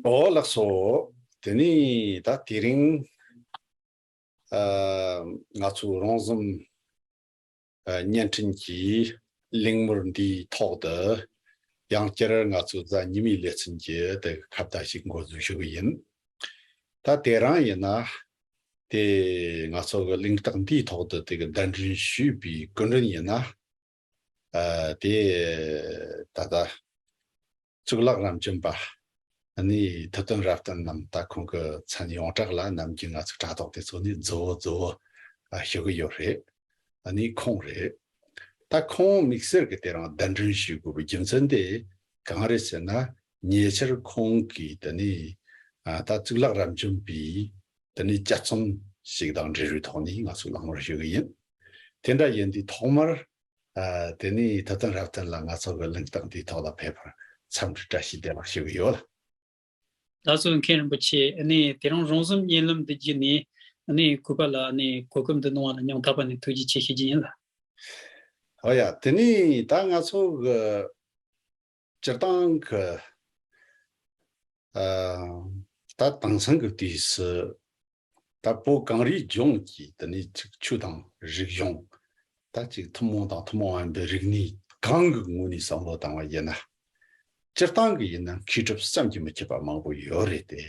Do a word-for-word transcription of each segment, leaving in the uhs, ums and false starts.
ཨོ་ལགས་སོ། དེ་ནི་ད་དེ་རིང་ཨ་ང་ཚོ་རོང་ཟོམ་ཨ་བརྙན་འཕྲིན་གྱི་གླེང་མོལ་འདིའི་ཐོག་ཏུ་ཡང་བསྐྱར་ང་ཚོ་གཟའ་ཉི་མའི་ལེ་ཚན་གྱི་དེ་ཁ་བརྡ་ཞིག་འགོ་འཛུགས་ཞུ་གི་ཡིན། ད་དེ་རང་ཡིན་ན་དེ་ང་ཚོ་གི་གླེང་སྟེགས་འདིའི་ཐོག་ཏུ་དེ་གི་གདན་འདྲེན་ཞུས་པའི་སྐུ་མགྲོན་ཡིན་ན། ཨ་དེ་ད་ལྟ་གཙུག་ལག་རབ་འབྱམས་པ་ཨ་ནི་ཐུབ་བསྟན་རབ་བརྟན་རྣམས། ད་ཁོང་གི་མཚན་ཡོངས་གྲགས་ལ་ནམ་རྒྱུན་ང་ཚོ་དྲ་ཐོག་དེ་ཚོ་ནས་རྫི་བོ་རྫི་བོ་ཨ་ཞུ་གི་ཡོད་རེད། ཨ་ནི་ཁོང་རེད། ད་ཁོང་དམིགས་བསལ་གྱི་དེ་རིང་གདན་འདྲེན་ཞུ་དགོས་པའི་རྒྱུ་མཚན་དེ་གང་རེད་ཟེར་ན། ཉེ་ཆར་ཁོང་གིས་དེ་ནི་ཨ་ད་གཙུག་ལག་རབ་འབྱམས་པའི་དེ་ནི་དཔྱད་རྩོམ་ཞིག་དང་འབྲེལ་བའི་ཐོག་ནས་ང་ཚོས་གླེང་མོལ་ཞུ་གི་ཡིན། དེ་འདྲ་ཡིན་དུས་ཐོག་མར་ཨ་དེ་ནི་ཐུབ་བསྟན་རབ་བརྟན་ལགས་ང་ཚོ་གི་གླེང་སྟེགས་འདིའི་ཐོག་ལ་ཕེབས་པར་འཚམས་འདྲི་བཀྲ་ཤིས་བདེ་ལེགས་ཞུ་གི་ཡོད། ལགས་སོ། མཁན་རིན་པོ་ཆེ། ཨ་ནི་དེ་རིང་རོང་ཟོམ་བརྙན་ལམ་འདི་བརྒྱུད་ནས་ཨ་ནི་གུས་པ་ལ་ཨ་ནི་གོ་སྐབས་འདི་གནང་བ་ལ་སྙིང་ཐག་པ་ནས་ཐུགས་རྗེ་ཆེ་ཞུ་རྒྱུ་ཡིན་ལ། ཨོ་ཡ། དེ་ནི་ད་ང་ཚོ་གི་སྤྱིར་བཏང་གི་ཨ་ད་དེང་སང་གི་དུས་སུ་ད་བོད་གངས་རིའི་ལྗོངས་ཀྱི་དེ་ནི་ཅིག་ཆོས་དང་རིག་གཞུང་། ད་ཅིག་ཐུན་མོང་དང་ཐུན་མོང་མ་ཡིན་པའི་རིག་གནས་གང་གི་ངོས་ནས་བསམ་བློ་བཏང་བ་ཡིན་ན། སྤྱིར་བཏང་གི་ཡིན་ན་མཁས་གྲུབ་བསམ་གྱིས་མི་ཁྱབ་པ་མང་པོ་ཡོད་རེད་དེ།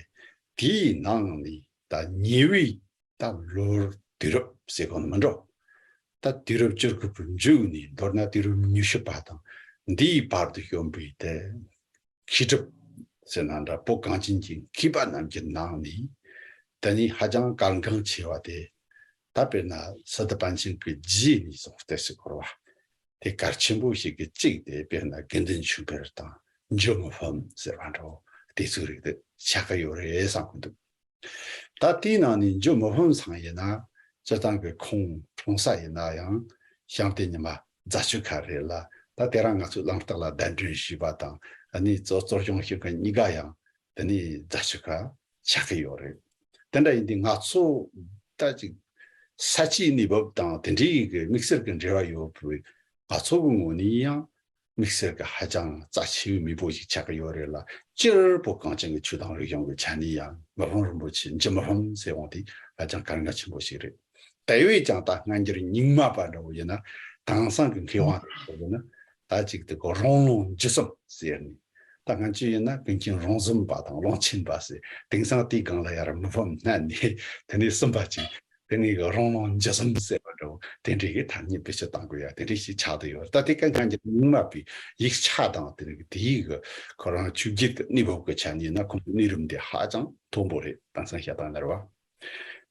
དེའི་ནང་ནས་ད་ཉེ་བའི་ད་ལོ་དུས་རབས་ཟེར་གོ་ནི་མི་འགྲོ། ད་དུས་རབས་བཅུ་དགུ་པའི་མཇུག་ནས་མདོར་ན་དུས་རབས་ཉི་ཤུ་པ་དང་འདིའི་བར་དུ་བྱོན་པའི་དེ་མཁས་གྲུབ་ཟེར་ན་འདྲ། བོད་གངས་ཅན་གྱི་མཁས་པ་རྣམས་ཀྱི་ནང་ནས་དེ་ནི་ཧ་ཅང་གལ་འགངས་ཆེ་བ་དེ། ད་དཔེར་ན་སི་ཏུ་པཎ་ཆེན་གྱི་རྗེས་ནས་བཟུང་སྟེ་ཟེར་དགོས་རེད་བ། དེ་གལ་ཆེན་པོ་ཞིག་གི་གཅིག་དེ་དཔེར་ན་དགེ་འདུན་ཆོས་འཕེལ་དང་འཇུ་མི་ཕམ་ཟེར་བ་འདྲ་བོ་དེ་ཚོ་རིགས་དེ་ཆགས་ཀྱི་ཡོད་རེད་བསམ་གྱི་འདུག། ད་དེའི་ནང་ནས་འཇུ་མི་ཕམ་ཚང་ཡིན་ན་སྤྱིར་བཏང་གི་ཁོང་འཁྲུངས་ས་ཡིན་ན་ཡང་བྱང་སྟེ་ཉི་མ་རྫ་ཆུ་ཁ་རེད་ལ། ད་དེ་རིང་ང་ཚོའི་གླེང་སྟེགས་ལ་གདན་འདྲེན་ཞུས་པ་དང་ཨ་ནི་གཙོ་གཙོ་སྐྱོང་ཞུ་མཁན་གཉིས་ཀ་ཡང་དེ་ནི་རྫ་ཆུ་ཁ་ཆགས་ཀྱི་ཡོད་རེད། དེ་འདྲ་ཡིན་དུས་ང་ཚོ་ད་ཅིག་ས་བྱིའི་གནས་བབ་དང་དེ་འདྲའི་གི་དམིགས་བསལ་གྱི་འབྲེལ་བ་ཡོད་པའི་ང་ཚོ་གི་ངོས་ནས་ཡང་དམིགས་བསལ་གྱི་ཧ་ཅང་རྩ་ཆེ་བའི་མི་བོ་ཞིག་ཆགས་ཀྱི་ཡོད་རེད་ལ། སྤྱིར་བོད་གངས་ཅན་གྱི་ཆོས་དང་རིག་གཞུང་གི་ཆ་ནས་ཡང་མི་ཕམ་རིན་པོ་ཆེ་འཇུ་མི་ཕམ་ཟེར་འོང་དེ་ཧ་ཅང་གལ་འགངས་ཆེན་པོ་ཞིག་རེད། དེ་བས་ཀྱང་ད་སྔ་འགྱུར་རྙིང་མ་པ་འདྲ་བོ་ཡིན་ན་དེང་སང་གི་མཁས་དབང་འདྲ་བོ་ཡིན་ན་ད་ཅིག་དེ་གོ་རོང་ལུང་འཇུ་གསུམ་ཟེར་ནས། ད་སྔ་ཆོས་ཡིན་ན་ཀུན་མཁྱེན་རོང་ཟོམ་པ་དང་ཀློང་ཆེན་པ་ཟེར། དེང་སང་དེའི་སྒང་ལ་ཡར་མི་ཕམ་བསྣན་ནས་དེ་ནས་གསུམ་པ་ཅིག་དེ་ནས་རོང་ལུང་འཇུ་གསུམ་ཟེར་བ་འདྲ་བོ་དེ་འདྲའི་གི་ཐ་སྙད་བེད་སྤྱོད་གཏང་དགོས་ཡ་དེ་འདྲའི་ཞིག་ཆགས་བསྡད་ཡོད་རེད། ད་དེ་ག་སྔ་འགྱུར་རྙིང་མ་པའི་ཡིག་ཆ་དང་དེ་རིགས་དེའི་གི་ཁོ་རང་ཆོས་བརྒྱུད་ཀྱི་གནས་བབ་ཀྱི་ཆ་ནས་ཡིན་ན་ཁོང་གི་གནས་རིམ་དེ་ཧ་ཅང་མཐོན་པོ་རེད། དེང་སང་བཤད་སྟངས་ལ་རེད་བ།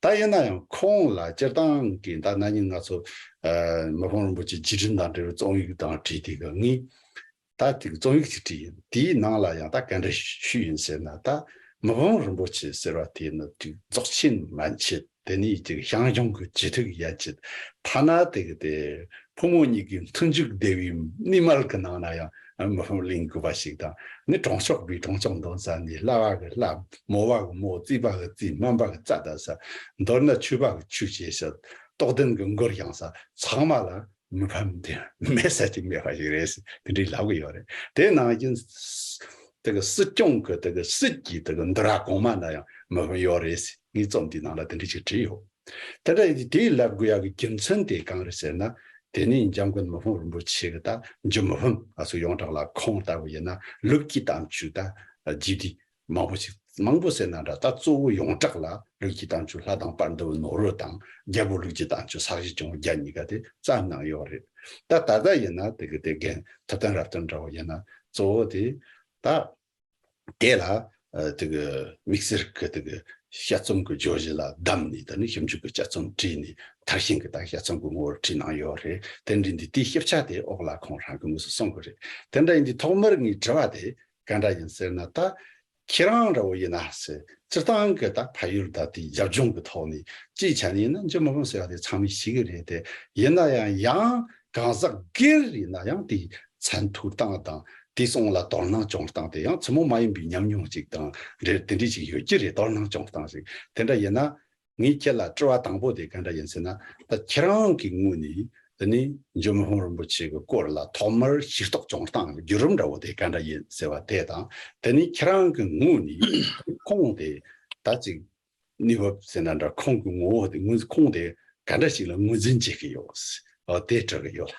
ད་ཡིན་ན་ཡང་ཁོང་ལ་སྤྱིར་བཏང་གི་ད་ན་ནིང་ང་ཚོ་ཨ་མི་ཕམ་རིན་པོ་ཆེ་རྗེས་དྲན་དང་འབྲེལ་བའི་རྩོམ་ཡིག་དང་བྲིས་དེ་གི་ངས་ད་དེ་གི་རྩོམ་ཡིག་ཅིག་བྲིས་ཡིན། དེའི་ནང་ལ་ཡང་ད་ག་འདྲ་ཞུས་ཡིན་ཟེར་ན། ད་མི་ཕམ་རིན་པོ་ཆེ་ཟེར་བ་དེ་ནི་ཅིག་རྫོགས་ཆེན་མན་ཆད་དེ་ནས་ཅིག་ཞང་ཞུང་གི་ཇེ་ཐུག་ཡན་ཆད། ཐ་ན་དེ་གི་དེ་ཕོ་མོ་གཉིས་ཀྱི་མཐུན་འཇུག་བདེ་བའི་གནས་མལ་གྱི་ནང་ན་ཡང་མི་ཕམ་གླེང་དགོས་པ་ཞིག་དང་། ནི་གྲོང་ཆོག་པའི་གྲོང་ཆོག་འདོན་ས་ནས་བསླབ་པ་གི་བསླབ། མོ་བ་གི་མོ། རྩིས་པ་གི་རྩིས། སྨན་པ་གི་རྩ་ལྟ་ས། མདོར་ན་ཆོས་པ་གི་ཆོས་བྱེད་ས། རྟོགས་ལྡན་གི་མགུར་བཞེངས་ས་ཚང་མ་ལ་མི་ཕམ་དེ་མེད་ས་ཅིག་མེད་པ་ཞིག་རེད་ཟེར་དེ་འདྲའི་ལབ་གི་ཡོད་རེད། དེ་ནང་བཞིན་དེ་གི་སྲིད་སྐྱོང་གི་དེ་གི་སྲིད་ཀྱི་དེ་གི་འདུ་ར་གོང་མ་ན་ཡང་མི་ཕམ་ཡོད་རེད་ཟེར་ངའི་རྩོམ་འདིའི་ནང་ལ་དེ་འདྲ་ཞིག་བྲིས་ཡོད། དེ་འདྲ་ཡིན་དུས་དེའི་ལབ་དགོས་ཡག་གི་རྒྱུ་མཚན་དེ་གང་རེད་ཟེར་ན། དེ་ནི་འཇམ་མགོན་མི་ཕམ་རིན་པོ་ཆེ་གི་ད་འཇུ་མི་ཕམ་ང་ཚོ་ཡོངས་གྲགས་ལ་ཁོང་ལྟ་བུ་ཡིན་ན་ལུགས་ཀྱི་དམ་ཆོས་ད་རྗེས་འདི་མང་པོ་ཞིག་མང་པོ་ཟེར་ན་འདྲ། ད་གཙོ་བོ་ཡོངས་གྲགས་ལ་ལུགས་ཀྱི་དམ་ཆོས་ལྷ་དང་བར་འདུལ་ནོར་བུ་དང་རྒྱལ་པོ་ལུགས་ཀྱི་དམ་ཆོས་ས་གཞི་སྐྱོང་བ་བརྒྱ་གཉིས་ཀ་དེ་བརྩམས་གནང་ཡོད་རེད། ད་ད་ལྟ་ཡིན་ན་དེ་གི་དེ་རྒན་ཐུབ་བསྟན་རབ་བརྟན་འདྲ་བོ་ཡིན་ན་གཙོ་བོ་དེ་ད། དེ་ལ་ཨ་དེ་གི་དམིགས་བསལ་གི་དེ་གི་དཔྱད་རྩོམ་གི་བརྗོད་གཞི་ལ་བདམས་ནས། དེ་ནི་ཞིབ་འཇུག་གི་དཔྱད་རྩོམ་བྲིས་ནས་མཐར་ཕྱིན་གི་ད་དཔྱད་རྩོམ་གི་ངོ་བོར་བྲིས་གནང་ཡོད་རེད། དེ་འདྲ་ཡིན་དུས་དེའི་ཞིབ་ཆ་དེ་འོག་ལ་ཁོང་རང་གི་དངོས་སུ་གསུང་གི་རེད། དེ་འདྲ་ཡིན་དུས་ཐོག་མར་ངའི་དྲི་བ་དེ་ག་འདྲ་ཡིན་ཟེར་ན། ད་ཁྱེད་རང་འདྲ་བོ་ཡིན་ན་ཟེར། སྤྱིར་བཏང་གི་ད་ཕ་ཡུལ་ད་དེའི་རྒྱབ་ལྗོངས་གི་ཐོག་ནས་སྤྱིའི་ཆ་ནས་ཡིན་ན་འཇུ་མི་ཕམ་ཟེར་བ་དེ་ཚང་མས་ཤེས་གི་རེད་དེ། ཡིན་ན་ཡང་ཡང་གང་ཟག་སྒེར་ཡིན་ན་ཡང་དེའི་མཚན་ཐོས་སྟངས་དང་དེའི་གསུང་ལ་དོ་སྣང་བྱུང་སྟངས་དེ་ཡང་ཚུལ་མིན་མ་ཡིན་པའི་ཉམས་མྱོང་ཅིག་དང་འབྲེལ་དེ་འདྲ་ཞིག་ཡོད་ཀྱི་རེད། དོ་སྣང་བྱུང་སྟངས་ཤིག་དེ་འདྲ་ཡིན་ན། ངས་ཁྱེད་ལ་དྲི་བ་དང་པོ་དེ་ག་འདྲ་ཡིན་ཟེར་ན། ད་ཁྱེད་རང་གི་ངོས་ནས་ དེ་ནས་འཇུ་མི་ཕམ་རིན་པོ་ཆེ་གི་སྐོར་ལ་ཐོག་མར་ཤེས་རྟོགས་བྱུང་སྟངས་བརྒྱུད་རིམ་འདྲ་བོ་དེ་ག་འདྲ་ཡིན་ཟེར་བ་དེ་དང་། དེ་ནས་ཁྱེད་རང་གི་ངོས་ནས་ཁོང་དེ་ད་ཅིག་གནས་བབ་ཟེར་ན་འདྲ། ཁོང་གི་ངོ་བོ་དེ་ངོས་ཁོང་དེ་ག་འདྲ་ཞིག་ལ་ངོས་འཛིན་བྱེད་ཀྱི་ཡོད། ཨོ་དེ་དྲི་གི་ཡོད་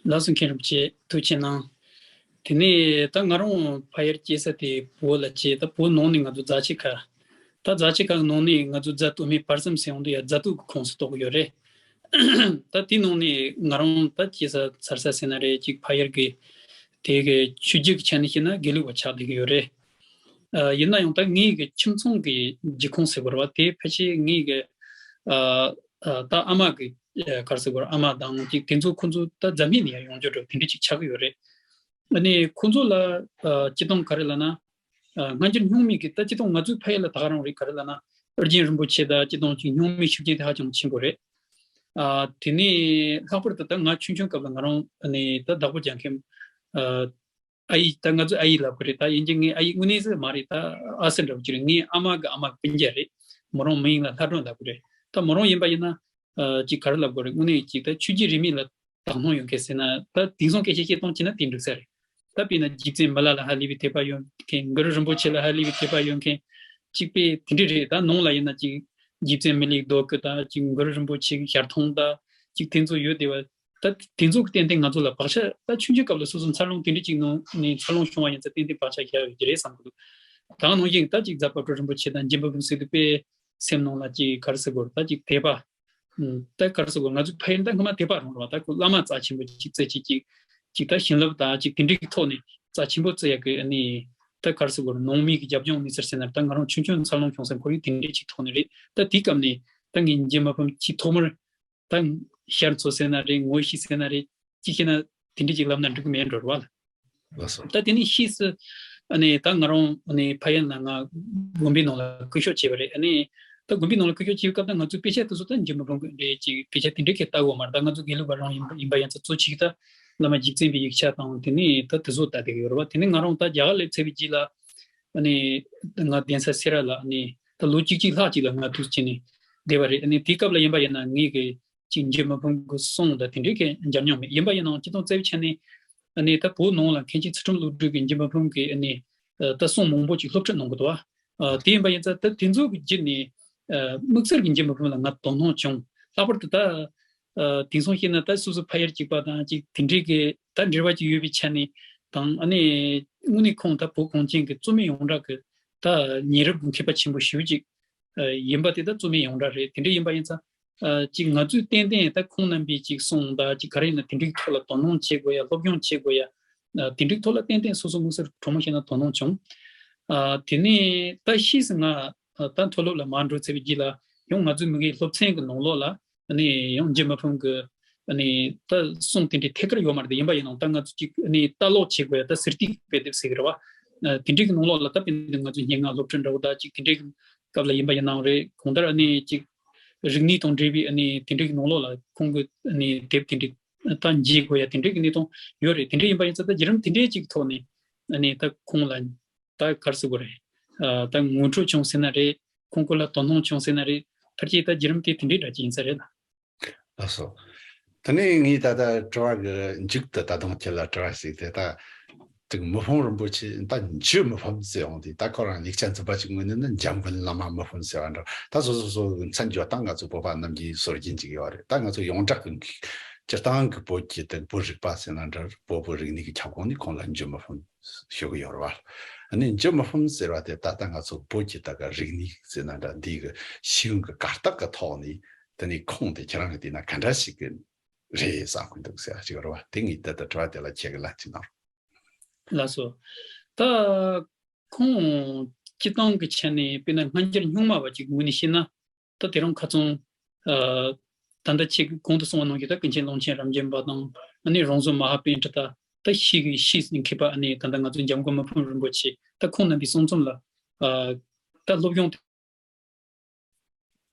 ལ། ལགས་སོ། མཁན་རིན་པོ་ཆེ་ཐུགས་རྗེ་གནང་། དེ་ནས་ད་ང་རང་ཕ་ཡུལ་སྐྱེས་ས་དེ་བོད་ལ་སྐྱེས། ད་བོད་ནང་ནས་ང་ཚོ་རྫ་ཆུ་ཁ། ད་རྫ་ཆུ་ཁ་གི་ནང་ནས་ང་ཚོ་རྫ་སྟོད་སྨད་བར་གསུམ་ཟེར་ཡོང་དུས་ཡ་རྫ་སྟོད་ཀྱི་ཁོངས་སུ་གཏོགས་ཀྱི་ཡོད་རེད། ད་དེའི་ནང་ནས་ང་རང་ད་སྐྱེས་ས་འཚར་ས་ཟེར་ན་རེད། ཅིག་ཕ་ཡུལ་གི་དེ་གི་ཆོས་བརྒྱུད་ཀྱི་ཆ་ནས་བཤད་ན་དགེ་ལུགས་པ་ཆགས་བསྡད་ཀྱི་ཡོད་རེད། ཨ། ཡིན་ན་ཡང་ད་ངའི་གི་ཁྱིམ་ཚང་གི་རྒྱུད་ཁོངས་ཟེར་དགོས་རེད་བ། དེ་ཕལ་ཆེར་ངའི་གི་ཨ་ཨ་ད་ཨ་མ་གི་ཨ་ག་རེ་ཟེར་དགོས་རེད། ཨ་མ་དང་ཅིག་དེ་ཚོ་ཁོ་ཚོ་ད་རྫ་སྨད་ནས་ཡང་ཡོང་རྒྱུ་འདྲ་བོ་དེ་འདྲ་ཅིག་ཆགས་ཀྱི་ཡོད་རེད། ཨ་ནི་ཁོ་ཚོ་ལ་ཨ་སྤྱིར་བཏང་ག་རེ་ལབ་ན། ཨ། སྔ་འགྱུར་སྨྱུག་མའི་གི་ད་སྤྱིར་བཏང་ང་ཚོའི་ཕ་ཡུལ་ལ་ད་ག་རང་རེད། ག་རེ་ལབ་ན། ཨོ་རྒྱན་རིན་པོ་ཆེ་དང་སྤྱིར་བཏང་ཅིག་སྨྱུག་མའི་ཤུགས་རྐྱེན་དེ་ཧ་ཅང་ཆེན་པོ་རེད། ཨ། དེ་ནས་ལྷག་པར་དུ་ད་ང་ཆུང་ཆུང་སྐབས་ལ་ང་རང་ཨ་ནི་ད་བདག་པོ་རྒྱག་མཁན། ཨ། ཨ་ཡེ། ད་ང་ཚོ་ཨ་ཡེ་ལབ་གི་རེད། ད་ཡིན་གྱི་ངའི་ཨ་ཡེ་དངོས་གནས་སུ་མ་རེད། ད་ཨ་སྲས་འདྲ་བོ་ཅིག་རེད། ངའི་ཨ་མ་གི་ཨ་མ་གི་སྤུན་ཀྱག་རེད། མོ་རང་མིང་ལ་ལྷ་སྒྲོན་ལབ་གི་རེད། ད་མོ་རང་ཡིན་པ་ཡིན་ན། ཨ། ཅིག་ག་རེ་ལབ་དགོས་རེད། དངོས་གནས་ཅིག་ད་ཆོས་བརྒྱུད་རིས་མེད་ལ་དག་སྣང་ཡོད་མཁན་ཟེར་ན། ད་དེང་སང་སྐད་ཆ་བཤད་སྟངས་བྱས་ན་དེ་འགྲིག་ས་རེད། ད་དཔེར་ན་རྗེ་བཙུན་མི་ལ་ལ་ཧ་ལས་པའི་དད་པ་ཡོད་མཁན། གུ་རུ་རིན་པོ་ཆེ་ལ་ཧ་ལས་པའི་དད་པ་ཡོད་མཁན་ཅིག་དཔེ་དེ་འདྲ་རེད། ད་ནང་ལ་ཡིན་ན་ཅིག་རྗེ་བཙུན་མི་ལའི་རྡོ་སྐུ་དང་ཅིག་གུ་རུ་རིན་པོ་ཆེ་གི་ཞལ་མཐོང་དང་ཅིག་དེ་ཚོ་ཡོད་བསྡད་པ། ད་དེ་ཚོ་གི་ཏན་ཏན་ང་ཚོ་ལ་བག་ཆགས། ད་ཆུང་ཆུང་སྐབས་ལ་སོ་སོ་འཚར་ལོངས་དེ་འདྲ་ཅིག་ནང་ནས་འཚར་ལོངས་བྱུང་བ་ཡིན་ཙང་ཏན་ཏན་བག་ཆགས་བཞག་ཡོད་ཀྱི་རེད་བསམ་གི་འདུག་ད་ག་ནང་བཞིན་ད་ཅིག་རྫ་དཔལ་སྤྲུལ་རིན་པོ་ཆེ་དང་འཇུ་མི་ཕམ་ཟེར་དུས་དཔེ་སེམས་ནང་ལ་ཅིག་ག་རེ་ཟེར་དགོས་རེད། ད་ཅིག་དད་པ། ཨུམ། ད་ག་རེ་ཟེར་དགོས། ང་ཚོའི་ཕ་ཡུལ་ད་སྔོན་མ་དད་པ་རང་རེད་བ། ད་ཁོ་བླ་མ་རྩ་ཆེན་པོ་ཅིག་བརྩི་བྱས་ཅིག་ཅིག་ད་བྱིན་རླབས་དང་ཅིག་དེ་འདྲའི་གི་ཐོག་ནས་རྩ་ཆེན་པོ་བརྩི་ཡག་གི་ཨ་ནི་ད་ག་རེ་ཟེར་དགོས་རེད། ནང་མི་གི་རྒྱབ་ལྗོངས་གནས་ཚུལ་ཟེར་ན། ད་ང་རང་ཆུང་ཆུང་འཚར་ལོངས་བྱུང་ས་ཁོར་ཡུག་དེ་འདྲའི་ཅིག་ཐོག་ནས་རེད། ད་དེའི་སྐབས་ནས་ད་ངས་འཇུ་མི་ཕམ་ཅིག་ཐོག་མར་ད་ཤར་ཚོ་ཟེར་ན་རེད། ངོ་ཤེས་ཟེར་ན་རེད། ཅིག་བཤད་ན་དེ་འདྲ་ཅིག་ལབ་ན་འགྲིག་གི་མེད་འགྲོ་རེད་བ། ལགས་སོ། ད་དེ་ནས་ཕྱིས་སུ་ཨ་ནི་ད་ང་རང་ཨ་ནི་ཕ་ཡུལ་ནང་ང་དགོན་པའི་ནང་ལ་སྐུ་ཞབས་བྱས་པ་རེད། ཨ་ནི་ད་དགོན་པའི་ནང་ལ་སྐུ་ཞབས་བྱས་པའི་སྐབས་ད་ང་ཚོའི་དཔེ་ཆ་དེ་ཚོ་ད་འཇུ་མི་ཕམ་གི་འདྲ་ཅིག་དཔེ་ཆ་དེ་འདྲ་གས་ལྟ་གོ་མ་རེད། ད་ང་ཚོ་དགེ་ལུགས་པ་རང་ཡིན་པ་ཡིན་པ་ཡིན་ཙང་གཙོ་ཆེ་གི་ད་བླ་མ་རྗེ་བཙུན་པའི་ཡིག་ཆ་དང་དེ་ནས་ད་དེ་ཚོ་ལྟ་བསྡད་ཀྱི་ཡོད་རེད་བ། དེ་ནས་ང་རང་ད་རྒྱ་གར་སླེབས་ཚར་བའི་རྗེས་ལ་ཨ་ནི་ང་གདན་ས་སེ་ར་ལ་ཨ་ནི་ད་ལོ་བཅུ་གཅིག་ལྷག་ཅིག་ལ་ང་འདུག་བྱས་ནས་བསྡད་པ་རེད། ཨ་ནི་དེའི་སྐབས་ལ་ཡིན་པ་ཡིན་ན་ངའི་གི་ཅིག་འཇུ་མི་ཕམ་གྱི་གསུང་དང་དེ་འདྲའི་གི་མཇལ་མྱོང་མེད། ཡིན་པ་ཡིན་ནའང་སྤྱིར་བཏང་རྩ་བའི་ཆ་ནས་ཨ་ནི་ད་བོད་ནང་ལ་མཁན་ཆེན་ཚུལ་ཁྲིམས་བློ་གྲོས་ཀྱིས་འཇུ་མི་ཕམ་གྱི་ཨ་ནི་ད་གསུང་མང་པོ་ཅིག་སློབ་ཁྲིད་གནང་གི་འདུག་བ། དེ་ཡིན་པ་ཡིན་ཙང་ད་དེ་ཚོ་གི་བརྒྱུད་ནས་དམིགས་བསལ་གྱི་འཇུ་མི་ཕམ་ལ་ང་དོ་སྣང་བྱུང་། ལྷག་པར་དུ་ད་དེང་སང་བཤད་ན་ད་སོ་སོ་ཕ་ཡུལ་གཅིག་པ་དང་ཅིག་དེ་འདྲའི་གི་ད་འབྲེལ་བ་ཅིག་ཡོད་པའི་ཆ་ནས་དང་། ཨ་ནི་དངོས་གནས་ཁོང་ད་བོད་གངས་ཅན་གྱི་རྩོད་མེད་ཡོངས་གྲགས་ཀྱི་ད་ཉེ་རབས་ཀྱི་མཁས་པ་ཆེན་པོ་ཞེ་པོ་ཅིག་ཡིན་པ་དེ་ད་རྩོད་མེད་ཡོངས་གྲགས་རེད། དེ་འདྲ་ཡིན་པ་ཡིན་ཙང་ཅིག་ང་ཚོས་ཏན་ཏན་ད་ཁོང་རྣམ་པའི་ཅིག་གསུང་དང་ཅིག་ག་རེ་ཡིན་ན་དེ་འདྲའི་ཐོག་ལ་དོ་སྣང་བྱེད་དགོས་ཡ། སློབ་སྦྱོང་བྱེད་དགོས་ཡ། དེ་འདྲའི་ཐོག་ལ་ཏན་ཏན་སོ་སོ་དམིགས་བསལ་གྲོས་མོལ་བྱས་ན་དོ་སྣང་བྱུང་། དེ་ནས་ད་ཕྱིས་སུ་ང་ད་མཐོ་སློབ་ལ་མར་འགྲོ་ཚར་བའི་རྗེས་ལ་ཡང་ང་ཚོའི་མི་རིགས་སློབ་ཚན་གྱི་ནང་ལོགས་ལ་ཨ་ནི་ཡང་འཇུ་མི་ཕམ་གྱི་ཨ་ནི་ད་གསུང་དེ་འདྲའི་ཐད་ཀར་ཡོད་མ་རེད་དེ། ཡིན་པ་ཡིན་ནའང་ད་ང་ཚོ་ཅིག་ཨ་ནི་ལྟ་ཀློག་བྱེད་དགོས་ཡ། ད་ཟུར་ཏིག་དཔེ་དེབ་ཟེར་གི་རེད་བ། དེ་འདྲའི་གི་ནང་ལོགས་ལ་ད་དཔེར་ན་ང་ཚོའི་སྙན་ངག་སློབ་ཁྲིད་འདྲ་བོ་ད་ཅིག་དེ་འདྲའི་གི་སྐབས་ལ་ཡིན་པ་ཡིན་ནའང་རེད། གང་ལྟར་ཨ་ནི་ཅིག་རིག་གནས་དང་འབྲེལ་བའི་ཨ་ནི་དེ་འདྲའི་གི་ནང་ལོགས་ལ་ཁོང་གི་ཨ་ནི་དེབ་དེ་འདྲའི་ད་མཇལ་དགོས་ཡ་དེ་འདྲའི་གི་གནས་སྟངས་ཡོད་རེད། དེ་འདྲ་ཡིན་པ་ཡིན་ཙང་ད་བརྒྱུད་རིམ་དེ་འདྲའི་ཅིག་ཐོག་ནས་ཨ་ནི་ད་ཁོང་ལ་ད་ག་རེ་ཟེར་དགོས་རེད། ཨ། ད་ངོ་སྤྲོད་བྱུང་ཟེར་ན་རེད། ཁོང་སྐོར་ལ་དོ་སྣང་བྱུང་ཟེར་ན་རེད། ཕལ་ཆེར་ད་བརྒྱུད་རིམ་དེ་དེ་འདྲའི་འདྲ་ཅིག་ཡིན་ས་རེད་ལ། ལགས་སོ། དེ་ནས་ངས་ད་ལྟ་དྲི་བ་གི་མཇུག་ཏུ་ད་དུང་ཁྱེད་ལ་དྲི་བ་ཞིག་དེ་ད་དྲུག་མི་ཕམ་རིན་པོ་ཆེ། ད་འཇུ་མི་ཕམ་ཟེར་འོང་དུས་ད་ཁོ་རང་ལེགས་ཆ་འཛིན་པ་ཅིག་ངོས་ནས་ནི་འཇམ་མགོན་བླ་མ་མི་ཕམ་ཟེར་བ་འདྲ། ད་སོ་སོ་སོ་མཚན་བརྗོད་སྟངས་ང་ཚོ་བོད་པ་རྣམས་ཀྱི་སྲོལ་རྒྱུན་ཅིག་ཡོད་རེད། ད་ང་ཚོ་ཡོངས་གྲགས་ཀྱི་སྤྱིར་བཏང་གི་བོད་ཀྱི་དང་བོད་རིག་པ་ཟེར་ན་འདྲ། བོད་བོད་རིག་གནས་ཀྱི་ཁྱབ་ཁོངས་ནས་ཁོང་ལ་འཇུ་མི་ཕམ་ཞུ་གི་ཡོད་རེད་བ། ཨ་ནི་འཇུ་མི་ཕམ་ཟེར་བ་དེ་ད་ལྟ་ང་ཚོ་བོད་ཀྱི་ད་ག་རིག་གནས་ཟེར་ན་འདྲ། འདི་གི་ཤེས་ཡོན་གྱི་གར་སྟེགས་ཀྱི་ཐོག་ནས་དེ་ནས་ཁོང་དེ་ཁྱེད་རང་གི་བལྟས་ན་ག་འདྲ་ཞིག་གི་རེད་བསམ་གྱི་འདུག་ཟེར་ཞིག་རེད་བ། དེ་ངས་ད་ལྟ་དྲི་བ་དེ་ལ་ཁྱེད་ཀྱི་ལན་ཅིག་གནང་རོགས། ལགས་སོ། ད་ཁོང་སྤྱིར་བཏང་གི་ཆ་ནས་དཔེར་ན་སྔ་འགྱུར་སྨྱུག་མ་བ་ཅིག་ངོས་ནས་བཤད་ན། ད་དེ་རིང་ཁ་སང་ཨ་ད་ལྟ་ཁྱེད་ཀྱིས་གོང་དུ་གསུངས་པ་ནང་བཞིན་ད་ཀུན་མཁྱེན་ཀློང་ཆེན་རབ་འབྱམས་པ་དང་། ཨ་ནི་རོང་ཟོམ་མ་ཧཱ་པཎྜི་ཏ། ད་ཤེས་ཀྱི་ཤེས་ཟིན་མཁས་པ། ཨ་ནི་ད་ལྟ་ང་ཚོའི་འཇམ་མགོན་མི་ཕམ་རིན་པོ་ཆེ། ད་ཁོང་རྣམ་པའི་གསུང་རྩོམ་ལ་ཨ་ད་སློབ་སྦྱོང་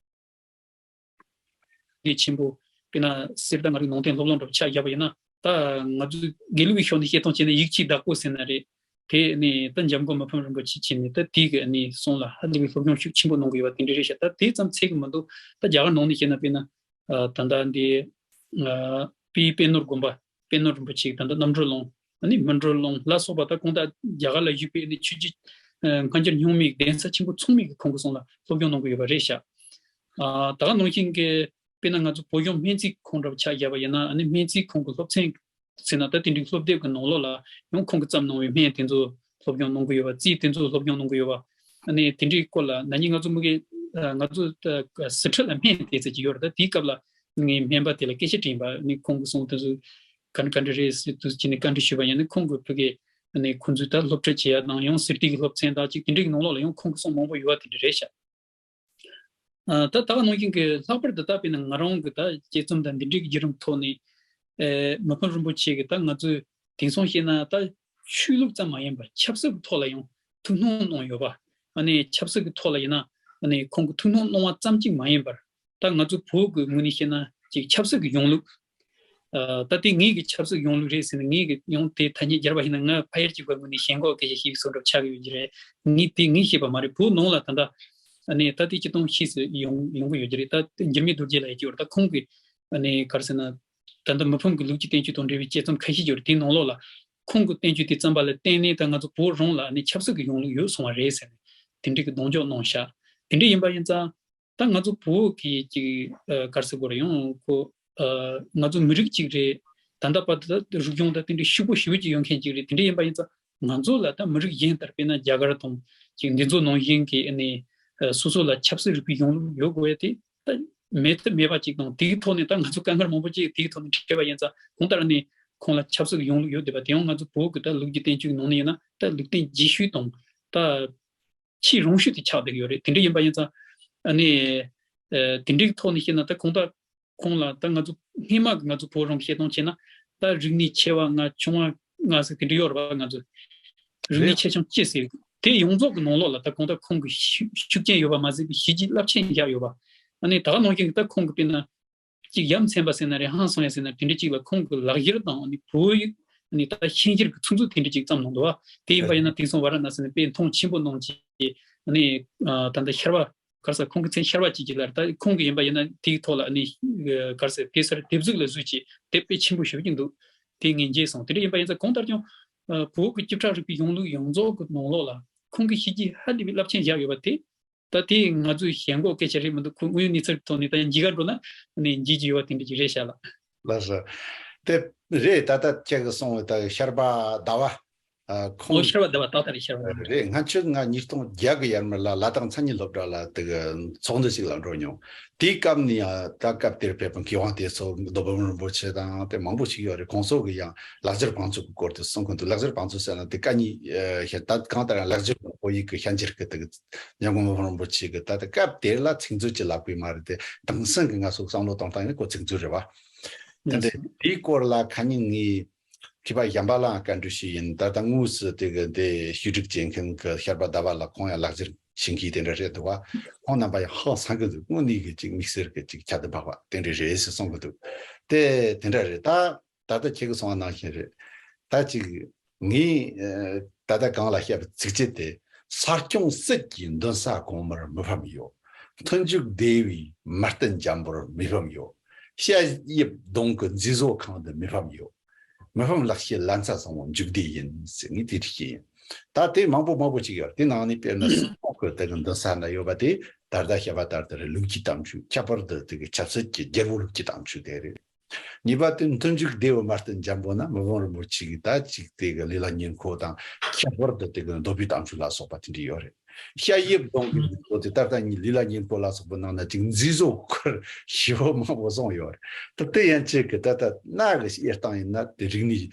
གལ་ཆེན་པོ། དཔེར་ན་གསེར་རྟ་ང་རའི་ནང་བསྟན་སློབ་གླིང་འདྲ་བོ་ཆ་བཞག་པ་ཡིན་ན། ད་ང་ཚོའི་དགེ་ལུགས་ཀྱི་ཕྱོགས་ནས་བཤད་སྟངས་བྱས་ན་ཡིག་ཆའི་བདག་པོ་ཟེར་ན་རེད། དེ་ནི་ད་འཇམ་མགོན་མི་ཕམ་རིན་པོ་ཆེ་བྱས་ནས་ད་དེ་གི་ནི་གསུང་ལ་ཧ་ལས་པའི་སློབ་སྦྱོང་ཤུགས་ཆེན་པོ་གནང་གི་ཡོད་པ་དེ་འདྲ་རེད་ཤག་ད་དེ་ཙམ་ཚད་ཀྱི་མི་འདུག་ད་རྒྱ་གར་ནང་ནས་བཤད་ན་དཔེར་ན་ད་ལྟ་འདི་ ཨ་དཔལ་དཔལ་ནོར་དགོན་པ། དཔལ་ནོར་རིན་པོ་ཆེ་ད་ལྟ་རྣམ་གྲོལ་ལུང་། ཨ་ནི་སྨིན་གྲོལ་ལུང་ལ་སོགས་པ། ད་གོང་དག་རྒྱ་གར་ལ་བཞུགས་པའི་ཨ་ནི་ཆོས་བརྒྱུད་ཨ་སྔ་འགྱུར་སྙུང་མེད་གདན་ས་ཆེན་པོ་ཚང་མས་ཀྱི་ཁོང་གི་གསུང་ལ་སློབ་སྦྱོང་གནང་གི་ཡོད་པ་རེད་ཤག་ཨ་ད་ག་ནང་བཞིན་གྱི་དཔེར་ན་ང་ཚོ་བོད་གཞུང་སྨན་རྩིས་ཁང་འདྲ་བ་ཆ་བཞག་པ་ཡིན་ན། ཨ་ནི་སྨན་རྩིས་ཁང་གི་སློབ་ཚན་ཟེར་ན། ད་དེ་འདྲའི་སློབ་དེབ་ཀྱི་ནང་ལོགས་ལ་ཡང་ཁོང་གིས་བརྩམས་གནང་བའི་སྨན་དེ་ཚོ་སློབ་སྦྱོང་གནང་གི་ཡོད་པ། རྩིས་དེ་ཚོ་སློབ་སྦྱོང་གནང་གི་ཡོད་པ། ཨ་ནི་དེ་འདྲའི་སྐོར་ལ་ན་ནིང་ང་ཚོ་མི་གི་ང་ཚོ་ཟི་ཁྲི་ལ་སྨན་སྡེ་ཚན་ཅིག་ཡོད་རེད། ད་དེའི་སྐབས་ལ་ངས་སྨན་པ་དེ་ལ་སྐད་ཆ་དྲིས་པ། ཨ་ནི་ཁོང་གི་གསུང་དེ་ཚོ་ག་འདྲ་ག་འདྲ་རེད་ཟེར་དུས་ཀྱི་ནས་བཀའ་འདྲི་ཞུས་པ་ཡིན་ན། ཁོང་གིས་ཕ་གི་ཨ་ནི་ཁོང་ཚོས་ད་སློབ་ཁྲིད་བྱེད་ཡ་དང་། ཡང་ཟི་ཏི་གི་སློབ་ཚན་དང་ཅིག་དེ་འདྲའི་གི་ནང་ལོགས་ལ་ཡང་ཁོང་གི་གསུང་མང་པོ་ཡོད་པ་དེ་འདྲ་རེད་ཤག་ཨ་ད་ད་ག་ནང་བཞིན་གྱི་ལྷག་པར་དུ་ད་དཔེར་ན་ང་རང་གི་ད་དཔྱད་རྩོམ་དང་འདི་འདྲའི་གི་བརྒྱུད་རིམ་ཐོག་ནས། ཨེ་མི་ཕམ་རིན་པོ་ཆེ་གིས་ད་ང་ཚོས་དེང་སང་བཤད་ན་ད་ཆོས་ལུགས་ཙམ་མ་ཡིན་པར་ཆབ་སྲིད་ཀྱི་ཐོག་ལ་ཡང་ཐུགས་སྣང་གནང་ཡོད་པ། ཨ་ནི་ཆབ་སྲིད་ཀྱི་ཐོག་ལ་ཡིན་ན་ཨ་ནི་ཁོང་གིས་ཐུགས་སྣང་གནང་བ་ཙམ་གཅིག་མ་ཡིན་པར། ད་ང་ཚོ་བོད་ཀྱི་ངོས་ནས་བཤད་ན་ཅིག་ཆབ་སྲིད་ཀྱི་གཞུང་ལུགས། ཨ་ད་དེ་ངེད་ཀྱི་ཆབ་སྲིད་གཞུང་ལུགས་རེད་ཟེར་ནས། ངེད་ཀྱི་ཡང་དེ་ཐ་སྙད་སྦྱར་བ་ཡིན་ན། ང་ཕ་ཡུལ་གཅིག་པ་ངོས་ནས་ཞེན་ཁོག་སྐད་ཆ་ཞིག་སོང་འདྲ་ཆགས་ཀྱི་ཡོད་ཀྱི་རེད། ངས་དེ་ངས་བཤད་པ་མ་རེད། བོད་ནང་ལ་ད་ལྟ་ཨ་ནི་ད་ལྟའི་སྤྱིར་བཏང་ཕྱིས་སུ་ཡོང་ཡོང་གི་ཡོད་ཀྱི་རེད། ད་འགྱུར་མེད་རྡོ་རྗེ་ལགས་ཡིན་གྱི་ཡོད་རེད། ད་ཁོང་གིས་ཨ་ནི་ག་རེ་ཟེར་ན། ད་ལྟ་མི་ཕམ་གྱི་ལུགས་ཀྱི་བསྟན་བཅོས་དང་འབྲེལ་བའི་དཔྱད་རྩོམ་ཁ་ཤས་ཡོད་རེད། དེའི་ནང་ལོགས་ལ་ཁོང་གི་བསྟན་བཅོས་དེ་བརྩམས་པ་ལ་བརྟེན་ནས་ད་ང་ཚོ་བོད་རང་ལ་ཨ་ནི་ཆབ་སྲིད་ཀྱི་གཞུང་ལུགས་ཡོད་སོང་བ་རེད་ཟེར་ནས་དེ་འདྲའི་གི་གདེང་འཇོག་གནང་ཤག་དེ་འདྲ་ཡིན་པ་ཡིན་ཙང་། ད་ང་ཚོ་བོད་ཀྱི་ཅིག་ཨ་ག་རེ་ཟེར་དགོས་རེད། ཡང་ཁོ་ཨ་ང་ཚོ་མི་རིགས་གཅིག་རེད། ད་ལྟ་བར་དུ་ད་རིག་གཞུང་ད་དེ་འདྲའི་ཕྱུག་པོ་ཞེ་པོ་ཅིག་ཡོད་མཁན་ཅིག་རེད། དེ་འདྲ་ཡིན་པ་ཡིན་ཙང་། ང་ཚོ་ལ་ད་མི་རིགས་གཞན་ལྟར་དཔེར་ན་རྒྱ་གར་དང་ཅིག་འདི་ཚོ་ནང་བཞིན་གྱི་ཨ་ནི་ཨ་སོ་སོ་ལ་ཆབ་སྲིད་རིག་པའི་གཞུང་ལུགས་ཡོད་དགོས་ཡ་དེ་ད་མེད་ཐབས་མེད་པ་ཅིག་དང་། དེའི་ཐོག་ནས་ད་ང་ཚོ་དཀའ་ངལ་མང་པོ་ཅིག་དེའི་ཐོག་ནས་འཕྲད་པ་ཡིན་ཙང་། གང་ལྟར་ཨ་ནི་ཁོང་ལ་ཆབ་སྲིད་ཀྱི་གཞུང་ལུགས་ཡོད་བསྡད་པ་དེ་ཡང་ང་ཚོ་བོད་ཀྱི་ད་ལུགས་ཀྱི་བསྟན་བཅོས་ཀྱི་ནང་ནས་ཡིན་ན་ད་ལུགས་བསྟན་རྗེས་ཤུལ་དང་ད་ཆེས་རིང་ཤོས་དེ་ཆགས་བསྡད་ཀྱི་ཡོད་རེད། དེ་འདྲ་ཡིན་པ་ཡིན་ཙང་། ཨ་ནི་ཨ་དེ་འདྲའི་ཐོག་ནས་བཤད་ན། ད་གང་ལྟར་ཁོང་ལ་ད་ང་ཚོ་སྔོན་མ་གི་ང་ཚོ་བོད་རང་བཤད་སྟངས་བྱས་ན། ད་རིག་གནས་ཆེ་བ་ལྔ་ཆུང་བ་ལྔ་ཟེར་དེ་འདྲ་ཡོད་རེད་པ། ང་ཚོ་རིག་གནས་རེད། ཆེ་ཆུང་བཅུ་ཟེར། དེ་ཡོངས་རྫོགས་ཀྱི་ནང་ལོགས་ལ་ད་གང་ལྟར་ཁོང་གི་ཤུགས་ཤུགས་རྐྱེན་ཡོད་པ་མ་ཟད་པའི་གཞི་གྱི་རླབས་ཆེན་བཞག་ཡོད་པ། ཨ་ནི་ད་ག་ནང་བཞིན་གྱི་ད་ཁོང་གི་དཔེར་ན་ཅིག་ཡ་མཚན་པ་ཟེར་ན་རེད། ཧང་སང་ཡ་ཟེར་ན། དེ་འདྲ་ཅིག་ལ་ཁོང་གི་ལག་བཞེར་དང་ཨ་ནི་བོད་ཡིག་ཨ་ནི་ད་ཤན་སྦྱར་གྱི་ཚིག་མཛོད་དེ་འདྲ་ཅིག་བརྩམས་གནང་འདུག་པ། དེ་ཡིན་པ་ཡིན་ན་དེང་སང་ཝཱ་ར་ཎ་སི་ནས་དཔེ་མཐོང་ཆེན་པོ་གནང་བྱས། ཨ་ནི་ཨ་ད་ལྟ་ཤར་བ་ག་རེ་ཟེར། ཁོང་གི་མཚན་ཤར་བ་ཅིག་ཅིག་ལ་རེད། ད་ཁོང་གི་ཡིན་པ་ཡིན་ན་དེའི་ཐོག་ལ་ཨ་ནི་ག་རེ་ཟེར། དེ་སར་དེབ་གཟུགས་ལ་བཟོས་བྱས་དེབ་དཔེ་ཆེན་པོ་ཞེ་པོ་ཅིག་འདུག་དེ་ངས་མཇལ་སོང་། དེ་འདྲ་ཡིན་པ་ཡིན་ཙང་། གང་ལྟར་ཀྱང་ཨ་བོད་ཀྱི་སྐྱིབས་ཁྲ་རིག་པའི་གཞུང་ལུགས་ཡོངས་རྫོགས་ཀྱི་ནང་ལོགས་ལ་ཁོང་གི་བྱས་རྗེས་ཧ་ལས་པའི་རླབས་ཆེན་བཞག་ཡོད་པ་དེ། ད་དེ་ང་ཚོའི་ཞེན་ཁོག་སྐད་ཆ་རེད་མི་འདུག་ཁོ་དངོས་ཡོད་གནས་ཚུལ་ཐོག་ནས་ད་མཇལ་ག་འགྲོ་ན་ནས་མཇལ་གྱི་ཡོད་པ་དེ་འདྲ་ཅིག་རེད་ཤག་ལགས། ལགས་སོ། དེ་རེད། ད་ལྟ་ཁྱེད་ཀྱིས་གསུངས་པའི་ད་ཤར་པ་ཟླ་བ། ཨ་ཁོང་། ཨོ་ཤར་བ་ཟླ་བ། ཏག་ཏག་རེད། ཤར་བ་ཟླ་བ། རེད། སྔ་ཕྱི་ང་ཉིས་སྟོང་བརྒྱད་གི་ཡར་མར་ལ་ལ་དྭགས་མཚན་ཉིད་སློབ་གྲྭ་ལ་དེ་གི་ཚོགས་འདུ་ཞིག་ལ་འགྲོ་མྱོང་། དེའི་སྐབས་ནས་ཡང་ད་སྐབས་དེར་ཕེབས་པའི་མཁས་དབང་དེ་ཚོ་རྡོ་འབུམ་རིན་པོ་ཆེ་དང་དེ་མང་པོ་ཞིག་ཡོད་རེད། ཁོང་ཚོ་གི་ཡང་ལག་འཁྱེར་བང་མཛོད་ཀྱི་སྐོར་དེ་གསུང་གི་འདུག་ལག་འཁྱེར་བང་མཛོད་ཟེར་ན་དེ་ཀ་ཉི་ཨ་ཤེས། ད་གང་ལྟར་ཡང་ལག་འཁྱེར་བོད་ཡིག་གི་ཤན་སྦྱར་གི་དེ་གི་ཉམས་མགོན་མི་ཕམ་རིན་པོ་ཆེ་གི་ད་ལྟ་སྐབས་དེར་ལ་ཚིག་མཛོད་ཅིག་ལབ་དགོས་མ་རེད་དེ། དེང་སང་གི་ང་ཚོ་བསམ་བློ་གཏོང་སྟངས་ཡིན་ན་ཁོ་ཚིག་མཛོད་རེད་པ། དེ་འདྲ་དེའི་སྐོར་ལ་ཁ་ཉིན་ངས་མཁས་པ་གཞན་པ་ལའང་བཀའ་འདྲི་ཞུས་ཡིན། ད་ལྟ་དངོས་སུ་དེ་གི་འདི་ཞུ་སྒྲིག་བྱེད་མཁན་གི་ཤར་པ་ཟླ་བ་ལགས་ཁོང་ཡང་ལག་འཁྱེར་བྱིན་མཁན་དེ་འདྲ་རེད་འདུག་པ། ཁོང་རྣམ་པ་ཡང་ཧང་སང་གི་འདུག་དངོས་གནས་གི་ཅིག་དམིགས་བསལ་གི་ཅིག་ཁྱད་དུ་འཕགས་པ་དེ་འདྲ་རེད་ཟེར་གསུང་གི་འདུག་དེ་དེ་འདྲ་རེད། ད་ད་ལྟ་ཁྱེད་ཀྱིས་གསུངས་པ་ནང་བཞིན་རེད། ད་ཅིག་ངས་ཨ་ད་ལྟ་གོང་ལ་བཤད་པའི་ཚིགས་བཅད་དེ། ས་སྐྱོང་སྲིད་ཀྱི་མདུན་ས་གོང་མར་མི་ཕམ་ཡོད། མཐུན་འཇུག་སྡེ་བའི་མ་རྟི་འཇམ་པོར་མི་ཕམ་ཡོད། ཤ་ཡིབ་གདོང་གི་མཛེས་བཟོ་ཁང་དུ་མི་ཕམ་ཡོད། མི་ཕམ་ལག་ཤེས་ལན་ཚྭ་བཟང་བོ་མཇུག་བསྡུས་ཡིན་ཟེར་ངས་དེ་འདྲ་བཤད་ཡིན། ད་དེ་མང་པོ་མང་པོ་ཅིག་ཡོད། དེ་ནང་ནས་དཔེར་ན་སྲིད་སྐྱོང་གི་དེ་གི་མདུན་ས་ན་ཡོད་པ་དེ། ད་ལྟ་བཤད་པ་ལྟར་དུ་རེད། ལུགས་ཀྱི་དམ་ཆོས། ཁྱད་པར་དུ་དེ་གི་ཆབ་སྲིད་ཀྱི་རྒྱལ་པོ་ལུགས་ཀྱི་དམ་ཆོས་དེ་རེད། གཉིས་པ་དེ་མཐུན་འཇུག་སྡེ་བའི་མ་རྟི་འཇམ་པོ་ན་མི་ཕམ་རིན་པོ་ཆེ་གི་ད་ཅིག་དེ་གི་ལི་ལ་ཉིང་ཁོ་དང་། ཁྱད་པར་དུ་དེ་གི་འདོད་པའི་དམ་ཆོས་ལ་སོགས་པ་དེ་འདྲ་ཡོད་རེད། ཤ་ཡིབ་གདོང་གི་མཛེས་བཟོ་དེ་ད་ལྟ་ལྟ་ཉིད་ལི་ལ་ཉིང་ཁོ་ལ་སོགས་པའི་ནང་ན་ཅིག་མཛེས་བཟོ་ཁུར་ཞེ་པོ་མང་པོ་བཟུང་ཡོད་རེད། ད་དེ་ཡན་ཆད་ཀྱི་ད་ལྟ་གནའ་གི་དབྱེ་སྟངས་ཡིན་ན་དེ་རིག་གནས་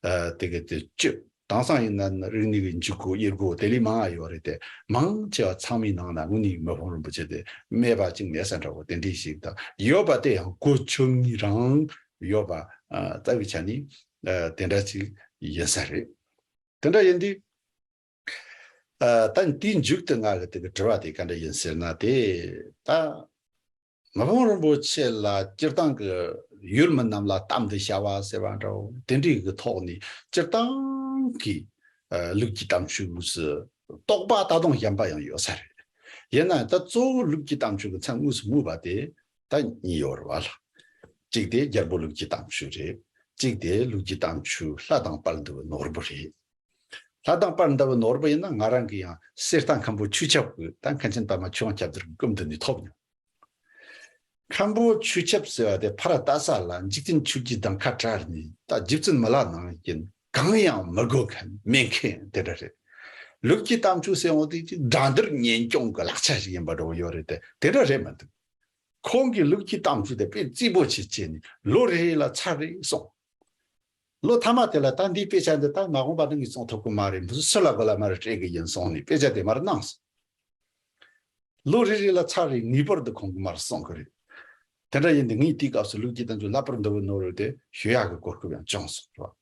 ཨ་དེ་གི་དེ་བཅུ། དེང་སང་ཡིན་ན་རིག་གནས་ཀྱི་འཇུག་སྒོ་དབྱེ་སྒོ་དེ་ལས་མང་ང་ཡོད་རེད་དེ། མང་ཆེ་བ་ཚང་མའི་ནང་ན་དངོས་གནས་མི་ཕམ་རིན་པོ་ཆེ་དེ་མེད་པ་ཅིག་མེད་ས་འདྲ་བོ་དེ་འདྲ་ཞིག་དང་། ཡོད་པ་དེ་ཡང་གོ་ཆོད་ངེས་རང་ཡོད་པ་ཨ་རྩ་བའི་ཆ་ནས་ཨ་དེ་འདྲ་ཅིག་ཡིན་ས་རེད། དེ་འདྲ་ཡིན་དུས་ཨ་ད་དེའི་མཇུག་ཏུ་ང་གི་དེ་གི་དྲི་བ་དེ་ག་འདྲ་ཡིན་ཟེར་ན། དེ་ད་མི་ཕམ་རིན་པོ་ཆེ་ལ་སྤྱིར་བཏང་གི་ཡུལ་མི་རྣམས་ལ་གཏམ་འདི་བྱ་བ་ཟེར་བ་འདྲ་བོ་དེ་འདྲའི་གི་ཐོག་ནས་སྤྱིར་བཏང་གི་ཨ་ལུགས་ཀྱི་དམ་ཆོས་དངོས་སུ་རྟོགས་པ་ད་དུང་གཞན་པ་ཡང་ཡོད་ས་རེད། ཡིན་ན་ད་གཙོ་བོ་ལུགས་ཀྱི་དམ་ཆོས་ཀྱི་མཚན་དངོས་སུ་སྨོས་པ་དེ་ད་གཉིས་ཡོད་རེད་པ་ལགས། གཅིག་དེ་རྒྱལ་པོ་ལུགས་ཀྱི་དམ་ཆོས་རེད། གཅིག་དེ་ལུགས་ཀྱི་དམ་ཆོས་ལྷ་དང་དཔལ་འདུལ་བའི་ནོར་བུ་རེད། ལྷ་དང་དཔལ་འདུལ་བའི་ནོར་བུ་ཡིན་ན་ང་རང་གི་ཡང་གསེར་རྟ་མཁན་པོ་ཆོས་ཁྱབ་ཀྱི་ད་མཁན་ཆེན་པདྨ་ཆོས་དབང་ཁྱབ་གདལ་གྱི་སྐུ་མདུན་ནས་ཐོབ་མྱོང་། མཁན་པོ་ཆོས་ཁྱབ་ཟེར་བ་དེ་ཕར་ལྟ་ས་ལ་འཇིག་རྟེན་ཆོས་བརྒྱད་དང་ཁ་བྲལ་ནས་ད་རྗེ་བཙུན་མི་ལ་ནང་བཞིན་གང་ཡང་མི་དགོས་མཁན་མེད་མཁན་དེ་འདྲ་རེད། ལུགས་ཀྱི་དམ་ཆོས་ཟེར་འོང་དུས་ཀྱི་དགྲ་འདུལ་གཉེན་སྐྱོང་གི་ལག་ཆ་ཞིག་ཡིན་པ་འདྲ་བོ་ཡོད་རེད་དེ། དེ་འདྲ་རེད་མི་འདུག་ཁོང་གིས་ལུགས་ཀྱི་དམ་ཆོས་དེ་དཔེ་རྩིས་པོ་ཆེ་བྱས་ནས་ལོ་རེ་རེ་ལ་ཚར་རེ་གསུངས། ལོ་མཐའ་མ་དེ་ལ་ད་འདིའི་དཔེ་ཆ་འདི་ད་མ་འོངས་པ་ནི་ངས་བཙོང་ཐུབ་ཀྱི་མ་རེད། མི་སུ་སུ་ལ་གོ་ལ་མ་རེད་སྤྲད་གི་ཡིན་གསུངས་ནས་དཔེ་ཆ་དེ་མར་གནང་སོང་། ལོ་རེ་རེ་ལ་ཚར་རེ་ངེས་པར་དུ་ཁོང་གིས་མར་གསུང་གི་རེད། དེ་འདྲ་ཡིན་དུས་ངས་དེའི་སྐབས་སུ་ལུགས་ཀྱི་དམ་ཆོས་ལྷག་པར་འདུལ་བའི་ནོར་བུ་དེ་ཞུ་ཡག་གི་གོ་སྐབས་ཡང་བྱུང་སོང་རེད་བ།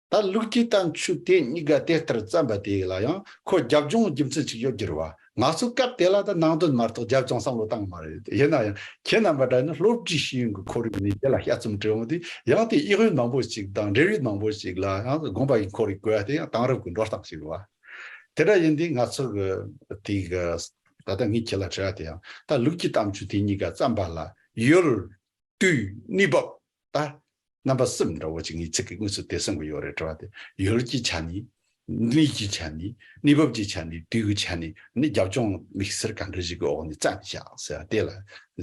ད་ལུགས་ཀྱི་དམ་ཆོས་དེ་གཉིས་ཀ་དེ་ལྟར་བརྩམས་པ་དེ་ལ་ཡང་ཁོ་རྒྱབ་ལྗོངས་རྒྱུ་མཚན་ཅིག་ཡོད་ཀྱི་རེད་བ། ང་ཚོ་སྐབས་དེ་ལ་ད་ནང་དོན་མ་གཏོགས་རྒྱབ་ལྗོངས་བསམ་བློ་བཏང་གི་མ་རེད། ཡིན་ན་ཡང་ཁྱེད་རྣམ་པ་འདྲ་ཡིན་ན་སློབ་ཁྲིད་ཤེས་ཡོན་གྱི་ཁོར་ཡུག་ནས་དེ་ལ་དཔྱད་རྩོམ་བྲིས་འོང་དུས་ཡང་དེ་དབྱེ་བ་མང་པོ་ཞིག་དང་འབྲེལ་ཡོད་མང་པོ་ཞིག་ལ་ཡང་དགོངས་པ་ཡི་ཁོར་ཡུག་བཀོད་ཡ་དེ་ཡང་དེང་རབས་ཀྱི་འགྲོ་སྟངས་ཤིག་རེད་བ། དེ་འདྲ་ཡིན་དུས་ང་ཚོ་གི་དེ་གི་ད་ལྟ་ངས་ཁྱེད་ལ་དྲི་བ་དེ་ཡང་ད་ལུགས་ཀྱི་དམ་ཆོས་དེ་གཉིས་ཀ་བརྩམས་པ་ལ་ཡུལ། དུས། གནས་བབ། ད་རྣམ་པ་གསུམ་འདྲ་བོ་ཅིག་ངས་ཚིག་གི་དངོས་སུ་དེ་གསུང་གི་ཡོད་རེད། དྲི་བ་དེ་ཡུལ་གྱི་ཆ་ནས། གནས་ཀྱི་ཆ་ནས། གནས་བབ་ཀྱི་ཆ་ནས། དུས་ཀྱི་ཆ་ནས་ནི་རྒྱབ་ལྗོངས་དམིགས་བསལ་གང་འདྲ་ཞིག་གི་འོག་ནས་བརྩམས་བཞག་ཟེར་བ་དེ་ལ་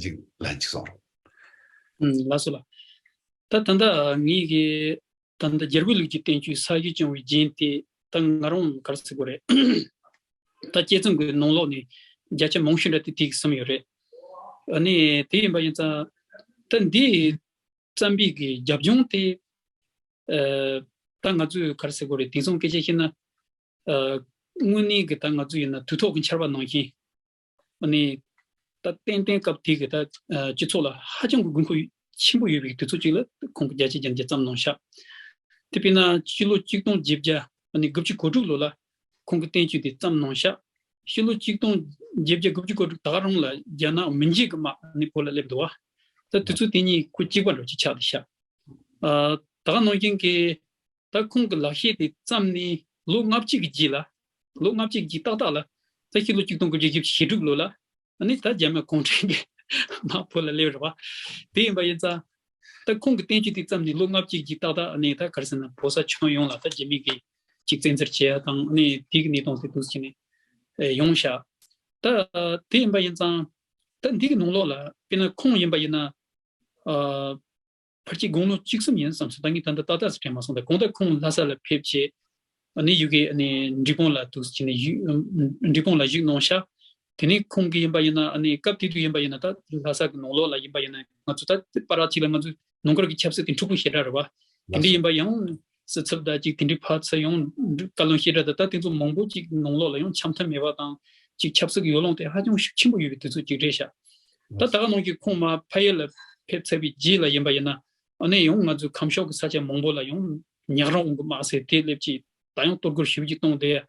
ཅིག་ལན་ཅིག་གསུང་རོགས། ཨུམ། ལགས་སོ་ལགས། ད་ད་ལྟ་ངས་ཀྱི་ད་ལྟ་རྒྱལ་པོའི་ལུགས་ཀྱི་བསྟན་བཅོས་ས་གཞི་སྐྱོང་བའི་རྒྱན་དེ་ད་ང་རང་ག་རེ་ཟེར་དགོས་རེད། ད་དཔྱད་རྩོམ་གྱི་ནང་ལོགས་ནས་བརྒྱ་ཆ་མང་ཤོས་འདྲ་དེ་དེ་གི་གསུམ་ཡོད་རེད། ཨ་ནི་དེ་ཡིན་པ་ཡིན་ཙང་ད་འདི་བརྩམས་པའི་གི་རྒྱབ་ལྗོངས་དེ། ཨ། ད་ང་ཚོས་ག་རེ་ཟེར་དགོས་རེད། དེང་སང་སྐད་ཆ་བཤད་ན། ཨ། དངོས་གནས་ཀྱི་ད་ང་ཚོ་ཡིན་ན་དུས་ཐོག་གི་ཆར་པ་ནང་བཞིན། ཨ་ནི། ད་ཏན་ཏན་སྐབས་དེ་གི་ད་ཨ་སྤྱི་ཚོགས་ལ་ཧ་ཅང་གི་དགོས་མཁོ་ཆེན་པོ་ཡོད་པའི་དུས་ཚོད་ཅིག་ལ་ཁོང་གིས་བརྒྱ་ཆ་བརྒྱ་བརྒྱ་བརྩམས་གནང་ཤག་དེ་དཔེར་ན་ཕྱི་ལོ་ཆིག་སྟོང་བརྒྱད་བརྒྱ་ཨ་ནི་དགུ་བཅུ་གོ་དྲུག་ལོ་ལ་ཁོང་གི་བསྟན་བཅོས་དེ་བརྩམས་གནང་ཤག་ཕྱི་ལོ་ཆིག་སྟོང་བརྒྱད་བརྒྱ་དགུ་བཅུ་གོ་དྲུག་ད་ག་རང་ལ་རྒྱ་ནག་མི་འཇིགས་ཀྱི་དམག་ནི་བོད་ལ་སླེབས་འདུག་བ། ད་དུས་ཚོད་དེ་གཉིས་ཁོ་གཅིག་པ་འདྲ་ཅིག་ཆགས་བསྡད་ཤག་ཨ། ད་ག་ནང་བཞིན་གྱི་ད་ཁོང་གི་ལག་ཤེས་དེ་བརྩམས་ནས་ལོ་ལྔ་བཅུ་གི་རྗེས་ལ། ལོ་ལྔ་བཅུ་གི་རྗེས་ཏག་ཏག་ལ་ད་ཕྱི་ལོ་ཆིག་སྟོང་དགུ་བརྒྱ་བཞི་བཅུ་ཞེ་དྲུག་ལོ་ལ་ཨ་ནི་ད་རྒྱ་མི་གུང་ཁྲན་གྱི་དམག་བོད་ལ་སླེབས་རེད་བ། དེ་ཡིན་པ་ཡིན་ཙང་། ད་ཁོང་གི་བསྟན་བཅོས་དེ་བརྩམས་ནས་ལོ་ལྔ་བཅུ་གི་རྗེས་ཏག་ཏག་ཨ་ནི་ད་ག་རེ་ཟེར་ན་བོད་ས་ཁྱོན་ཡོངས་ལ་ད་རྒྱ་མི་གིས་ཅིག་བཙན་འཛུལ་བྱས་ཡ་དང་ཨ་ནི་དེ་གི་གནས་སྟངས་དེ་འདུག་སེ་བྱས་ནས་ཡོང་ཤག་ད་དེ་ཡིན་པ་ཡིན་ཙང་ད་འདི་གི་ནང་ལོགས་ལ་དཔེར་ན་ཁོང་ཡིན་པ་ཡིན་ན། ཨ། ཕལ་ཆེར་དགུང་ལོ་བཅུ་གསུམ་ཡིན་བསམ་སོང་། ད་ངས་ད་ལྟ་ཏག་ཏག་ཙམ་དྲན་མ་སོང་། ད་གང་ལྟར་ཁོང་ལྷ་ས་ལ་ཕེབས་བྱས། ཨ་ནི་ཡུལ་གྱི་ཨ་ནི་འབྲས་སྤུངས་ལ་འདུག་སེ་བྱས་ནས་བཞུགས། འབྲས་སྤུངས་ལ་བཞུགས་གནང་ཤག་དེ་ནས་ཁོང་གིས་ཡིན་པ་ཡིན་ན་ཨ་ནི་སྐབས་དེ་དུས་ཡིན་པ་ཡིན་ན་ད་ལྷ་ས་གི་ནང་ལོགས་ལ་ཡིན་པ་ཡིན་ན་ང་ཚོ་ད་བར་ཅིག་ལ་ང་ཚོ་ནང་ཁུལ་གྱི་ཆབ་སྲིད་དེ་འཁྲུག་པོ་ཞེ་དྲག་རེད་བ། དེ་འདྲ་ཡིན་པ་ཡང་སྲིད་ཚབ་དང་ཅིག་དེ་འདྲའི་ཕར་ཚུར་ཡང་བཀའ་བློན་ཞེ་དྲག་དང་ད་དེ་ཚོ་མང་པོ་ཅིག་ནང་ལོགས་ལ་ཡང་འཆམ་ཐབས་མེད་པ་དང་ཅིག་ཆབ་སྲིད་ཀྱི་ཡོ་ལང་དེ་ཧ་ཅང་ཤུགས་ཆེན་པོ་ཡོད་པའི་དུས་ཚོད་ཅིག་རེད་ཤག་ད་ད་ག་ནང་བཞིན་ཁོང་མར་ཕ་ཡུལ་ལ་ཕེབས་ཚར་བའི་རྗེས་ལ་ཡིན་པ་ཡིན་ན་ཨ་ནི་ཡང་ང་ཚོའི་ཁམས་ཕྱོགས་ཀྱི་ས་ཆ་མང་པོ་ལ་ཡང་ཉག་རོང་འོང་གི་མ་ཟད་དེ་སླེབས་ཀྱི་ད་ཡང་གཏོར་རྒོལ་ཞེ་པོ་ཅིག་བཏང་སྟེ།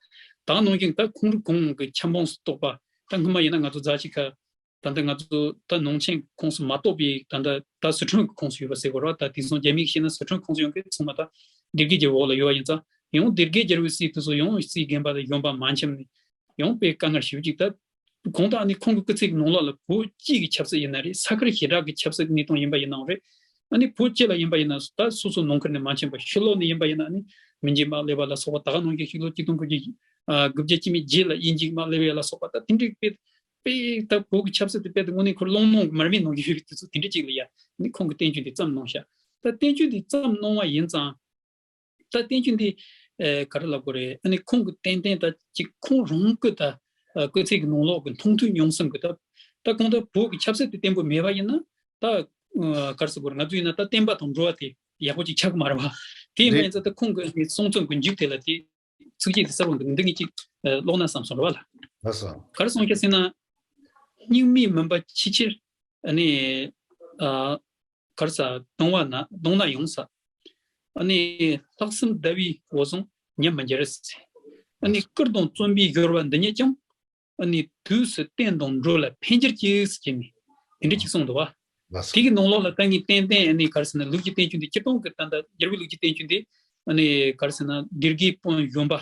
ད་ག་ནང་བཞིན་ད་ཁོང་རང་ཁོང་གི་ཆབ་འབངས་སུ་གཏོགས་པ་ད་སྔོན་མ་ཡིན་ན་ང་ཚོ་རྫ་ཆུ་ཁ་ད་ལྟ་ང་ཚོ་ད་ནང་ཆེན་ཁོངས་སུ་མ་གཏོགས་པའི་ད་ལྟ་ད་སི་ཁྲོན་གྱི་ཁོངས་སུ་ཡོད་པ་ཟེར་དགོས་རེད་བ། ད་དེང་སང་རྒྱ་མིས་བཤད་ན་སི་ཁྲོན་ཁོངས་སུ་ཡོང་མཁན་ཚང་མ་ད་སྡེ་དགེ་རྒྱལ་པོའི་འོག་ལ་ཡོད་པ་ཡིན་ཙང་ཡང་སྡེ་དགེ་རྒྱལ་པོའི་སྲས་དེ་ཚོ་ཡང་སྲིད་རྒན་པ་དང་གཞོན་པ་མ་འཆམ་ནས་ཡང་དཔེ་དཀའ་ངལ་ཞེ་པོ་ཅིག་ད་གང་ལྟར་ཨ་ནི་ཁོང་གི་སྐུ་ཚེ་གི་ནང་ལོགས་ལ་བོད་སྤྱི་གི་ཆབ་སྲིད་ཡིན་ན་རེད། ས་ཁུལ་ཞེ་དྲག་གི་ཆབ་སྲིད་གནས་སྟངས་ཡིན་པ་ཡིན་ནའང་རེད། ཨ་ནི་བོད་སྤྱི་ལ་ཡིན་པ་ཡིན་ན་ད་སོ་སོ་ནང་ཁུལ་ནས་མ་འཆམ་པ་ཕྱི་ལོགས་ནས་ཡིན་པ་ཡིན་ན་ཨ་ནི་མི་འཇིགས་དམག་སླེབས་པ་ལ་སོགས་པ་ད་ག་ནང་བཞིན་ཕྱི་ལོ་ཆིག་སྟོང་དགུ་བརྒྱ་ཨ་དགུ་བརྒྱ་བཅུ་མེད་རྗེས་ལ་དབྱིན་ཇིའི་དམག་སླེབས་ཡ་ལ་སོགས་པ་ད་དེ་འདྲའི་དཔེ་དཔེ་ད་བོད་ཀྱི་ཆབ་སྲིད་དེ་དཔེ་དེ་དངོས་གནས་ཁོ་ཀློང་ནང་མར་མེ་ནང་བཞིན་ཡོད་པའི་དུས་ཚོད་དེ་འདྲ་ཅིག་ལ་ཡ་ནི་ཁོང་གི་བསྟན་བཅོས་འདི་བརྩམས་གནང་ཤག་ད་བསྟན་བཅོས་འདི་བརྩམས་གནང་བ་ཡིན་ཙང་ད་བསྟན་བཅོས་འདི་ཨེ་ག་རེ་ལབ་དགོས་རེད། ཨ་ནི་ཁོང་གི་ཏན་ཏན་ད་ཅིག་ཁོང་རང་གི་ད་ཨ་སྐུ་ཚེ་གི་ནང་ལོགས་ཀྱི་མཐོང་ཐོས་མྱོང་གསུམ་གྱི་ད་ད་གང་ལྟར་བོད་ཀྱི་ཆབ་སྲིད་དེ་བརྟན་པོ་མེད་པ་ཡིན་ན་ད་ཨ་ག་རེ་ཟེར་དགོས་རེད། ང་ཚོ་ཡིན་ན་ད་བསྟན་པ་དང་འགྲོ་བ་དེ་ཡག་པོ་ཅིག་ཆགས་ཀྱི་མ་རེད་བ། དེ་ཡིན་པ་ཡིན་ཙང་ད་ཁོང་གི་ཨ་ནི་གསུང་རྩོམ་གྱི་མཇུག་དེ་ལ་དེ། ཚིགས་བཅད་འདི་གསལ་བོ་འདུག་འདི་ངས་ཅིག་ཨ་ཀློག་ན་བསམ་སོང་རེད་བ་ལ། ལགས་སོ། ག་རེ་གསུངས་ཀྱི་ཟེར་ན། སྙིགས་མའི་མུན་པ་ཕྱི་ཕྱིར་ཨ་ནི་ཨ་ག་རེ་ཟ་གདུང་བ་ན་གདུང་ན་ཡོང་ས། ཨ་ནི་ལྷག་བསམ་ཟླ་བའི་འོད་བཟང་ཉམས་མི་འགྱུར་ཟེར། ཨ་ནི་བཀུར་དང་བརྩོན་པའི་སྦྱོར་བ་འདི་ཉིད་ཀྱང་། ཨ་ནི་དུས་སུ་བསྟན་དང་འགྲོ་ལ་ཕན་གྱུར་ཅིག་ཟེར་གྱི་ནི་དེ་འདྲ་ཅིག་གསུངས་འདུག་བ། ལགས་སོ། དེ་གི་ནང་ལོགས་ལ་ད་ངས་ཏན་ཏན་ཨ་ནི་ག་རེ་ཟེར་ན་ལུགས་ཀྱི་བསྟན་བཅོས་འདི་སྤྱིར་བཏང་གི་ད་ལྟ་རྒྱལ་པོའི་ལུགས་ཀྱི་བསྟན་བཅོས་འདི་ཨ་ནི་ག་རེ་ཟེར་ན་སྡེ་དགེ་དཔོན་གཞོན་པ་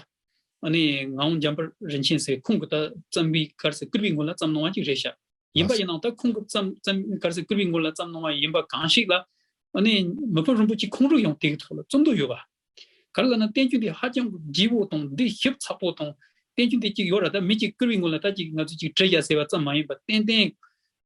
ཨ་ནི་ངག་དབང་འཇམ་དཔལ་རིན་ཆེན་ཟེར་ཁོང་གི་ད་བརྩམས་པའི་ག་རེ་ཟེར་བསྐུར་བའི་ངོ་ལ་བརྩམས་གནང་བ་ཅིག་རེད་ཤག་ཡིན་པ་ཡིན་ནའང་ད་ཁོང་གི་བརྩམས་བརྩམས་ག་རེ་ཟེར་བསྐུར་བའི་ངོ་ལ་བརྩམས་གནང་བ་ཡིན་པ་གང་ཞིག་ལ་ ཨ་ནི་མི་ཕམ་རིན་པོ་ཆེ་ཁོང་རང་ཡང་དེ་གི་ཐོག་ལ་རྩོམ་འདུག་ཡོད་པ། ག་རེ་ལབ་ན་བསྟན་བཅོས་འདི་ཧ་ཅང་གི་རྒྱས་པོ་དང་འདི་ཞིབ་ཚགས་པོ་དང་། བསྟན་བཅོས་འདི་གཅིག་ཡོད་ར། ད་མི་གཅིག་བསྐུར་བའི་ངོ་ལ་ད་གཅིག་ང་ཚོ་གཅིག་བྲི་བར་ཟེར་བ་ཙམ་མ་ཡིན་པར་ཏན་ཏན་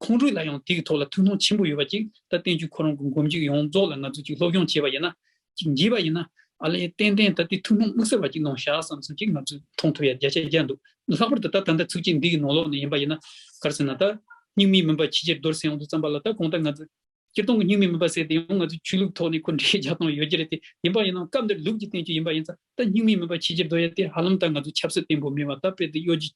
ཁོང་རང་ལ་ཡང་དེ་གི་ཐོག་ལ་ཐུགས་སྣང་ཆེན་པོ་ཡོད་པ་ཅིག་ད་བསྟན་བཅོས་ཁོ་རང་གི་མགོ་མཇུག་ཡོངས་རྫོགས་ལ་ང་ཚོ་གཅིག་སློབ་སྦྱོང་བྱས་པ་ཡིན་ན། གཅིག་འགྱེས་པ་ཡིན་ན། ཨ་ལས་ཏན་ཏན་ད་དེ་ཐུགས་སྣང་དམིགས་བསལ་བ་ཅིག་གནང་བཞག་བསམ་བསམ་ཅིག་ང་ཚོས་མཐོང་ཐུབ་ཡ་བརྒྱ་ཆ་བརྒྱ་འདུག་ལྷག་པར་དུ་ད་ད་ལྟ་ཚིགས་བཅད་འདི་གི་ནང་ལོགས་ནས་ཡིན་པ་ཡིན་ན། ག་རེ་ཟེར་ན་ད། སྙིགས་མའི་མུན་པ་ཆེས་ཆེར་འདོར་ཟེར་ཡོང་དུས་ཙམ་པ་ལ། ད་གང་ལྟར་ང་ཚོ་སྤྱིར་བཏང་གི་སྙིགས་མའི་མུན་པ་ཟེར་དེ་ཡང་ང་ཚོ་ཆོས་ལུགས་ཐོག་ནས་ཁོ་འགྲེལ་བརྒྱབ་སྟངས་ཡོད་ཀྱི་རེད་དེ། ཡིན་པ་ཡིན་ནའང་སྐབས་འདིར་ལུགས་ཀྱི་བསྟན་བཅོས་ཡིན་པ་ཡིན་ཙང་། ད་སྙིགས་མའི་མུན་པ་ཆེས་ཆེར་འདོར་ཡ་དེ་ཧ་ལམ་ད་ང་ཚོ་ཆབ་སྲིད་བརྟན་པོ་མེད་པ། ད་དཔེ་དེ་གཡོ་ཇི་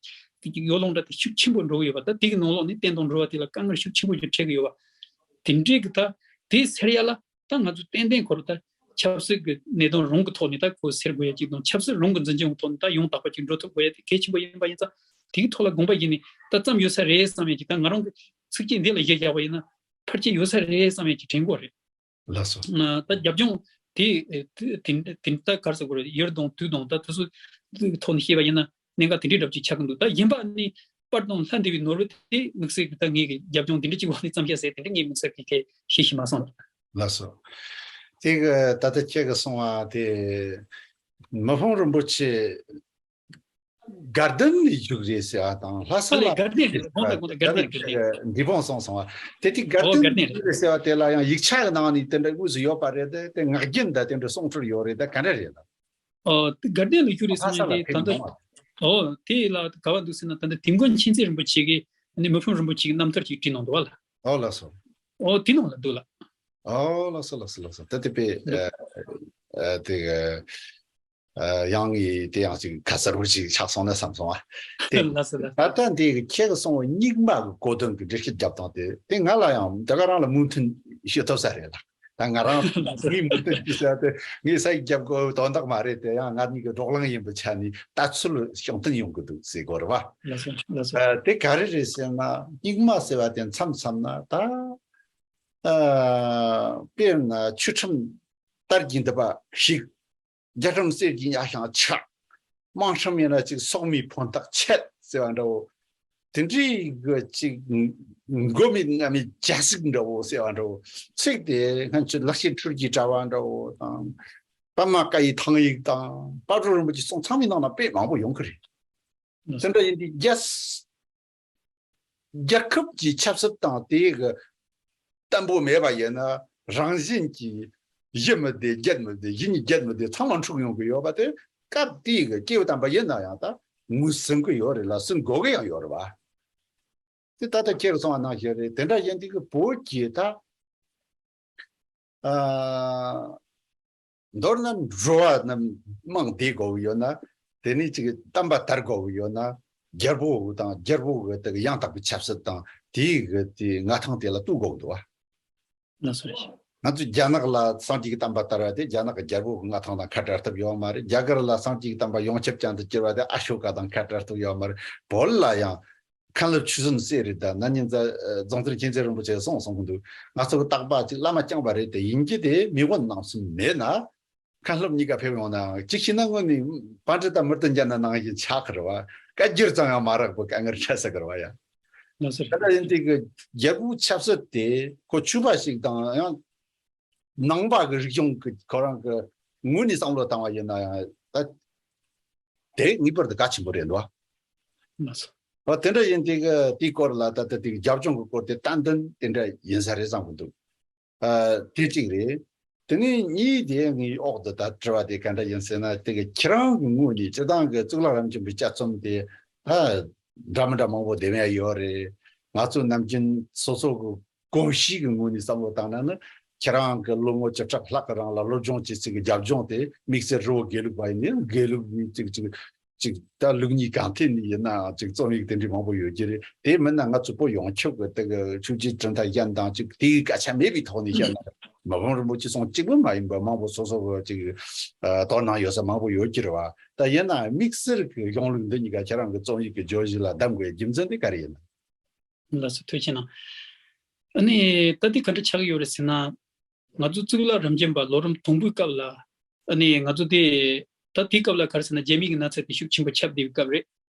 གཡོ་ལུང་འདྲ་དེ་ཤུགས་ཆེན་པོ་འགྲོ་གི་ཡོད་པ། ད་དེ་གི་ནང་ལོགས་ནས་བསྟན་དང་འགྲོ་བ་དེ་ལ་དཀའ་ངལ་ཤུགས་ཆེན་པོ་ཅིག་འཕྲད་གི་ཡོད་པ། དེ་འདྲའི་གི་ད་དེ་སེལ་ཡ་ལ། ད་ང་ཚོ་ཏན་ཏན་ཁོ་རང་ད་ཆབ་སྲིད་ཀྱི་གནད་དོན་རང་གི་ཐོག་ནས་ད་ཁོ་སེལ་དགོས་ཡ་གཅིག་དང་། ཆབ་སྲིད་རང་གི་འཛིན་སྐྱོང་གི་ཐོག་ནས་ད་ཡང་དག་པ་ཅིག་འགྲོ་ཐུབ་དགོས་ཡ་དེ་གལ་ཆེན་པོ་ཡིན་པ་ཡིན་ཙང་། དེ་གི་ཐོག་ལ་དགོངས་པ་བཞེས་ནས་ད་བརྩམས་ཡོད་ས་རེད་བསམ་ཡ་གཅིག་ད་ང་རང་གི་ཚིགས་བཅད་འདི་ལ་གཞི་བཞག་པ་ཡིན་ན་ཕལ་ཆེར་ཡོད་ས་རེད་བསམ་ཡ་གཅིག་དྲན་གྱི་ཡོད་རེད། ལགས་སོ། ད་རྒྱབ་ལྗོངས་དེ་དེ་དེ་ད་ག་རེ་ཟེར་དགོས་རེད། ཡུལ་དང་དུས་དང་ད་དེ་ཚོ་ཐོག་ནས་བཤད་པ་ཡིན་ན། གནད་འགག་དེ་འདྲའི་འདྲ་པོ་ཅིག་ཆགས་ཀྱི་འདུག་ད་གཞན་པ་ནི་པར་དང་ལྷ་འདྲེ་བའི་ནོར་བུ་དེ་དམིགས་བསལ་གྱི་ད་ངེད་ཀྱི་རྒྱབ་ལྗོངས་འདི་འདྲ་ཅིག་འོག་ནས་བརྩམས་བཞག་ཟེར་དེ་འདྲ་ངས་དམིགས་བསལ་གྱི་གལ་ཤེས་ཤིག་མ་སོང་། ལགས་སོ། དེ་གི་ད་ལྟ་ཁྱེད་ཀྱིས་གསུངས་པ་དེ་མི་ཕམ་རིན་པོ་ཆེ་དགའ་ལྡན་ནས་བཞུགས་རེད་ཟེར་བ་དང་། ལྷ་ས་ཨ་ལས་ལ་དགའ་ལྡན་རེད། དགོངས་དག་དགོངས་དག་དགའ་ལྡན་རེད། དགའ་ལྡན། འདི་བོང་སོང་སོང་བ་དེ། དེ་དགའ་ཨོ་ལྡན་དགའ་ལྡན་རེད། བཞུགས་རེད་ཟེར་བ་དེ་ལ་ཡང་ཡིག་ཆ་གི་ནང་ནས་དེ་འདྲ་དངོས་སུ་ཡོད་པ་རེད་དེ། དེ་ངག་རྒྱུན་ད་དེ་འདྲ་གསུང་འཕྲོར་ཡོད་རེད། ད་ག་འདྲ་རེད་ལ། ཨོ། དེ་དགའ་ལྡན་ལ་བཞུགས་རེད་ཟེར་ལྷ་ས་ནས་ལ་དེ་ད་ཕེབས་ལྟ། མྱོང་བ། ཨོ། དེ་ལ་ག་བ་འདུག་ཟེར་ན་ད་ལྟ་དིལ་མགོ་མཁྱེན་བརྩེ་རིན་པོ་ཆེ་གིས་ནི་མི་ཕམ་རིན་པོ་ཆེ་གི་རྣམ་ཐར་ཅིག་བྲིས་གནང་འདུག་བ་ལ། ཨོ་ལགས་སོ། ཨོ་དེ་ནང་ལ་འདུག་ལ། ཨོ་ལགས་སོ་ལགས་སོ་ལགས་སོ། ད་དེ་དཔེ་ཨ་ཨ་དེ་ཨ་ཡང་ངས་དེ་ཡང་ཅིག་ཁ་གསལ་པོ་ཅིག་ཆགས་སོང་ན་བསམ་སོང་བ། དེ་ལགས་སོ་ལགས་སོ། ད་ལྟ་འདི་ཁྱེད་ཀྱིས་གསུངས་པའི་སྙིགས་མ་གི་གོ་དོན་གྱི་འགྲེལ་བཤད་རྒྱབ་སྟངས་དེ་དེ་ང་ལ་ཡང་ད་ག་རང་ལ་མོས་མཐུན་ཞུ་ཐུབ་ས་རེད་ལ། ད་ང་རང་ངའི་མི་འདོད་ཀྱི་ཟེར་ཏེ་ངས་ས་ཡིག་རྒྱབ་དགོས་དོན་དག་མ་རེད་དེ། ཡང་ང་གཉིས་ཀྱི་རོགས་གླེང་ཡིན་པའི་ཆ་ནས་ལྟ་ཚུལ་ཤིང་བསྟུན་ཡོང་གི་འདུག་ཟེར་དགོས་རེད་བ། ལགས་སོ་ལགས་སོ། ཨ་དེ་ག་རེ་རེད་ཟེར་ན། སྙིགས་མ་ཟེར་བ་དེ་མཚམས་མཚམས་ན་ད་ཨ་དཔེར་ན་ཆུ་ཁྲིམས་དར་གྱི་འདུག་པ་ཞིག་རྒྱ་གྲམ་གསེར་གྱི་ཉ་ཤང་ཆག་དམངས་ཁྲིམས་ཡིན་ན་ཅིག་སྲོག་མའི་ཕན་ཐོགས་ཆད་ཟེར་བ་འདྲ་བོ། དེ་འདྲའི་གི་ཅིག་མགོ་མེད་རྔ་མའི་རྒྱ་ཟིག་འདྲ་བོ་ཟེར་བ་འདྲ་བོ། ཚིག་དེ་སྔོན་ཆད་ལེགས་བཤད་འཕྲུལ་གྱི་དྲ་བ་འདྲ་བོ་དང་། པདྨ་བཀའ་ཡི་ཐང་ཡིག་དང་། དཔལ་སྤྲུལ་རིན་པོ་ཆེ་གསུང་ཚང་མའི་ནང་ན་དཔེ་མང་པོ་ཡོང་གི་རེད། དེ་འདྲ་ཡིན་དུས་རྒྱ་རྒྱལ་ཁབ་ཀྱི་ཆབ་སྲིད་དང་དེའི་གི་བརྟན་པོ་མེད་པ་ཡིན་ན། རང་བཞིན་གྱིས་ཡིད་མི་བདེ་བརྒྱད་མི་བདེ་གཞི་གཉིས་བརྒྱད་མི་བདེ་ཚང་མ་འཁྲུག་ཡོང་གི་ཡོད་པ་དེ། སྐབས་དེའི་གི་སྐྱེས་བུ་དམ་པ་ཡིན་ན་ཡང་ད་ངོས་ཟིན་གི་ཡོད་རེད་ལ། ཟིན་དགོས་གི་ཡང་ཡོད་རེད་བ། དེ་ད་ལྟ་ཁྱེད་ཀྱིས་གསུངས་པ་ནང་བཞིན་རེད། དེ་འདྲ་ཡིན་དུས་གི་བོད་ཀྱི་ད་ཨ། མདོར་ན་འགྲོ་བ་རྣམས་མང་བསྡད་དགོས་ཀྱི་ཡོད་ན། དེ་ནས་ཅིག་བསྟན་པ་དར་དགོས་ཀྱི་ཡོད་ན། རྒྱལ་པོ་དང་རྒྱལ་པོ་གི་དེ་གི་ཡང་དག་པའི་ཆབ་སྲིད་དང་དེའི་གི་དེ་མངའ་ཐང་དེ་ལ་གཏུག་དགོས་ཀྱི་འདུག་བ། ལགས་སོ་རེད། ང་ཚོ་རྒྱ་ནག་ལ་སངས་རྒྱས་ཀྱི་བསྟན་པ་དར་བ་དེ་རྒྱ་ནག་གི་རྒྱལ་པོ་གི་མངའ་ཐང་དང་ཁ་བྲལ་ཐུབ་ཡོད་མ་རེད། རྒྱ་གར་ལ་སངས་རྒྱས་ཀྱི་བསྟན་པ་ཡོངས་ཁྱབ་ཅན་དུ་གྱུར་བ་དེ་ཨ་ཤོ་ཀ་དང་ཁ་བྲལ་ཐུབ་ཡོད་མ་རེད། བོད་ལ་ཡང་མཁན་སློབ་ཆོས་གསུམ་སྲས་རེད། ད་ན་ནིང་ཛ་རྫོང་དར་མཁྱེན་བརྩེ་རིན་པོ་ཆེ་གསུངས་སོང་གི་འདུག་ང་ཚོ་གི་རྟག་པ་ཅིག་བླ་མ་རྐྱང་པ་རེད་དེ། ཡིན་གྱི་དེ་མི་དབང་རྣམ་གསུམ་མེད་ན་མཁན་སློབ་གཉིས་ཀ་ཕེབས་ཡོང་ནའང་གཅིག་བྱས་ན་དངོས་ནས་པཎྜི་ཏ་མུ་ཏུ་ཛྙཱ་ན་ནང་བཞིན་ཆགས་ཀྱི་རེད་བ། བཀའ་འགྱུར་ཙམ་ཡང་མ་རག་པའི་དཀའ་ངལ་འཕྲད་ས་གི་རེད་བ་ཡ། ལགས་སོ། ད་ལྟ་ཡིན་དུས་ཀྱི་རྒྱལ་པོའི་ཆབ་སྲིད་དེ་ཁོ་ཆོས་པ་ཞིག་དང་ཡང་ནང་པ་གི་རིག་གཞུང་གི་ཁོ་རང་གི་ངོས་ནས་བསམ་བློ་བཏང་བ་ཡིན་ན་ཡང་ད་དེ་ངེས་པར་དུ་གལ་ཆེན་པོ་རེད་འདུག་བ། ལགས་སོ། ཨ་དེ་འདྲ་ཡིན་དུས་ཀྱི་དེའི་སྐོར་ལ་ད་ལྟ་དེ་གི་རྒྱབ་ལྗོངས་ཀྱི་སྐོར་དེ་ཏན་ཏན་དེ་འདྲ་ཡིན་ས་རེད་བསམ་གི་འདུག་ཨ་དེ་གཅིག་རེད། དེ་ནས་གཉིས་དེ་ངའི་འོག་ཏུ་ད་དྲི་བ་དེ་ག་འདྲ་ཡིན་ཟེར་ན། དེ་གི་ཁྱེད་རང་གི་ངོས་ནས་སྤྱིར་བཏང་གི་གཙུག་ལག་རབ་འབྱམས་པའི་དཔྱད་རྩོམ་དེ་ད་འདྲ་མི་འདྲ་མང་པོ་བསྡེབས་ཡ་ཡོད་རེད། ང་ཚོ་ནམ་རྒྱུན་སོ་སོ་གི་གོམས་གཤིས་ཀྱི་ངོས་ནས་བསམ་བློ་བཏང་ན་ནི། ཁྱེད་རང་གི་ལོ་ངོ་བཅུ་ཕྲག་ལྷག་གི་རིང་ལ་སློབ་སྦྱོང་བྱེད་ཚུལ་གྱི་རྒྱབ་ལྗོངས་དེ་དམིགས་བསལ་རི་བོ་དགེ་ལུགས་པ་ཡིན་ནའི་དགེ་ལུགས་ཀྱི་ཅིག་ཅིག་ཅིག་ད་ལུགས་གཉིས་གང་ཐད་ནས་ཡིན་ནའང་ཅིག་རྩོམ་ཡིག་དེ་འདྲའི་མང་པོ་ཡོད་ཀྱི་རེད། དེ་མིན་ན་ང་ཚོ་བོད་ཡོངས་ཁྱབ་ཀྱི་དེ་གི་ཆོས་བརྒྱུད་གྲུབ་མཐའ་གཞན་དང་ཅིག་དེའི་སྐད་ཆ་མེད་པའི་ཐོག་ནས་བཤད་ན། མི་ཕམ་རིན་པོ་ཆེ་གསུང་གཅིག་པུ་མ་ཡིན་པར་མང་པོ་སོ་སོ་གི་ཅིག་ཨ་དོ་སྣང་ཡོད་ས་མང་པོ་ཡོད་ཀྱི་རེད་བ། ད་ཡིན་ནའང་དམིགས་བསལ་གྱི་གཞུང་ལུགས་འདི་གཉིས་ཀ་ཁྱེད་རང་གི་རྩོམ་ཡིག་གི་བརྗོད་གཞི་ལ་གདམ་དགོས་རྒྱུ་མཚན་དེ་ག་རེ་ཡིན་ན། ལགས་སོ། ཐུགས་རྗེ་གནང་། ཨ་ནི་ད་ལྟའི་ག་འདྲ་ཆགས་ཀྱི་ཡོད་རེད་ཟེར་ན། ང་ཚོ་གཙུག་ལག་རབ་འབྱམས་པ་ལོ་རིམ་དང་པོའི་སྐབས་ལ། ཨ་ནི་ང་ཚོ་དེ་ད་དེའི་སྐབས་ལ་ག་རེ་ཟེར་ན་རྒྱ་མི་གི་ན་ཚ་དེ་ཤུགས་ཆེན་པོ་ཁྱབ་བསྡད་པའི་སྐབས་རེད།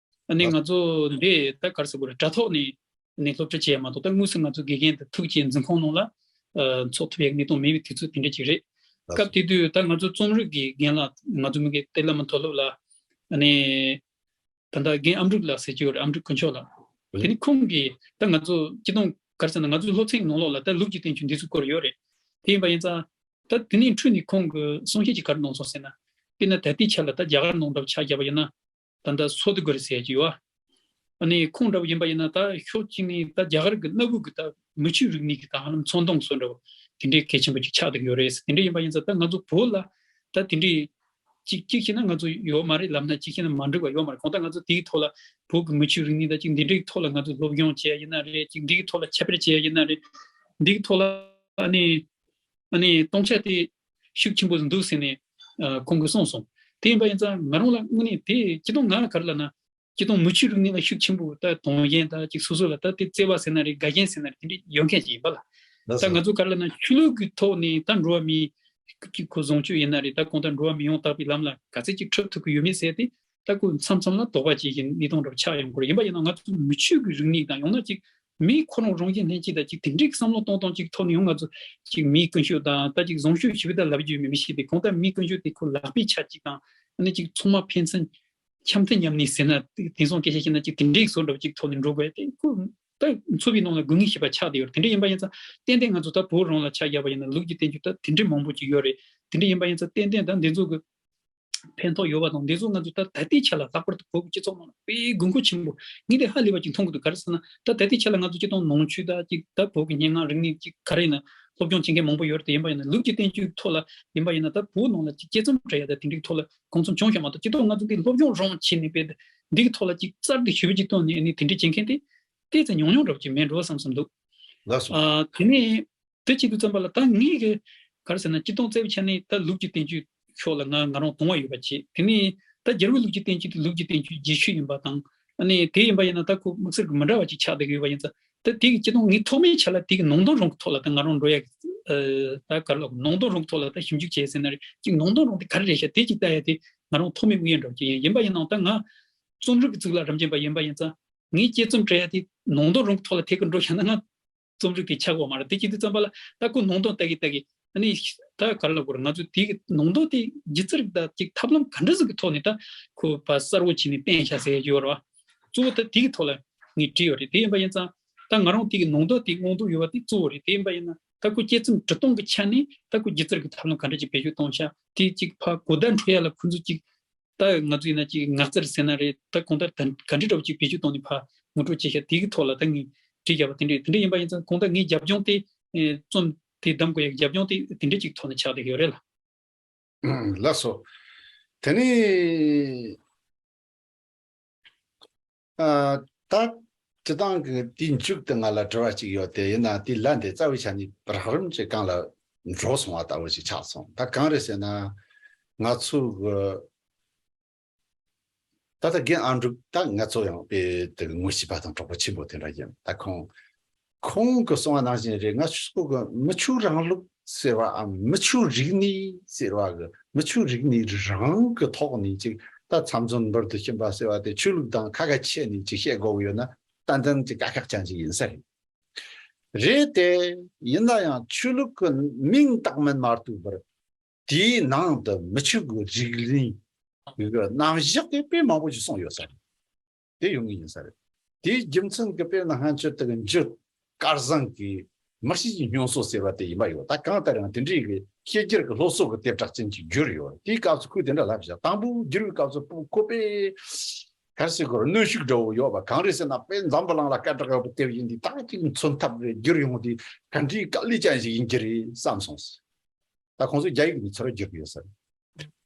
ཨ་ནི་ང་ཚོ་འདི་ད་ག་རེ་ཟེར་དགོས་རེད། དྲ་ཐོག་ནས་ནས་སློབ་ཁྲིད་བྱས་མ་གཏོགས། ད་དངོས་སུ་ང་ཚོ་དགེ་རྒན་དང་ཐུག་བྱས་འཛིན་ཁང་ནང་ལ་ ཨ་འཚོགས་ཐུབ་ཡག་གནས་སྟངས་མེད་པའི་དུས་ཚོད་དེ་འདྲ་ཅིག་རེད། སྐབས་དེ་དུས་ད་ང་ཚོ་རྩོམ་རིག་གི་རྒན་ལགས་ང་ཚོ་མི་གི་ཏེ་བླ་མ་མཐོ་སློབ་ལགས་ཨ་ནི་ད་ལྟ་རྒན་ཨ་འབྲུག་ལགས་ཟེར་གྱི་ཡོད་རེད། ཨ་འབྲུག་དཀོན་མཆོག་ལགས། དེ་ནི་ཁོང་གིས་ད་ང་ཚོ་སྤྱི་བཏང་ག་རེ་ཟེར་ན་ང་ཚོའི་སློབ་ཚན་ནང་ལོགས་ལ་ད་ལུག་གི་བསྟན་བཅོས་འདི་ཚོ་སྐོར་ཡོད་རེད། དེ་ཡིན་པ་ཡིན་ཙང་ད་དེ་ནས་འཕྲོས་ནས་ཁོང་གིས་གསུང་བཤད་ཅིག་ག་རེ་གནང་སོང་ཟེར་ན། དཔེར་ན་ད་ལྟའི་ཆ་ལ་ད་རྒྱ་གར་ནང་འདྲ་བོ་ཆ་བཞག་པ་ཡིན་ན། ད་ལྟ་སོ་ཏི་གོ་རི་ཟེར་གྱི་ཡོད། ཨ་ནི་ཁོང་འདྲ་བོ་ཡིན་པ་ཡིན་ན་ད་ཕྱོགས་གཅིག་ནས་ད་རྒྱ་གར་གྱི་སྣ་དགུ་གི་ད་མི་ཆོས་རིག་གནས་ཀྱི་ད་ཧ་ལམ་ཚོན་མདོངས་བཟོ་འདྲ་བོ་དེ་འདྲའི་གལ་ཆེན་པོ་ཅིག་ཆགས་བསྡད་ཀྱི་ཡོད་རེད། དེ་འདྲ་ཡིན་པ་ཡིན་ཙང་ད་ང་ཚོ་བོད་ལ་ད་དེ་འདྲའི་གཅིག་གཅིག་བྱས་ན་ང་ཚོ་ཡོད་མ་རེད་ལབ་ན་གཅིག་བྱས་ན་མ་འགྲིག་པ་ཡོད་མ་རེད། གང་ལྟར་ང་ཚོ་དེའི་ཐོག་ལ་བོད་ཀྱི་མི་ཆོས་རིག་གནས་ད་གཅིག་འདི་འདྲའི་ཐོག་ལ་ང་ཚོ་སློབ་སྦྱོང་བྱེད་ཡ་ཡིན་ན་རེད། གཅིག་འདིའི་ཐོག་ལ་ཁྱབ་སྤེལ་བྱེད་ཡ་ཡིན་ན་རེད། འདིའི་ཐོག་ལ་ཨ་ནི་ཨ་ནི་སྟོང་ཆ་དེ་ཤུགས་ཆེན་པོ་འདུག་ཟེར་ནས་ཨ་ཁོང་གིས་གསུངས་སོང་། དེ་ཡིན་པ་ཡིན་ཙང་ང་རང་ལ་དངོས་གནས་དེ་སྤྱིར་བཏང་ང་ལ་ག་རེ་ལབ་ན། སྤྱིར་བཏང་མི་ཆོས་རིག་གནས་ལ་ཤུགས་ཆེན་པོ་ད་དོན་གཞན་ད་ཅིག་སོ་སོ་ལ་ད་དེ་བརྩེ་བ་ཟེར་ན་རེད། དགའ་ཞེན་ཟེར་ན་རེད། དེ་འདྲ་ཡོད་མཁན་ཅིག་ཡིན་པ་ལ། ལགས་ད་སོ། ང་ཚོ་ག་རེ་ལབ་ན་ཆོས་ལུགས་ཀྱི་ཐོག་ནས་ད་འགྲོ་བ་མིའི་ཅིག་ཁོ་བཟང་སྤྱོད་ཡིན་ན་རེད། ད་གང་ལྟར་འགྲོ་བ་མི་ཡང་དག་པའི་ལམ་ལ་ག་ཚད་ཅིག་ཁྲིད་ཐུབ་ཀྱི་ཡོད་མེད་ཟེར་དེ་ད་ཁོ་མཚམས་མཚམས་ལ་དོགས་པ་ཅིག་གི་གནས་སྟངས་འདྲ་བོ་ཆགས་ཡོང་གི་རེད། ཡིན་པ་ཡིན་ན་ང་ཚོ་མི་ཆོས་ཀྱི་རིག་གནས་དང་ཡང་ན་ཅིག་མི་ཁོ་རང་རང་བཞིན་ལྷན་སྐྱེས་དང་ཅིག་དེ་འདྲའི་བསམ་བློ་གཏོང་སྟངས་ཅིག་ཐོག་ནས་ཡང་ང་ཚོ་ཅིག་མིའི་ཀུན་སྤྱོད་དང་ད་ཅིག་བཟང་སྤྱོད་ཞེས་པ་ད་ལབ་རྒྱུ་མེད་མི་ཤེས་ཏེ། གང་ལྟར་མིའི་ཀུན་སྤྱོད་དེ་ཁོ་ལག་པའི་ཆ་ཅིག་དང་ཨ་ནི་ཅིག་ཚང་མ་ཕན་ཚུན་འཆམ་མཐུན་མཉམ་གནས་ཟེར་ན་དེང་སང་སྐད་ཆ་བཤད་ན་ཅིག་དེ་འདྲའི་བཟོ་འདྲ་བོ་ཅིག་ཐོག་ནས་འགྲོ་དགོས་ཏེ་ཁོ་ད་འཚོ་བའི་ནང་ལ་དགོས་ངེས་ཤེས་པ་ཆགས་བསྡད་ཡོད་རེད། དེ་འདྲ་ཡིན་པ་ཡིན་ཙང་ཏན་ཏན་ང་ཚོ་ད་བོད་རང་ལ་ཆ་བཞག་པ་ཡིན་ན་ལུགས་ཀྱི་བསྟན་བཅོས་ད་དེ་འདྲའི་མང་པོ་ཅིག་ཡོད་རེད། དེ་འདྲ་ཡིན་པ་ཡིན་ཙང་ཏན་ཏན་ད་འདི་ཚོ་གི་ཕན་ཐོགས་ཡོད་པ་དང་། འདི་ཚོ་ང་ཚོ་ད་ད་ལྟའི་ཆ་ལ་ལྷག་པར་དུ་བོད་ཀྱི་སྤྱི་ཚོགས་ནང་ལ་དཔེ་དགོས་མཁོ་ཆེན་པོ། ངས་དེ་ཧ་ལས་པ་ཅིག་མཐོང་གི་འདུག་ག་རེ་ཟེར་ན་ད་ད་ལྟའི་ཆ་ལ་ང་ཚོ་སྤྱིར་བཏང་ནང་ཆོས་དང་ཅིག་ད་བོད་ཀྱི་སྙན་ངག་རིག་གནས་ཅིག་ག་རེ་ཡིན་ན་སློབ་སྦྱོང་བྱེད་མཁན་མང་པོ་ཡོད་རེད་དེ། ཡིན་པ་ཡིན་ན་ལུགས་ཀྱི་བསྟན་བཅོས་ཐོག་ལ་ཡིན་པ་ཡིན་ན་ད་བོད་ནང་ལ་ཅིག་དཔྱད་རྩོམ་འབྲི་ཡ་ད་དེ་འདྲའི་ཐོག་ལ་གང་འཚམ་བྱུང་ཤག་མ་གཏོགས་སྤྱིར་བཏང་ང་ཚོ་འདི་སློབ་སྦྱོང་རང་བྱས་ནས་དཔེ་འདི་གི་ཐོག་ལ་ཅིག་རྩལ་དེ་ཞེ་པོ་ཅིག་བཏོན་ནས་ནི་དེ་འདྲའི་བྱེད་མཁན་དེ་ཏོག་ཙམ་ཉུང་ཉུང་འདྲ་བོ་ཅིག་མེད་འགྲོ་བསམ་བསམ་འདུག་ལགས་སོ། ཨ་དེ་ནས། དེ་བྱེད་དུས་ཙམ་པ་ལ་ད་ངས་གི་ག་རེ་ཟེར་ན་སྤྱིར་བཏང་རྩ་བའི་ཆ་ནས་ད་ལུགས་ཀྱི་བསྟན་བཅོས་ཕྱོགས་ལ་ང་ང་རང་དུང་བ་ཡོད་པ་བྱས། དེ་ནས་ད་རྒྱལ་བའི་ལུགས་ཀྱི་བསྟན་བཅོས་དེ་ལུགས་ཀྱི་བསྟན་བཅོས་རྗེས་ཤུལ་ཡིན་པ་དང་། ཨ་ནི་དེ་ཡིན་པ་ཡིན་ན་ད་ཁོ་དམིགས་བསལ་གྱི་མི་འདྲ་བ་ཅིག་ཆགས་བསྡད་ཀྱི་ཡོད་པ་ཡིན་ཙང་ད་དེ་གི་སྤྱིར་བཏང་ངས་ཐོག་མའི་ཆ་ལ་དེ་གི་ནང་དོན་རང་གི་ཐོག་ལ་ད་ང་རང་འགྲོ་ཡ་གི་ད་ག་རེ་ལབ་ནང་དོན་རང་གི་ཐོག་ལ་ད་ཞིབ་འཇུག་བྱས་ཟེར་ན་རེད། ཅིག་ནང་དོན་རང་དེ་ག་རེ་རེད་ཤག་དེ་ཅིག་ལྟ་ཡ་དེ་ང་རང་ཐོག་མའི་དམིགས་ཡུལ་འདྲ་བོ་ཅིག་ཡིན། ཡིན་པ་ཡིན་ནའང་ད་ང་རྩོམ་རིག་གི་གཙུག་ལག་རབ་འབྱམས་པ་ཡིན་པ་ཡིན་ཙང་ངས་དཔྱད་རྩོམ་འབྲི་ཡ་དེ་ནང་དོན་རང་གི་ཐོག་ལ་ཐད་ཀར་འགྲོ་བཞག་ན་ང་རྩོམ་རིག་དེ་ཆགས་ཀྱི་ཡོད་མ་རེད། དེ་བྱེད་དུས་ཙམ་པ་ལ་ད་ཁོ་ནང་དོན་ལྟ་གི་ལྟ་གི་ཨ་ནི་ད་ག་རེ་ལབ་དགོས་རེད། ང་ཚོས་དེ་གི་ནང་དོན་དེ་སྒྱུ་རྩལ་དང་ཅིག་ཐབས་ལམ་ག་འདྲ་ཟིག་གི་ཐོག་ནས་ད་ཁོ་ཕར་གསལ་བོ་བྱས་ནས་བསྟན་ཤག་ཟེར་ཡ་ཡོད་རེད་བ། གཙོ་བོ་ད་དེ་གི་ཐོག་ལ་ངས་བྲིས་ཡོད་རེད། དེ་ཡིན་པ་ཡིན་ཙང་ད་ང་རང་དེ་གི་ནང་དོན་དེ་མངོན་འདོད་ཡོད་པ་དེ་གཙོ་བོ་རེད། དེ་ཡིན་པ་ཡིན་ན་ད་ཁོ་དཔྱད་རྩོམ་འབྲི་སྟངས་ཀྱི་ཆ་ནས་ད་ཁོ་སྒྱུ་རྩལ་གྱི་ཐབས་ལམ་ག་འདྲ་ཅིག་བེད་སྤྱོད་གཏོང་ཤག་དེ་ཅིག་ཕར་གོ་བརྡ་འཕྲོད་ཡ་ལ་ཁོ་ཚོ་ཅིག་ད་ང་ཚོ་ཡིན་ན་ཅིག་ངག་རྩལ་ཟེར་ན་རེད། ད་གང་ལྟར་ད་ག་འདྲ་འདྲ་བོ་ཅིག་བེད་སྤྱོད་གཏོང་ནས་ཕར་ངོ་སྤྲོད་བྱེད་ཤག་དེ་གི་ཐོག་ལ་ད་ངས་བྲིས་བཞག་པ་དེ་འདྲ་དེ་འདྲ་ཡིན་པ་ཡིན་ཙང་གང་ལྟར་ངའི་རྒྱབ་ལྗོངས་དེ་རྩོམ་དེ་བདམས་དགོས་ཡག་རྒྱབ་ལྗོངས་དེ་དེ་འདྲ་ཅིག་ཐོག་ནས་ཆགས་བསྡད་ཡོད་རེད་ལ། ལགས་སོ། དེ་ནས་ཨ། ད་སྤྱིར་བཏང་གི་དེའི་མཇུག་ཏུ་ང་ལ་དྲི་བ་གཅིག་ཡོད་དེ། ཡིན་ན་དེ་ལན་དེ་རྩ་བའི་ཆ་ནས་རགས་རིམ་གྱི་སྒང་ལ་འགྲོ་སོང་བ་ལྟ་བུ་ཞིག་ཆགས་སོང་། ད་གང་རེད་ཟེར་ན་ང་ཚོ་གི་ད་ལྟ་རྒན་ཨ་འབྲུག་ད་ང་ཚོ་ཡང་དཔེ་དེ་ངོ་ཤེས་པ་དང་གྲོགས་པོ་ཆེན་པོ་དེ་འདྲ་ཡིན། ད་ཁོང་ཁོང་གི་གསུང་བ་ནང་བཞིན་རེད། ང་ཚོ་གི་མི་ཆོས་རིང་ལུགས་ཟེར་བའམ་མི་ཆོས་རིག་གནས་ཟེར་བ་གི་མི་ཆོས་རིག་གནས་རང་གི་ཐོག་ནས་ཅིག་ད་ཚབ་མཚོན་འབུར་དུ་ཕྱིན་པ་ཟེར་བ་དེ་ཆོས་ལུགས་དང་ཁ་ཁ་ཕྱེ་ནས་ཅིག་བཤད་དགོས་ཀྱི་ཡོད་ན་ཏན་ཏན་གྱི་དཀའ་ཁག་ཅན་ཞིག་ཡིན་ས་རེད། རེད་དེ། ཡིན་ན་ཡང་ཆོས་ལུགས་ཀྱི་མིང་བཏགས་མིན་མ་གཏོགས་པར་དེའི་ནང་དུ་མི་ཆོས་ཀྱི་རིག་གནས་ཀྱི་རྣམ་གཞག་དེ་དཔེ་མང་པོ་ཞིག་གསུངས་ཡོད་ས་རེད། དེ་ཡོང་གི་ཡིན་ས་རེད། དེའི་རྒྱུ་མཚན་གྱི་དཔེར་ན་སྔ་ཕྱིར་དུ་འཇུ་སྐལ་བཟང་གིས་མི་གཤིས་ཀྱི་སྙོན་གསོ་ཟེར་བ་དེ་ཡིན་པ་ཡོད། ད་གང་ལྟར་ཡང་དེ་འདྲའི་གི་ཤེས་བརྗོད་ཀྱི་སློབ་གསོ་གི་དེབ་གྲགས་ཅན་ཅིག་བསྒྱུར་ཡོད། དེའི་སྐབས་སུ་ཁོས་དེ་འདྲ་ལབ་བཞག་དང་པོ་བསྒྱུར་བའི་སྐབས་སུ་ཁོ་དཔེ་ག་རེ་ཟེར་དགོས་རེད། གནོན་ཤུགས་འདྲ་བོ་ཡོད་པ། གང་རེད་ཟེར་ན་དཔེ་འཛམ་བུ་གླིང་ལ་སྐད་གྲགས་ཡོད་པའི་དེབ་ཡིན་དུས་ད་ཅིག་མཚོན་ཐབས་རེད། བསྒྱུར་ཡོང་དུས་ག་འདྲའི་དཀའ་ལས་ཅན་ཞིག་ཡིན་གྱི་རེད་བསམ་སོང་། ད་ཁོང་ཚོས་རྒྱ་ཡིག་ནས་ཚུར་བསྒྱུར་གྱི་ཡོད་ས་རེད།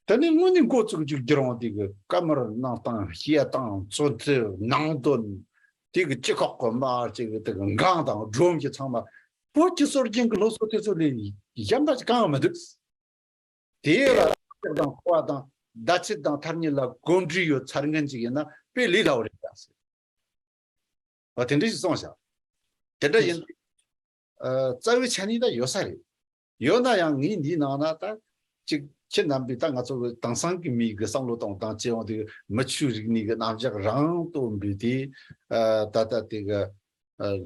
དེ་ནས་དངོས་གནས་འགོ་བཙུགས་རྒྱུ་བསྒྱུར་འོང་དེ་གི་བཀའ་མོལ་གནང་སྟངས། བཤད་སྟངས། མཚོན་ཐབས། ནང་དོན། དེ་གི་སྤྱི་ཁོག་གི་མ་ཅིག་དེ་གི་འགངས་དང་སྒྲོམ་གྱི་ཚང་མ་བོད་ཀྱི་སྲོལ་རྒྱུན་གྱི་སློབ་གསོ་དེ་ཚོ་ལས་གཞན་པ་ཅིག་གང་ཡང་མི་འདུག་དེ་ལ་ལྟ་དང་གོ་བ་དང་བརྡ་ཆད་དང་ཐ་སྙད་ལ་གོམས་འདྲིས་ཡོད་ཚར་མཁན་ཅིག་ཡིན་ན་དཔེ་ལས་སླ་བོ་རེད་ད་ཟེར། བ་དེ་འདྲ་ཞིག་གསུངས་བཞག་དེ་འདྲ་ཡིན། ཨ། རྩ་བའི་ཆ་ནས་ད་ཡོད་ས་རེད། ཡོད་ན་ཡང་ངས་འདིའི་ནང་ན་ད་ཅིག་ཁྱེད་རྣམ་པས་ད་ང་ཚོ་གི་དེང་སང་གི་མིའི་གི་བསམ་བློ་གཏོང་སྟངས་བྱེད་ཡོང་དུས་མི་ཆོས་རིག་གནས་གི་རྣམ་གཞག་རང་དུ་འབུལ་ཏེ། ཨ། ད་ལྟ་དེ་གི། ཨ།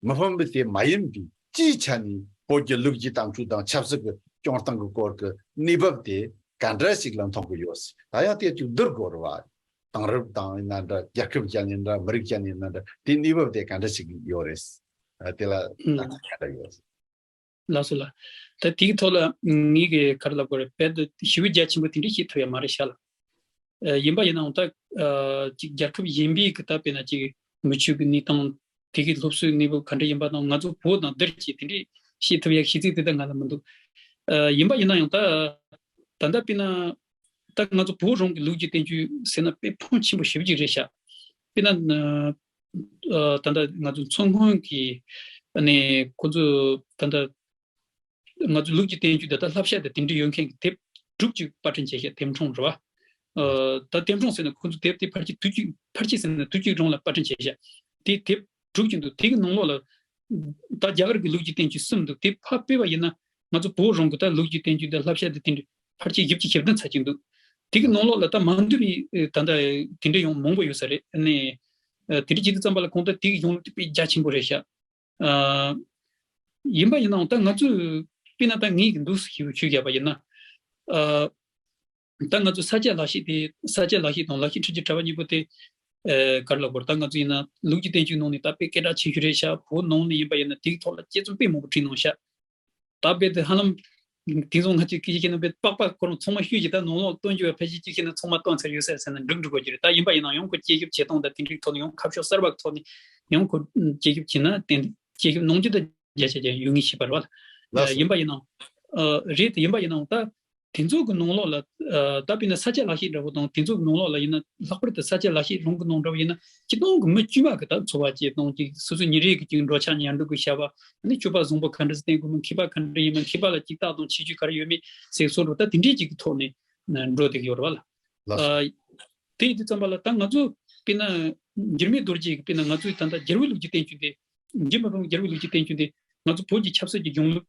མི་ཕམ་པ་དེ་མ་ཡིན་པའི་སྤྱིའི་ཆ་ནས་བོད་ཀྱི་ལུགས་ཀྱི་གཏམ་རྒྱུད་དང་ཆབ་སྲིད་ཀྱི་སྐྱོང་སྟངས་ཀྱི་སྐོར་གྱི་གནས་བབ་དེ་ག་འདྲ་ཞིག་ལ་མཐོང་གི་ཡོད། ད་ཡང་དེ་ཅིག་བསྡུར་དགོས་རེད་བ། དེང་རབས་དང་ཡིན་ན་འདྲ། རྒྱལ་ཁབ་ཅན་ཡིན་འདྲ། མི་རིགས་ཅན་ཡིན་ན་འདྲ། དེ་གནས་བབ་དེ་ག་འདྲ་ཞིག་ཡོད་རེད། དེ་ལ་ལྟ་ཚུལ་ག་འདྲ་ཡོད། ལགས་སོ་ལགས། ད་དེའི་ཐོག་ལ་ངས་གི་ག་རེ་ལབ་དགོས་རེད། དཔེ་དེ་ཞེ་པོ་རྒྱ་ཆེན་པོ་དེ་འདྲ་བཤད་ཐུབ་ཡ་མ་རེད་ཤག་ལ། ཨ། ཡིན་པ་ཡིན་ནའང་ད་ཨ་ཅིག་རྒྱལ་ཁབ་གཞན་པའི་གི་ད་དཔེར་ན་ཅིག་མི་ཆོས་ཀྱི་གནས་སྟངས་དེ་གི་སློབ་གསོའི་གནས་བབ་ག་འདྲ་ཡིན་པ་དང་། ང་ཚོ་བོད་དང་བསྡུར་བྱས་དེ་འདྲ་བཤད་ཐུབ་ཡ་ཤེས་ཚད་དེ་ད་ང་ལ་མི་འདུག། ཨ། ཡིན་པ་ཡིན་ན་ཡང་ད་ད་ལྟ་དཔེར་ན་ད་ང་ཚོ་བོད་རང་གི་ལུགས་ཀྱི་བསྟན་བཅོས་ཟེར་ན་དཔེ་ཕོན་ཆེན་པོ་ཞེ་པོ་ཅིག་རེད་ཤག། དཔེར་ན་ཨ་ད་ལྟ་ང་ཚོ་མཚོ་སྔོན་གྱི་ཨ་ནི་ཁོ་ཚོ་ད་ལྟ་ང་ཚོ་ལུགས་ཀྱི་བསྟན་བཅོས་འདི་ད་བསླབ་བྱ་དེ་དེ་འདྲ་ཡོད་མཁན་གྱི་དེབ་དྲུག་ཅིག་པར་སྐྲུན་བྱས་ཤག། དེབ་ཕྲེང་རེད་བ། ཨ། ད་དེབ་ཕྲེང་ཟེར་ན་ཁོ་ཚོ་དེབ་དེ་ཕལ་ཆེར་དུས་གཅིག་ཕལ་ཆེར་ཟེར་ན་དུས་གཅིག་རིང་ལ་པར་སྐྲུན་བྱས་ཤག། དེ་དེབ་དྲུག་ཅིག་འདུག། དེ་གི་ནང་ལོགས་ལ་ད་རྒྱ་གར་གྱི་ལུགས་ཀྱི་བསྟན་བཅོས་གསུམ་འདུག། དེ་ཕར་སྤེལ་བ་ཡིན་ན་ང་ཚོ་བོད་རང་གི་ད་ལུགས་ཀྱི་བསྟན་བཅོས་འདི་བསླབ་བྱ་དེ་དེ་འདྲ་ཕལ་ཆེར་བཞི་བཅུ་ཞེ་བདུན་ཙམ་ཅིག་འདུག། དེ་གི་ནང་ལོགས་ལ་ད་མ་འདུས་པའི་ད་ལྟ་དེ་འདྲ་ཡང་མང་པོ་ཡོད་ས་རེད། ཨ་ནི་ཨ་དེ་འདྲ་བྱེད་དུས་ཙམ་པ་ལ་གང་ལྟར་དེ་གི་གཞུང་ལུགས་དེ་དཔེ་རྒྱ་ཆེན་པོ་རེད་ཤག། ཨ། ཡིན་པ་ཡིན་ནའང་ད་ང་ཚོས་དཔེར་ན་ད་ངས་ཀྱི་འདུག་ཞེས་ཞུ་བརྒྱབ་པ་ཡིན་ན། ཨ། ད་ང་ཚོ་ས་སྐྱ་ལག་ཤེས་དེ། ས་སྐྱ་ལག་ཤེས་དང་ལག་ཤེས་ཁྲིད་ཀྱི་གྲྭ་པ་གཉིས་པོ་དེ། ཨ། ག་རེ་ལབ་དགོས་རེད། ད་ང་ཚོ་ཡིན་ན་ལུགས་ཀྱི་བསྟན་བཅོས་ནང་ནས་ད་དཔེ་སྐད་གྲགས་ཆེ་ཤོས་རེད་ཤག། བོད་ནང་ནས་ཡིན་པ་ཡིན་ན་དེའི་ཐོག་ལ་དཔྱད་རྩོམ་དཔེ་མང་པོ་བྲིས་གནང་ཤག། ད་རྦད་དེ་ཧ་ལམ་དེང་སང་ང་ཚོས་སྐད་ཆ་བཤད་ན་རྦད་པགས་པ་ཁོ་རང་ཚང་མ་ཤོད་ཀྱི། ད་ནང་ལོགས་སྟོན་རྒྱུ་བ་ཕལ་ཆེར་གཅིག་བཤད་ན་ཚང་མ་སྟོན་ཚར་ཡོད་ས་རེད་ཟེར་ན་འགྲིག་འགྲིག་གོ་གི་རེད། ད་ཡིན་པ་ཡིན་ན་ཡང་ཁོ་དཔྱད་ཞིབ་བྱེད་སྟངས་དང་དེ་འདྲའི་ཐོག་ནས་ཡང་ཁ་ཕྱོགས་གསར་པ་ཐོག་ནས་ཡང་ཁོ་དཔྱད་ཞིབ་བྱས་ན་ཏན་ཏན་དཔྱད་ཞིབ་གནང་རྒྱུ་དང་བརྒྱ་ཆ་བརྒྱ་ཡོད་ངེས་ཤེས་པ་རེད་བ། ལགས་སོ། ཡིན་པ་ཡིན་ན། ཨ། རེད་དེ། ཡིན་པ་ཡིན་ནའང་ད་དེ་ཚོ་གི་ནང་ལོགས་ལ། ཨ། ད་དཔེར་ན་ས་སྐྱ་ལག་ཤེས་འདྲ་བོ་དང་དེ་ཚོ་གི་ནང་ལོགས་ལ་ཡིན་ན། ལྷག་པར་དུ་ས་སྐྱ་ལག་ཤེས་རང་གི་ནང་འདྲ་བོ་ཡིན་ན། སྤྱིར་བཏང་གི་མི་དཀྱུས་མ་གི་ད་འཚོ་བ་སྐྱེལ་སྟངས་ཅིག། སོ་སོའི་ཉིན་རེ་གི་ཅིག་འགྲོ་འཆག་ཉལ་འདུག་གི་བྱ་བ། ཨ་ནི་སྤྱོད་པ་བཟང་པོ་ག་འདྲ་ཞིག་བསྟེན་དགོས་མིན། མཁས་པ་ག་འདྲ་ཡིན་མིན། མཁས་པ་ལ་ཅིག་ལྟ་སྟངས་ཆེ་ཆུང་ག་རེ་ཡོད་མེད་ཟེར་སོགས་ད་དེ་འདྲའི་ཅིག་གི་ཐོག་ནས་འགྲོ་བསྡད་ཀྱི་ཡོད་རེད་བ་ལ། ལགས་སོ། ཨ། དེ་ཡིན་དུས་ཙམ་པ་ལ་ད་ང་ཚོ་དཔེར་ན་འགྱུར་མེད་རྡོ་རྗེ་གི་དཔེར་ན་ང་ཚོའི་ད་ལྟ་རྒྱལ་བའི་ལུགས་ཀྱི་བསྟན་བཅོས་དེ། འཇིགས་མེད་རྡོ་རྗེ་རྒྱལ་བའི་ལུགས་ཀྱི་བསྟན་བཅོས་དེ་ང་ཚོ་བོད་ཀྱི་ཆབ་སྲིད་ཀྱི་གཞུང་ལུགས།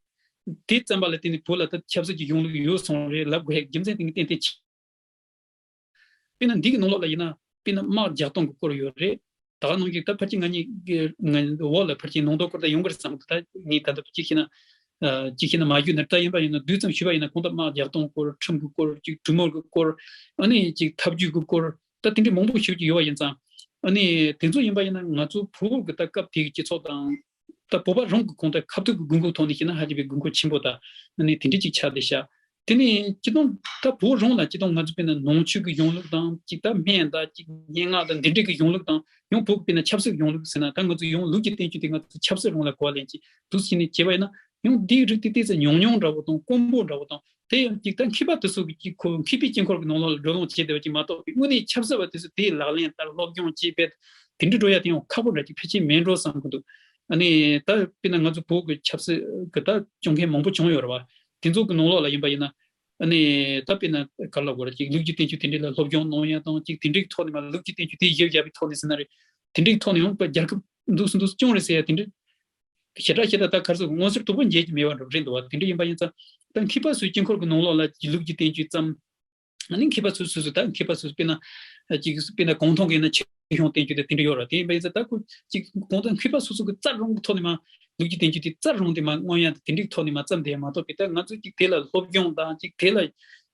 དེ་ཙམ་པ་ལ་བརྟེན་ནས་བོད་ལ་ད་ཆབ་སྲིད་ཀྱི་གཞུང་ལུགས་ཡོད་སོང་རེད་ལབ་དགོས་ཡག་རྒྱུ་མཚན་དེ་ངས་ཏན་ཏན་ཆེ། དཔེར་ན་འདི་གི་ནང་ལོགས་ལ་ཡིན་ན། དཔེར་ན་དམག་རྒྱག་སྟངས་ཀྱི་སྐོར་ཡོད་རེད། ད་ག་ནང་བཞིན་ད་ཕལ་ཆེར་ང་གཉིས་ཀྱི་ང་འོག་ལ་ཕལ་ཆེར་ནང་དོན་སྐོར་ད་ཡོང་གི་རེད་བསམ་གི། ད་ངས་ད་ལྟ་གཅིག་བཤད་ན། ཨ། གཅིག་བཤད་ན་མ་ཞུས་ན། ད་ཡིན་པ་ཡིན་ན་བསྡུས་ཙམ་ཞུས་པ་ཡིན་ན་གང་ལྟར་དམག་རྒྱག་སྟངས་སྐོར། ཁྲིམས་ཀྱི་སྐོར། ཅིག་གྲོས་མོལ་གྱི་སྐོར། ཨ་ནི་ཅིག་ཐབས་ཇུས་ཀྱི་སྐོར། ད་དེ་འདྲའི་མང་པོ་ཞིག་ཅིག་ཡོད་པ་ཡིན་ཙང་། ཨ་ནི་དེ་ཚོ་ཡིན་པ་ཡིན་ན་ང་ཚོ་བོད་ཀྱི་ད་སྐབས་དེའི་སྤྱི་ཚོགས་དང་། ད་བོད་པ་རང་གི་གང་ལྟར་ཁ་ཐུག་གི་དགོས་མཁོ་ཐོག་ནས་བཤད་ན་ཧ་ཅང་པའི་དགོས་མཁོ་ཆེན་པོ་དང་། ཨ་ནི་དེ་འདྲ་ཅིག་ཆགས་བསྡད་ཤག། དེ་ནས་སྤྱིར་བཏང་ད་བོད་རང་ལ་སྤྱིར་བཏང་ང་ཚོ་དཔེར་ན་ནང་ཆོས་ཀྱི་གཞུང་ལུགས་དང་། ཅིག་ད་སྨན་དང་ཅིག་སྙན་ངག་དང་འདི་འདྲ་གི་གཞུང་ལུགས་དང་། ཡང་བོད་ཀྱི་དཔེར་ན་ཆབ་སྲིད་ཀྱི་གཞུང་ལུགས་ཟེར་ན། ད་ང་ཚོ་ཡང་ལུགས་ཀྱི་བསྟན་བཅོས་དེ་ང་ཚོ་ཆབ་སྲིད་རང་ལ་གོ་བ་ལེན་གྱི་འདུག་ཟེར་ནས་བྱས་པ་ཡིན་ན། ཡང་འདིའི་རིགས་དེ་ཏོག་ཙམ་ཉུང་ཉུང་འདྲ་བོ་དང་དཀོན་པོ་འདྲ་བོ་དང་། དེ་ཡང་ཅིག་ད་མཁས་པ་དེ་ཚོ་གི་ཅིག་ཁོ་མཁས་པའི་དཀྱིལ་འཁོར་གྱི་ནང་ལོགས་ལ་བགྲོ་གླེང་བྱེད་བསྡད་པ་ཅིག་མ་གཏོགས་པའི། དངོས་གནས་ཆབ་སྲིད་པ་དེ་ཚོས་དེའི་ལག་ལེན་བསྟར། སློབ་སྦྱོང་བྱེད་པའི་དེ་འདྲ་འགྲོ་ཡ་དེ་ཡང་ཁག་པོ་འདྲ་ཅིག་ཕལ་ཆེར་མེད་འགྲོ་བསམ་གྱི་འདུག། ཨ་ནི་ད་དཔེར་ན་ང་ཚོ་བོད་ཀྱི་ཆབ་སྲིད་ཀྱི་ད་སྐྱོང་མཁན་མང་པོ་བྱུང་ཡོད་རེད་བ། དེ་ཚོ་གི་ནང་ལོགས་ལ་ཡིན་པ་ཡིན་ན། ཨ་ནི་ད་དཔེར་ན་ག་རེ་ལབ་དགོས་རེད། ཅིག་ལུགས་ཀྱི་བསྟན་བཅོས་དེ་འདྲ་ལ་སློབ་སྦྱོང་གནང་ཡ་དང་། ཅིག་དེ་འདྲའི་ཐོག་ནས་མ། ལུགས་ཀྱི་བསྟན་བཅོས་དེ་གཞི་བཞག་པའི་ཐོག་ནས་ཟེར་ན་རེད། དེ་འདྲའི་ཐོག་ནས་ཡང་རྒྱལ་ཁབ་འདུག་སེ་འདུག་སེ་སྐྱོང་རེད་ཟེར་ཡ་དེ་འདྲ། ཞེ་དྲག་ཞེ་དྲག་ད་ག་རེ་ཟེར། མངོན་གསལ་དོད་པོ་མཇལ་གྱི་མེད་པ་འདྲ་རེད་འདུག་བ། དེ་འདྲ་ཡིན་པ་ཡིན་ཙང་། ད་མཁས་པ་ཚོའི་དཀྱིལ་འཁོར་གྱི་ནང་ལོགས་ལ་ལུགས་ཀྱི་བསྟན་བཅོས་ཙམ། ཨ་ནི་མཁས་པ་ཚོ་སོ་སོ། ད་མཁས་པ་ཚོ་དཔེར་ན་ཅིག་དཔེར་ན་གུང་ཐང་གི་ཡིན་ན་ཆོས་གཞུང་བསྟན་བཅོས་དེ་དེ་འདྲ་ཡོད་རེད། དེ་ཡིན་པ་ཡིན་ཙང་ད་ཁོ་ཅིག་གང་ལྟར་མཁས་པ་སོ་སོ་གི་རྩར་རང་གི་ཐོག་ནས་མ་ལུགས་ཀྱི་བསྟན་བཅོས་དེ་རྩར་རང་དེ་མ་མངོན་ཡ་དེ་འདྲའི་ཐོག་ནས་མ་བརྩམས་བསྡད་ཡ་མ་གཏོགས་པའི། ད་ང་ཚོས་ཅིག་དེ་ལ་སློབ་སྦྱོང་དང་། ཅིག་དེ་ལ་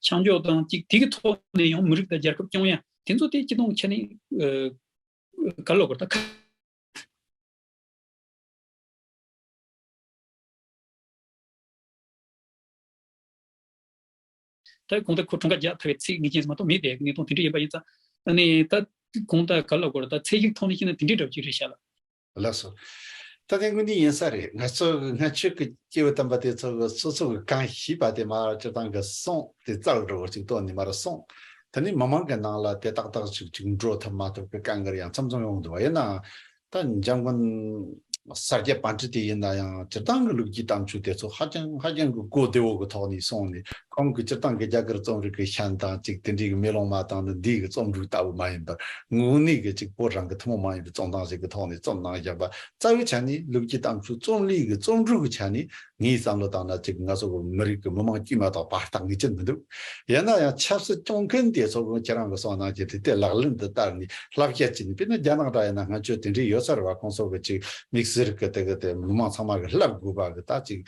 ཆ་འཇོག་དང་། ཅིག་དེ་གི་ཐོག་ནས་ཡང་མི་རིགས་དང་རྒྱལ་ཁབ་སྐྱོང་ཡ་དེ་ཚོ་དེ་སྤྱི་དང་ཆ་ནས། ཨ། ག་རེ་ལབ་དགོས་རེད། ད་ཁ། ད་གང་ལྟར་ཁོ་གྲངས་ཀ་རྒྱག་ཐུབ་པའི་ཚད་ངེས་ཅན་ཞིག་མ་གཏོགས་མེད་དེ། གནས་སྟངས་དེ་འདྲ་ཡིན་པ་ཡིན་ཙང་། ཨ་ནི་ད་གང་ལྟར་ག་རེ་ལབ་དགོས་རེད། ད་ཚད་གཞིའི་ཐོག་ནས་བཤད་ན་དེ་འདྲའི་འདྲ་པོ་ཅིག་རེད་ཤག་ལ། ལགས་སོ། ད་དེ་དངོས་གནས་ཡིན་ས་རེད། ང་ཚོ་སྔ་ཕྱི་གི་སྐྱེས་བུ་དམ་པ་དེ་ཚོ་གི་སོ་སོ་གི་གང་ཤེས་པ་དེ་མ། སྤྱིར་བཏང་གི་གསུང་དེ་རྩ་བ་འགྲོ་བ་ཅིག་གཏོང་ནས་མར་གསུངས། དེ་ནས་མི་མང་གི་ནང་ལ་དེ་ཏག་ཏག་ཅིག་ཅིག་འགྲོ་ཐུབ་མ་ཐུབ་ཀྱི་དཀའ་ངལ་ཡང་མཚམས་མཚམས་ཡོང་འདུག་བ། ཡིན་ནའང་ད་འཇམ་མགོན་ས་སྐྱ་པཎྜི་ཏ་དེ་ཡིན་ན་ཡང་སྤྱིར་བཏང་གི་ལུགས་ཀྱི་གཏམ་རྒྱུད་དེ་ཚོ་ཧ་ཅང་ཧ་ཅང་གི་གོ་བདེ་བོ་གི་ཐོག་ནས་གསུངས་ནས། ཁོང་གི་སྤྱིར་བཏང་གི་རྒྱ་གར་རྩོམ་རིག་གི་ཤན་དང་ཅིག་དེ་འདྲའི་གི་མེ་ལོང་མ་བཏང་ནི་འདི་གི་རྩོམ་རིག་ལྟ་བུ་མ་ཡིན་པར། དངོས་གནས་གི་ཅིག་བོད་རང་གི་ཐུན་མོང་མ་ཡིན་པའི་རྩོམ་སྟངས་ཤིག་གི་ཐོག་ནས་རྩོམ་གནང་བཞག་པ། རྩ་བའི་ཆ་ནས་ལུགས་ཀྱི་གཏམ་རྒྱུད་རྩོམ་ལུས་ཀྱི་རྩོམ་སྒྲིག་གི་ཆ་ནས་ངའི་བསམ་བློ་བཏང་ན་ཅིག་ང་ཚོ་གི་མི་རིགས་ཀྱི་མི་མང་དཀྱུས་མ་དང་བར་ཐག་ངེས་ཅན་མི་འདུག། ཡིན་ན་ཡང་ཆབ་སྲིད་སྐྱོང་མཁན་དེ་ཚོ་གི་ཁྱེད་རང་གི་གསུངས་གནང་གི་དེ་དེ་ལག་ལེན་དུ་བསྟར་ནས་བསླབ་བྱ་བྱས་ནས། དཔེར་ན་རྒྱ་ནག་འདྲ་ཡིན་ན་སྔ་ཕྱི་དེ་འདྲའི་ཡོད་ས་རེད་བ། ཁོང་ཚོ་གི་ཅིག་དམིགས་ ཟེར་གི་དེ་གི་དེ་མི་མང་ཚང་མ་གི་བསླབ་དགོས་པ་གི་ད་ཅིག་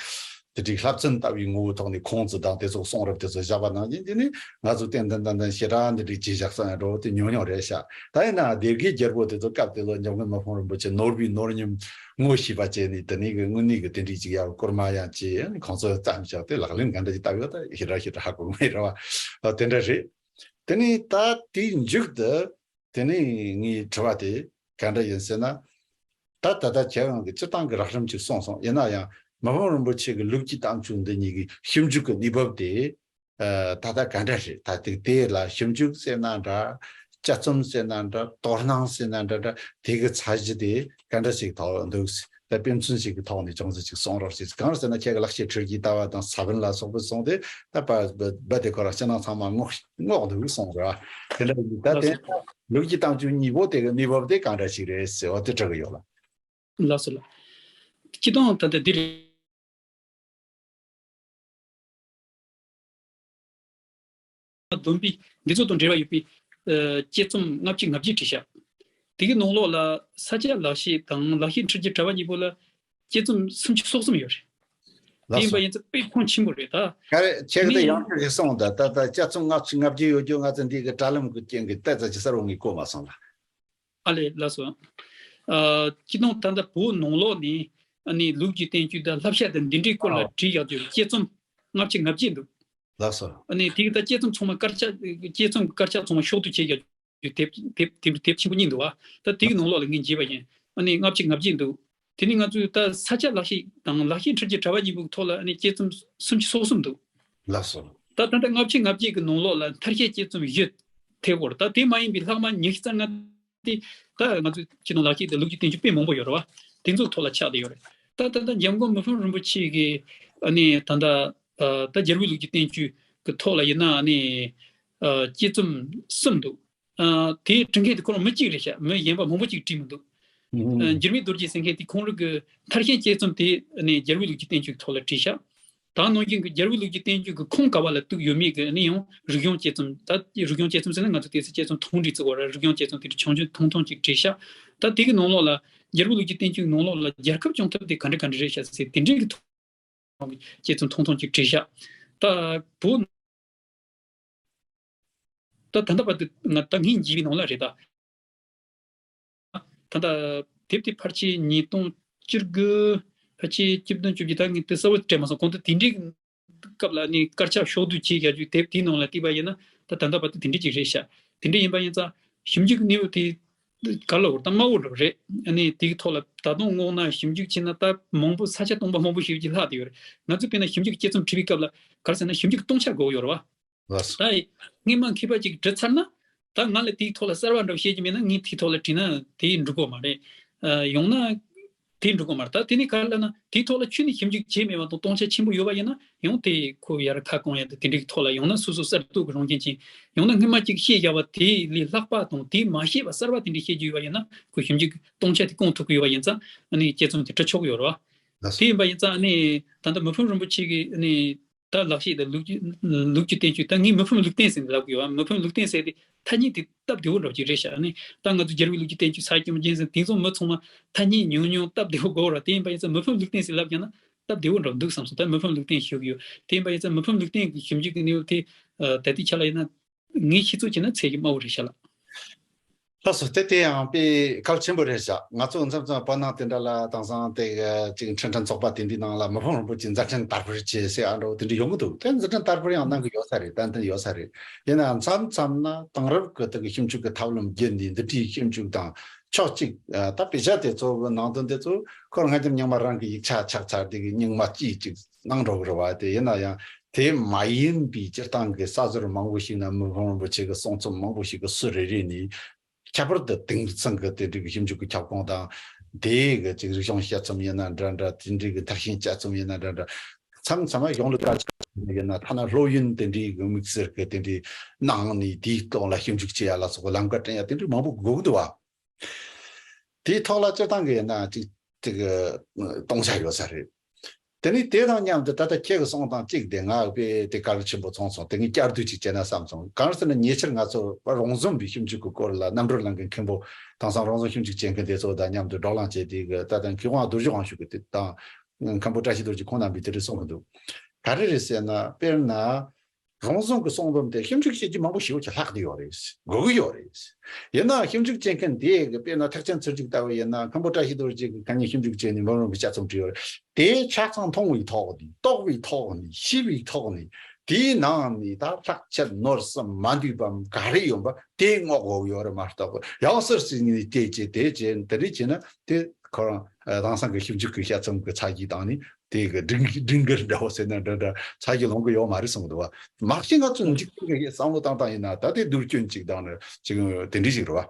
དེ་འདྲའི་བསླབ་ཚན་ལྟ་བུའི་ངོ་བོའི་ཐོག་ནས་ཁུངས་བཙུན་དང་དེ་ཚོ་གསུང་རབས་དེ་ཚོ་བཞག་པ་ནང་བཞིན་དེ་ནི་ང་ཚོ་ཏན་ཏན་ཏན་ཏན་ཞེ་དྲག་འདི་འདྲའི་བྱས་བཞག་ས་ཡང་འགྲོ་དེ་ཉུང་ཉུང་རེད་ཤག་ད་ཡིན་ན་སྡེ་དགེ་རྒྱལ་པོ་དེ་ཚོ་སྐབས་དེ་ལོ་འཇམ་མགོན་མི་ཕམ་རིན་པོ་ཆེ་ནོར་བུའི་ནོར་ཉམས་ངོ་ཤེས་པ་བྱས་ནས་དེ་ནས་གི་དངོས་གནས་གི་དེ་འདྲའི་ཅིག་ཡག་སྐོར་མ་ཡང་བྱས་ཁོང་ཚོ་བརྩམས་བཞག་དེ་ལག་ལེན་ག་འདྲ་ཅིག་བཏབ་ཡོད་ད་ཞེ་དྲག་ཞེ་དྲག་ཧ་གོ་གི་མེད་རེད་བ། དེ་འདྲ་རེད། དེ་ནས་ད་དེའི་མཇུག་ཏུ། དེ་ནས་ངའི་དྲི་བ་དེ་ག་འདྲ་ཡིན་ཟེར་ན། ད་ད་ལྟ་ཁྱེད་རང་གིས་སྤྱིར་བཏང་གི་རགས་རིམ་ཅིག་གསུངས་སོང་། ཡིན་ན་ཡང་མི་ཕམ་རིན་པོ་ཆེ་གི་ལུགས་ཀྱི་གཏམ་རྒྱུད་འདི་གཉིས་ཀྱི་ཞིབ་འཇུག་གི་གནས་བབ་དེ་ད་ལྟ་ག་འདྲ་རེད། ད་དེ་དེ་ལ་ཞིབ་འཇུག་ཟེར་ན་འདྲ། དཔྱད་རྩོམ་ཟེར་ན་འདྲ། དོ་སྣང་ཟེར་ན་འདྲ་འདྲ། དེ་གི་ཚད་གཞི་དེ་ག་འདྲ་ཞིག་ཐོག་འདུག་ད་དཔེ་མཚོན་ཞིག་གི་ཐོག་ནས་ཅུང་ཟད་ཅིག་གསུང་རོགས་ཞེས། གང་ཟེར་ན་ཁྱེད་ཀྱི་ལག་ཤེས་འཕྲུལ་གྱི་ལྟ་བ་དང་ས་བོན་ལ་སོགས་པའི་གསུང་དེ་ད་པ་རྦད་དེ་ཁོ་རང་ཕྱི་ནང་ཚང་མ་སྔོག་སྔོག་འདུག་གསུང་ར། དེ་འདྲ་ཡིན་ད་ལགས་དེ་སོ། ལུགས་ཀྱི་གཏམ་རྒྱུད་གཉིས་པོ་དེ་གི་གནས་བབ་དེ་གང་འདྲ་ཞིག་རེད་ཟེར་བ་དེ་དྲི་གི་ཡོད་ལ། ལགས་སོ་ལགས། སྤྱི་དང་ད་ལྟ་འདི་རེད། བསྡོམས་པའི་འདི་ཚོ་དང་འབྲེལ་བ་ཡོད་པའི་ཨ་དཔྱད་རྩོམ་ལྔ་བཅུ་ང་བརྒྱད་བྲིས་ཤག་དེ་གི་ནང་ལོགས་ལ་ས་སྐྱ་ལག་ཤེས་དང་ལག་ཤེས་འཕྲུལ་གྱི་དྲ་བ་གཉིས་པོ་ལ་དཔྱད་རྩོམ་སུམ་ཅུ་སོ་གསུམ་ཡོད་རེད། དེ་ལགས་ཡིན་པ་སོ། ཡིན་ཙང་དཔེ་ཕོན་ཆེན་པོ་རེད་ད། ག་རེ་ཁྱེད་ཀྱི་དེ་ངས་ཡང་ཁྱེད་ཀྱིས་གསུངས་ད་ད་ད་དཔྱད་རྩོམ་ལྔ་བཅུ་ང་བརྒྱད་ཡོད་རྒྱུ་ང་ཚོ་འདི་གི་དྲ་ལམ་གི་རྐྱེན་གྱིས་ལྟ་ཙམ་ཅིག་གསལ་བོ་ངས་གོ་མ་སོང་ལ། ཨ་ལས་ལགས་སོ། ཨ་སྤྱི་དང་ད་ལྟ་བོད་ནང་ལོགས་ནས་ཨ་ནི་ལུགས་ཀྱི་བསྟན་བཅོས་དང་བསླབ་བྱ་དང་འདི་འདྲའི་སྐོར་ལ་ཨོ། བྲིས་ཡག་རྒྱུ་དཔྱད་རྩོམ་ལྔ་བཅུ་ང་བརྒྱད་འདུག་ལགས་སོ། ཨ་ནི་དེ་གི་ད་དཔྱད་རྩོམ་ཚང་མ་དཀར་ཆག་དཔྱད་རྩོམ་དཀར་ཆག་ཚང་མ་ཤོག་ཏུ་བྱས་ཡག་རྒྱུ་དེབ་དེབ་དེབ་དེབ་ཆེན་པོ་གཉིས་འདུག་བ། ད་དེ་གི་ནང་ལོགས་ལ་ངས་མཇལ་བ་ཡིན། ཨ་ནི་ལྔ་བཅུ་ང་བརྒྱད་འདུག་དེ་ནི་ང་ཚོས་ད་ས་སྐྱ་ལག་ཤེས་དང་ལག་ཤེས་འཕྲུལ་གྱི་དྲ་བ་གཉིས་པོའི་ཐོག་ལ་ཨ་ནི་དཔྱད་རྩོམ་སུམ་ཅུ་སོ་གསུམ་འདུག་ལགས་སོ། ད་ད་ལྟ་ལྔ་བཅུ་ང་བརྒྱད་ཀྱི་ནང་ལོགས་ལ་མཐར་ཕྱིན་དཔྱད་རྩོམ་བཞི་ཐེབས་ཡོད་རེད། ད་དེ་མ་ཡིན་པའི་ལྷག་མ་ཉི་ཤུ་རྩ་ལྔ་དེ་ད་ང་ཚོའི་སྤྱི་ནོར་ལག་ཤེས་དང་ལུགས་ཀྱི་བསྟན་བཅོས་དཔེ་མང་པོ་ཡོད་རེད་བ། དེ་ཚོའི་ཐོག་ལ་ཆགས་བསྡད་ཡོད་རེད། ད་ད་ལྟ་འཇམ་མགོན་མི་ཕམ་རིན་པོ་ཆེ་གི་ཨ་ནི་ད་ལྟ་ད་རྒྱལ་བའི་ལུགས་ཀྱི་བསྟན་བཅོས་ཀྱི་ཐོག་ལ་ཡིན་ན་ཨ་ནི་དཔྱད་རྩོམ་གསུམ་འདུག་ཨ་དེ་བྲིས་མཁན་དེ་ཁོ་རང་མི་གཅིག་རེད་ཤག་མི་གཞན་པ་མང་པོ་གཅིག་བྲིས་མི་འདུག་ཨ་འགྱུར་མེད་རྡོ་རྗེ་ཟེར་མཁན་དེ་ཁོང་རང་གི་མཐར་ཕྱིན་དཔྱད་རྩོམ་དེ་ནས་རྒྱལ་བའི་ལུགས་ཀྱི་བསྟན་བཅོས་ཀྱི་ཐོག་ལ་བྲིས་ཤག་ད་ནང་བཞིན་གྱི་རྒྱལ་བའི་ལུགས་ཀྱི་བསྟན་བཅོས་ཀྱི་ཁུངས་ག་བ་ལ་གཏུགས་ཡོད་མེད་ཀྱི་ནི་ཡང་རིག་གཞུང་དཔྱད་རྩོམ། ད་རིག་གཞུང་དཔྱད་རྩོམ་ཟེར་ན་ང་ཚོ་དེ་ཚོ་དཔྱད་རྩོམ་ཐུང་འབྲིང་བརྩི་དགོས་ར། རིག་གཞུང་དཔྱད་རྩོམ་དེ་འདྲ་ཆུང་ཆུང་ཐུང་ཐུང་ཅིག་བྲིས་ཤག་ད་དེ་གི་ནང་ལོགས་ལ་རྒྱལ་བའི་ལུགས་ཀྱི་བསྟན་བཅོས་ནང་ལོགས་ལ་རྒྱལ་ཁབ་སྐྱོང་ཐབས་དེ་ག་འདྲ་ག་འདྲ་རེད་ཤག་ཟེར་དེ་འདྲའི་གི་ཐོག་གི་དཔྱད་རྩོམ་ཐུང་ཐུང་ཅིག་བྲིས་ཤག་ད་བོད། ད་ད་ལྟ་བར་དུ་ང་ད་ངས་མཇལ་བའི་ནང་ལ་རེད་ད། ད་ལྟ་དེབ་དེ་ཕལ་ཆེར་ཉིས་སྟོང་བཅུ་དགུ། ཕལ་ཆེར་བཅུ་བདུན་བཅུ་བརྒྱད། ད་ངས་དེ་གསལ་བོ་དྲན་མ་སོང་། གོང་དུ་དེ་འདྲའི་སྐབས་ལ་ནི་དཀར་ཆག་ཤོག་བསྡུས་བྱས་བཞག་རྒྱུ་དེབ་དེའི་ནང་ལ་བལྟས་པ་ཡིན་ན་ད་ད་ལྟ་བར་དུ་དེ་འདྲ་ཅིག་རེད་ཤག་དེ་འདྲ་ཡིན་པ་ཡིན་ཙང་ཞིབ་འཇུག་གནས་བབ་དེ་ག་ལ་བར་ད་དམའ་བོ་འདྲ་བོ་རེད། ཨ་ནི་དེའི་ཐོག་ལ་ད་དུང་སྔོག་ན་ཞིབ་འཇུག་བྱས་ན་ད་མང་པོ་ས་ཆ་སྟོང་པ་མང་པོ་ཞིག་ཅིག་ལྷག་བསྡད་ཡོད་རེད། ང་ཚོས་དཔེར་ན་ཞིབ་འཇུག་དཔྱད་རྩོམ་བྲིས་པའི་སྐབས་ལ་ག་རེ་ཟེར་ན་ཞིབ་འཇུག་སྟོང་ཆ་དགོས་ཡོད་རེད་བ། ལགས་སོ། ད་སྔས་མ་མཁས་པ་ཅིག་འབྲི་ཚར་ན། ད་ང་ལ་དེའི་ཐོག་ལ་གསར་བ་འདྲ་བོ་བཤད་ཀྱི་མེད་ན་ངས་དེའི་ཐོག་ལ་བྲིས་ན་དེ་འགྲིག་གོ་མ་རེད། ཨ་ཡང་ན་དེ་འགྲིག་གོ་མ་རེད། ད་དེ་ནི་ག་རེ་ལབ་ན་དེའི་ཐོག་ལ་ཁྱོན་ནས་ཞིབ་འཇུག་བྱས་མེད་པ་དང་སྟོང་ཆ་ཆེན་པོ་ཡོད་པ་ཡིན་ན་ཡང་དེ་ཁོ་ཡར་ཁ་སྐོང་ཡ་དེ་དེ་འདྲའི་ཐོག་ལ། ཡང་ན་སོ་སོ་གསར་གཏོད་ཀྱི་རང་བཞིན་ཅན། ཡང་ན་སྔོན་མ་ཅིག་བཤད་བཞག་པ་དེ་ལས་ལྷག་པ་དང་དེ་མ་བཤད་པ་གསར་བ་དེ་འདྲ་བཤད་རྒྱུ་ཡོད་པ་ཡིན་ན་ཁོ་ཞིབ་འཇུག་སྟོང་ཆ་དེ་སྐོང་ཐུབ་ཀྱི་ཡོད་པ་ཡིན་ཙང་ཨ་ནི་དཔྱད་རྩོམ་དེ་འབྲི་ཆོག་གི་ཡོད་རེད་བ། ལགས་སོ། དེ་ཡིན་པ་ཡིན་ཙང་ཨ་ནི་ད་ལྟ་མི་ཕམ་རིན་པོ་ཆེ་གི་ཨ་ནི། ད་ལག་ཤེས་དང་ལུགས་ཀྱི་ལུགས་ཀྱི་བསྟན་བཅོས། ད་ངས་མི་ཕམ་ལུགས་བསྟན་ཟེར་ནས་ལབ་དགོས་པ། མི་ཕམ་ལུགས་བསྟན་ཟེར་དེ་ཐ་སྙད་དེ་སྟབས་བདེ་བོ་འདྲ་བོ་ཅིག་རེད་ཤག་ཨ་ནི་ད་ང་ཚོ་རྒྱལ་བའི་ལུགས་ཀྱི་བསྟན་བཅོས། ས་སྐྱོང་རྒྱལ་མཚན། དེ་ཚོ་མི་ཚང་མ་ཐ་སྙད་ཉུང་ཉུང་སྟབས་བདེ་བོ་དགོས་ར། དེ་ཡིན་པ་ཡིན་ཙང་མི་ཕམ་ལུགས་བསྟན་ཟེར་ལབ་ཀྱང་ན་སྟབས་བདེ་བོ་འདྲ་བོ་འདུག་བསམ་སོང་། ད་མི་ཕམ་ལུགས་བསྟན་ཞུ་གི་ཡོད། དེ་ཡིན་པ་ཡིན་ཙང་མི་ཕམ་ལུགས་བསྟན་གྱི་ཞིབ་འཇུག་གི་གནས་བབ་དེ་ད་ལྟའི་ཆ་ལ་ཡིན་ན་ངས་ཤེས་ཚོད་བྱས་ན་ཚད་གཞི་དམའ་བོ་རེད་ཤག་ལགས། ལགས་སོ། དེ་དེ་ཡང་དཔེ་གལ་ཆེན་པོ་རེད་ཤག་ང་ཚོ་མཚམས་མཚམས་བར་སྣང་དེ་འདྲ་ལ་དེང་སང་དེ་ག་ཅིག་འཕྲིན་ཕྲན་ཚོགས་པ་དེ་འདྲའི་ནང་ལ་མི་ཕམ་རིན་པོ་ཆེ་མཛད་འཕྲིན་དར་སྤེལ་བྱས་ཟེར་ཨ་འདྲ་བོ་དེ་འདྲ་ཡོང་གི་འདུག་དེ་མཛད་འཕྲིན་དར་སྤེལ་ཡང་གནང་གི་ཡོད་ས་རེད། ཏན་ཏན་ཡོད་ས་རེད། ཡིན་ནའང་མཚམས་མཚམས་ན་དེང་རབས་ཀྱི་དེ་གི་ཞིབ་འཇུག་གི་ཐབས་ལམ་བརྒྱུད་ནས་འདི་འདྲའི་ཞིབ་འཇུག་དང་ཕྱོགས་གཅིག་ད་དཔེ་ཆ་དེ་ཚོ་གི་ནང་དོན་དེ་ཚོ་ཁོ་རང་ཉམས་མྱོང་མ་རང་གི་ཡིག་ཆ་ཆགས་ཚར་དེ་གི་རྙིང་མ་ཅིག་ཅིག་གནང་འགྲོ་གི་རེད་བ། དེ་ཡིན་ན་ཡང་དེ་མ་ཡིན་པའི་སྤྱིར་བཏང་གི་ས་ཟུར་མང་པོ་ཞིག་ན་མི་ཕམ་རིན་པོ་ཆེ་གི་གསུང་རྩོམ་མང་པོ་ཞིག་གི་སུ་རེ་རེ་ནས་ཁྱད་པར་དུ་དེང་སང་གི་དེ་འདྲའི་གི་ཞིབ་འཇུག་གི་ཁྱབ་ཁོངས་དང་དེ་གི་ཅིག་རིག་གཞུང་དཔྱད་རྩོམ་ཡིན་ན་འདྲ་འདྲ། དེ་འདྲའི་གི་མཐར་ཕྱིན་དཔྱད་རྩོམ་ཡིན་ན་འདྲ་འདྲ། མཚམས་མཚམས་གཞུང་ལུགས་དཀའ་ཆག་ཡིན་ན་ཐ་ན་སློབ་ཡོན་དེ་འདྲའི་གི་དམིགས་བསལ་གི་དེ་འདྲའི་གནང་ནས་དེའི་ཐོག་ལ་ཞིབ་འཇུག་བྱེད་ཡ་ལ་སོགས་ལམ་ཁ་སྐྲུན་ཡ་དེ་འདྲའི་མང་པོ་དགོས་ཀྱི་འདུག་བ། དེའི་ཐོག་ལ་སྤྱིར་བཏང་གི་ཡིན་ན་ཅིག་ཅིག་གི་སྟོང་ཆ་ཡོད་ས་རེད། དེ་ནས་དེ་དང་མཉམ་དུ་ད་ལྟ་ཁྱེད་ཀྱི་གསུང་སྟངས་གཅིག་དེ་ང་དཔེ་དེ་གལ་ཆེན་པོ་མཐོང་སོང་། དེ་ངས་བསྐྱར་ཟློས་ཅིག་བྱས་ན་བསམ་སོང་། གང་ཟེར་ན་ཉེ་ཆར་ང་ཚོ་རོང་ཟོམ་པའི་ཞིབ་འཇུག་གི་སྐོར་ལ་རྣམ་གྲོལ་གླིང་གི་མཁན་པོ་དེང་སང་རོང་ཟོམ་ཞིབ་འཇུག་བྱེད་མཁན་དེ་ཚོ་དང་མཉམ་དུ་བགྲོ་གླེང་བྱས་དེ་གི་ད་ལྟ་མཁས་དབང་རྡོ་རྗེ་དབང་ཕྱུག་གི་དེ་དང་མཁན་པོ་བཀྲ་ཤིས་རྡོ་རྗེ་ཁོང་རྣམ་པས་དེ་འདྲ་གསུང་གི་འདུག་ག་རེ་རེད་ཟེར་ན། དཔེར་ན། རོང་ཟོམ་གྱི་གསུང་འབུམ་དེ་ཞིབ་འཇུག་བྱེད་ཀྱི་མང་པོ་ཞེ་པོ་ཅིག་ལྷག་བསྡད་ཡོད་རེད། དགོས་ཀྱི་ཡོད་རེད། ཡིན་ནའང་ཞིབ་འཇུག་བྱེད་མཁན་དེ་གི་དཔེར་ན་ཐེག་ཆེན་ཚུལ་ཁྲིམས་ལྟ་བུ་ཡིན་ན་མཁན་པོ་བཀྲ་ཤིས་རྡོ་རྗེ་གིས་གང་ཉིད་ཞིབ་འཇུག་བྱས་ནས་འབུམ་རམས་པའི་དཔྱད་རྩོམ་བྲིས་ཡོད་རེད། དེ་ཆ་ཚང་མཐོང་བའི་ཐོག་ནས་རྟོགས་པའི་ཐོག་ནས་ཤེས་པའི་ཐོག་ནས་དེའི་ནང་ནས་ད་ལྷག་ཆད་ནོར་གསུམ་མ་འདུས་པ་ག་རེ་ཡོད་པ་དེ་བསྔོག་དགོས་ཀྱི་ཡོད་རེད་མ་གཏོགས། ཡང་སེ་སེ་ནས་དེ་བྱས་དེ་བྱས་དེ་འདྲ་བྱས་ན་དེ་ཁོ་རང་དེང་སང་གི་ཞིབ་འཇུག་གི་དཔྱད་རྩོམ་གྱི་ཚད་གཞི་དང་ནི། དེ་གི་སྒྲིང་སྒྲིང་གིར་འདྲ་བོ་ཟེར་ན་འདྲ་འདྲ་ཚ་གི་ལོང་གི་ཡོད་མ་རེད་གསུངས་འདུག་བ། མ་གཞི་ང་ཚོ་འཇིག་རྟེན་གྱི་བསམ་བློ་བཏང་སྟངས་ཡིན་ན་ད་ལྟའི་དུས་རྒྱུན་ཅིག་དང་ནི་ཅིག་དེ་འདྲ་ཞིག་རེད་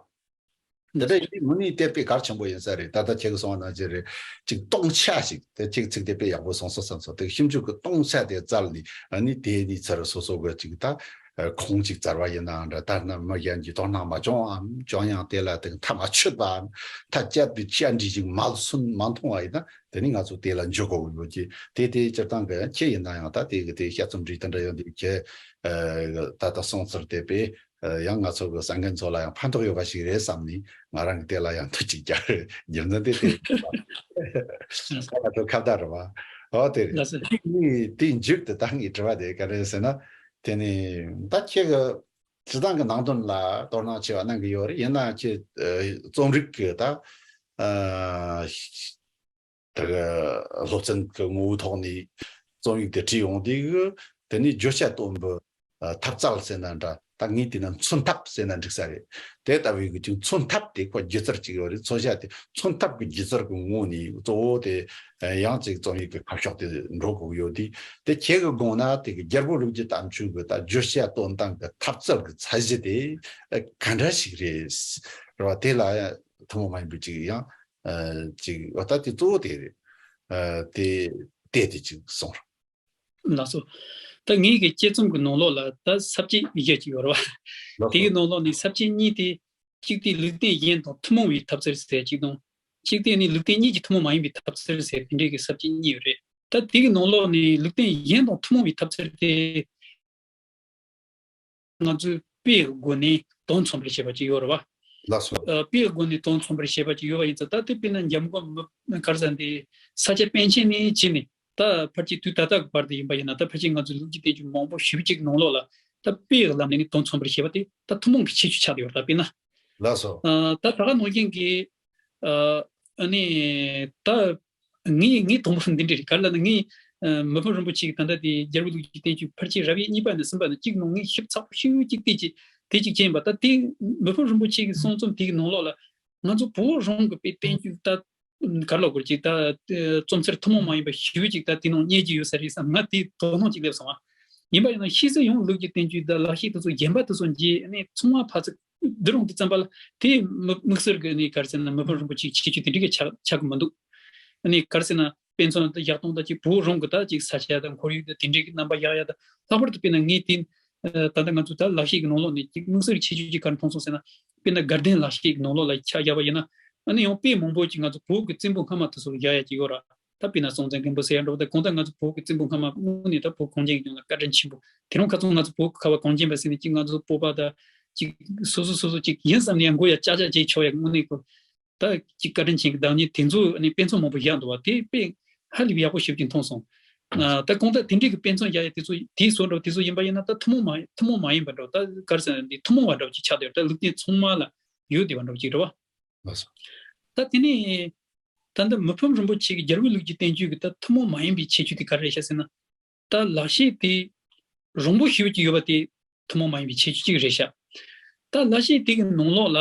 བ། འདི་འདྲ་ཡིན་དུས་དངོས་གནས་དེ་དཔེ་གལ་ཆེན་པོ་ཡིན་ས་རེད། ད་ལྟ་ཁྱེད་ཀྱིས་གསུངས་པ་ནང་བཞིན་རེད། ཅིག་སྟོང་ཆ་ཞིག་དེ་ཅིག་ཚིག་དེ་དཔེ་ཡག་པོ་གསུངས་སོང་བསམ་སོང་། དེ་ཞིབ་འཇུག་གི་སྟོང་ཆ་དེ་བཙལ་ནས་ཨ་ནི་དེ་ནས་ཚུར་སོ་སོ་གི་ཅིག་ད་ཁུངས་ཅིག་བཙལ་བ་ཡིན་ནའང་འདྲ། ད་ནི་མི་གཞན་གྱིས་དོ་སྣང་མ་བྱུང་ཨམ་བྱུང་ཡང་དེ་ལ་དེ་མཐའ་མ་ཆོད་པའམ་མཐའ་བཅད་པའི་བཅད་འདྲི་ཞིག་མ་སོན་མ་མཐོང་བ་ཡིན་ན། དེ་ནི་ང་ཚོ་དེ་ལ་འཇུག་དགོས་ཀྱི་ཡོད་ཀྱི། དེ་དེ་སྤྱིར་བཏང་གི་ཁྱེད་ཡིན་ན་ཡང་ད་དེ་གི་དེ་དཔྱད་རྩོམ་བྲིས་དེ་འདྲ་ཡོད་འདུག་ཁྱེད། ད་ལྟ་སོང་ཚུལ་དེ་དཔེ་ཡང་ང་ཚོ་གི་གསན་མཁན་ཚོ་ལ་ཡང་ཕན་ཐོགས་ཡོད་པ་ཞིག་རེད་བསམ་ནས་ང་རང་གི་དེ་ལ་ཡང་ཐུགས་གཅིག་རྒྱ་རྒྱུ་མཚན་དེ་དེ་ཁ་ལ་ཐུག་ཁ་བརྡ་རེད་བ། ཨོ་དེ་རེད། ལགས་སོ། དེ་ནི་དེའི་མཇུག་ཏུ་ད་ངའི་དྲི་བ་དེ་ག་རེ་ཟེར་ན། དེ་ནི་ད་ཁྱེད་གི་སྤྱིར་བཏང་གི་ནང་དོན་ལ་དོ་སྣང་ཆེ་བ་གནང་གི་ཡོད་རེད། ཡིན་ན་ཁྱེད་རྩོམ་རིག་གི་ད། ད་གི་སློབ་ཚན་གྱི་ངོ་བོའི་ཐོག་ནས་རྩོམ་ཡིག་དེ་བྲིས་ཡོང་དུས་དེ་ནས་བརྗོད་བྱ་སྟོན་པའི་ཐབས་རྩལ་ཟེར་ན་འདྲ། ད་ངས་བལྟས་ན་མཚོན་ཐབས་ཟེར་ན་འགྲིག་ས་རེད། དེ་ལྟ་བུའི་གི་ཅིག་མཚོན་ཐབས་དེ་ཁོ་སྒྱུ་རྩལ་ཅིག་ཡོད་རེད། མཚོན་བྱ་དེ་མཚོན་ཐབས་ཀྱི་སྒྱུ་རྩལ་གྱི་ངོས་ནས་གཙོ་བོ་དེ་ཡང་ཅིག་རྩོམ་ཡིག་གི་ཁ་ཕྱོགས་དེ་འགྲོ་དགོས་ཀྱི་ཡོད་དུས། དེ་ཁྱེད་ཀྱི་དགོངས་ན་དེ་གི་རྒྱལ་པོ་ལུགས་ཀྱི་བསྟན་བཅོས་ཀྱི་ད་བརྗོད་བྱ་སྟོན་སྟངས་ཀྱི་ཐབས་རྩལ་གྱི་ཚད་གཞི་དེ་ག་འདྲ་ཞིག་རེད། རེད་བ། དེ་ལ་ཐུན་མོང་མ་ཡིན་པའི་ཅིག་ཡང་ཅིག་ད་དེ་གཙོ་བོ་དེ་རེད། དེ་དེ་དེ་ཅིག་གསུངས་རོགས། ལགས་སོ། ད་ངའི་གི་དཔྱད་རྩོམ་གྱི་ནང་ལོགས་ལ་ད་ས་བཅད་བཞི་ཅིག་ཡོད་རེད་བ། ལགས་དེ་གི་སོ། ནང་ལོགས་ནས་ས་བཅད་གཉིས་དེ། གཅིག་དེ་ལུགས་ལྡན་གཞན་དང་ཐུན་མོང་བའི་ཐབས་རྩལ་ཟེར་གཅིག་དང་། གཅིག་དེ་ནི་ལུགས་ལྡན་གཉིས་ཀྱི་ཐུན་མོང་མ་ཡིན་པའི་ཐབས་རྩལ་ཟེར་དེ་འདྲའི་གི་ས་བཅད་གཉིས་ཡོད་རེད། ད་དེ་གི་ནང་ལོགས་ནས་ལུགས་ལྡན་གཞན་དང་ཐུན་མོང་བའི་ཐབས་རྩལ་དེ། ང་ཚོས་དཔེ་ཡི་སྒོ་ནས་དོན་མཚོན་པར་བྱེད་པ་ཅིག་ཡོད་རེད་བ། ལགས་སོ། ཨ། དཔེ་ཡི་སྒོ་ནས་དོན་མཚོན་པར་བྱེད་པ་ཅིག་ཡོད་པ་ཡིན་ཙང་། ད་དེ་དཔེར་ན་འཇམ་མགོན་མི་ག་རེ་ཟེར་འདི་ས་སྐྱ་པཎ་ཆེན་ནས་བྱས་ནས་ད་ཕལ་ཆེར་དུས་ད་ལྟ་གི་བར་དུ་ཡིན་པ་ཡིན་ན། ད་ཕལ་ཆེར་ང་ཚོའི་ལུགས་ཀྱི་བསྟན་བཅོས་མང་པོ་ཞེ་པོ་ཅིག་ནང་ལོགས་ལ་ད་དཔེ་ཡི་ལམ་ནས་ནི་དོན་མཚོན་པར་བྱེད་པ་དེ་ད་ཐུན་མོང་གི་ཁྱད་ཆོས་ཆགས་བསྡད་ཡོད་རེད། ད་དཔེར་ན། ལགས་སོ། ཨ། ད་ད་ག་ནང་བཞིན་གྱི། ཨ། ཨ་ནི་ད་ངའི་ངའི་དང་པོ་འདི་འདྲ་རེད། ག་རེ་ལབ་ན་ངས། ཨ། མི་ཕམ་རིན་པོ་ཆེ་གི་ད་ལྟ་དེ་རྒྱལ་བའི་ལུགས་ཀྱི་བསྟན་བཅོས་ཕལ་ཆེར་རབ་དབྱེ་གཉིས་པ་ནས་གསུམ་པ་ནས་གཅིག་ནང་ངས་ཞིབ་ཚགས་པོ་ཞེ་པོ་ཅིག་བལྟས་ཅིག་དེ་ཅིག་མཁྱེན་པ། ད་དེ་མི་ཕམ་རིན་པོ་ཆེ་གི་གསུང་རྩོམ་དེ་གི་ནང་ལོགས་ལ་ང་ཚོ་བོད་རང་གི་དཔེ་བསྟན་བཅོས་ད་ག་རེ་ལབ་དགོས། ཅིག་ད་རྩོམ་རྩལ་ཐུན་མོང་མ་ཡིན་པ་ཞེ་པོ་ཅིག་ད་དེ་ནང་རྙེད་ཀྱི་ཡོད་ས་རེད་བསམ། ང་དེ་དོ་སྣང་ཅིག་སླེབས་སོང་ཨ། ཡིན་པ་ཡིན་ན་ཕྱིས་སུ་ཡང་ལུགས་ཀྱི་བསྟན་བཅོས་ད་ལག་ཤེས་དེ་ཚོ་རྒན་པ་དེ་ཚོ་མཇལ་ནས་ཚང་མ་ཕར་ཚུར་བསྡུར་ཡོང་དུས་ཙམ་པ་ལ་དེ་དམིགས་བསལ་གྱི་ནི་ག་རེ་ཟེར་ན་མི་ཕམ་རིན་པོ་ཆེའི་ཁྱད་ཆོས་དེ་འདྲ་གི་ཆགས་ཆགས་ཀྱི་མི་འདུག་ནི་ག་རེ་ཟེར་ན་དཔེ་མཚོན་དུ་བཞག་སྟངས་དང་གཅིག་བོད་རང་གི་ད་གཅིག་ས་ཆ་དང་ཁོར་ཡུག་དང་དེ་འདྲའི་གི་རྣམ་པ་བཞག་ཡ་དང་། ལྷག་པར་དུ་དཔེར་ན་ངས་དེ་ད་ལྟ་ང་ཚོ་ད་ལག་ཤེས་ཀྱི་ནང་ལོགས་ནས་གཅིག་དམིགས་བསལ་གྱི་ཁྱད་ཆོས་ཅིག་ག་རེ་མཐོང་སོང་ཟེར་ན། དཔེར་ན་དགའ་ལྡན་ལག་ཤེས་ཀྱི་ནང་ལོགས་ལ་ཆ་བཞག་པ་ཡིན་ན། ཨ་ནི་ཡང་དཔེ་མང་པོ་ཅིག་ང་ཚོ་བོད་ཀྱི་བཙན་པོ་སྔ་མ་དེ་ཚོ་ལ་བཞག་ཡ་ཅིག་ཡོད་ར། ད་དཔེར་ན་སྲོང་བཙན་སྒམ་པོ་ཟེར་ཡ་འདྲ་བོ། ད་གང་ལྟར་ང་ཚོ་བོད་ཀྱི་བཙན་པོ་སྔ་མ་དངོས་གནས་ད་བོད་གངས་ཅན་གྱི་ལྗོངས་ལ་བཀའ་དྲིན་ཆེན་པོ། དེ་རིང་ཁ་སང་ང་ཚོ་བོད་ཀྱི་ཁ་བ་གངས་ཅན་པ་ཟེར་ནས་ཅིག་ང་ཚོ་སྤོབས་པ་དང་ཅིག་སོ་སོ་སོ་སོ་ཅིག་ཡིན་བསམ་ནས་མགོ་ཡ་ལྕག་ལྕག་བྱས་ཆོག་ཡ། དངོས་གནས་ཁོ་ད་ཅིག་བཀའ་དྲིན་ཆེན་གྱི་བདག་ཉིད་དེ་ཚོ་ནི་དཔེ་མཚོན་མང་པོ་བཞག་འདུག་བ། དེ་དཔེ་ཧ་ལས་པའི་ཡག་པོ་ཞེ་པོ་ཅིག་མཐོང་སོང་། ཨ། ད་གང་ལྟར་དེ་འདྲའི་གི་དཔེ་མཚོན་བཞག་ཡ་དེ་ཚོ་དེའི་བཟོ་འདྲ་བོ་དེ་ཚོ་ཡིན་པ་ཡིན་ན། ད་ཐུན་མོང་མ་ཐུན་མོང་མ་ཡིན་པ་འདྲ་བོ། ད་ག་རེ་ཟེར་ན་འདི་ཐུན་མོང་བ་འདྲ་བོ་ཅིག་ཆགས་བསྡད་ཡོད་རེད། ད་ལུགས་ལྡན་ཚང་མ་ལ་ཡོད་བསྡད་པ་འདྲ་བོ་ཅིག་རེད་བ། ལགས་སོ། ད་དེ་ནས་ད་ལྟ་མི་ཕམ་རིན་པོ་ཆེ་གི་རྒྱལ་བའི་ལུགས་ཀྱི་བསྟན་བཅོས་ཀྱི་ད་ཐུན་མོང་མ་ཡིན་པའི་ཁྱད་ཆོས་དེ་ག་རེ་རེད་ཤག་ཟེར་ན། ད་ལག་ཤེས་དེ་རིང་པོ་ཞེ་པོ་ཅིག་ཡོད་པ་དེ་ཐུན་མོང་མ་ཡིན་པའི་ཁྱད་ཆོས་གཅིག་རེད་ཤག་ད་ལག་ཤེས་དེ་གི་ནང་ལོགས་ལ་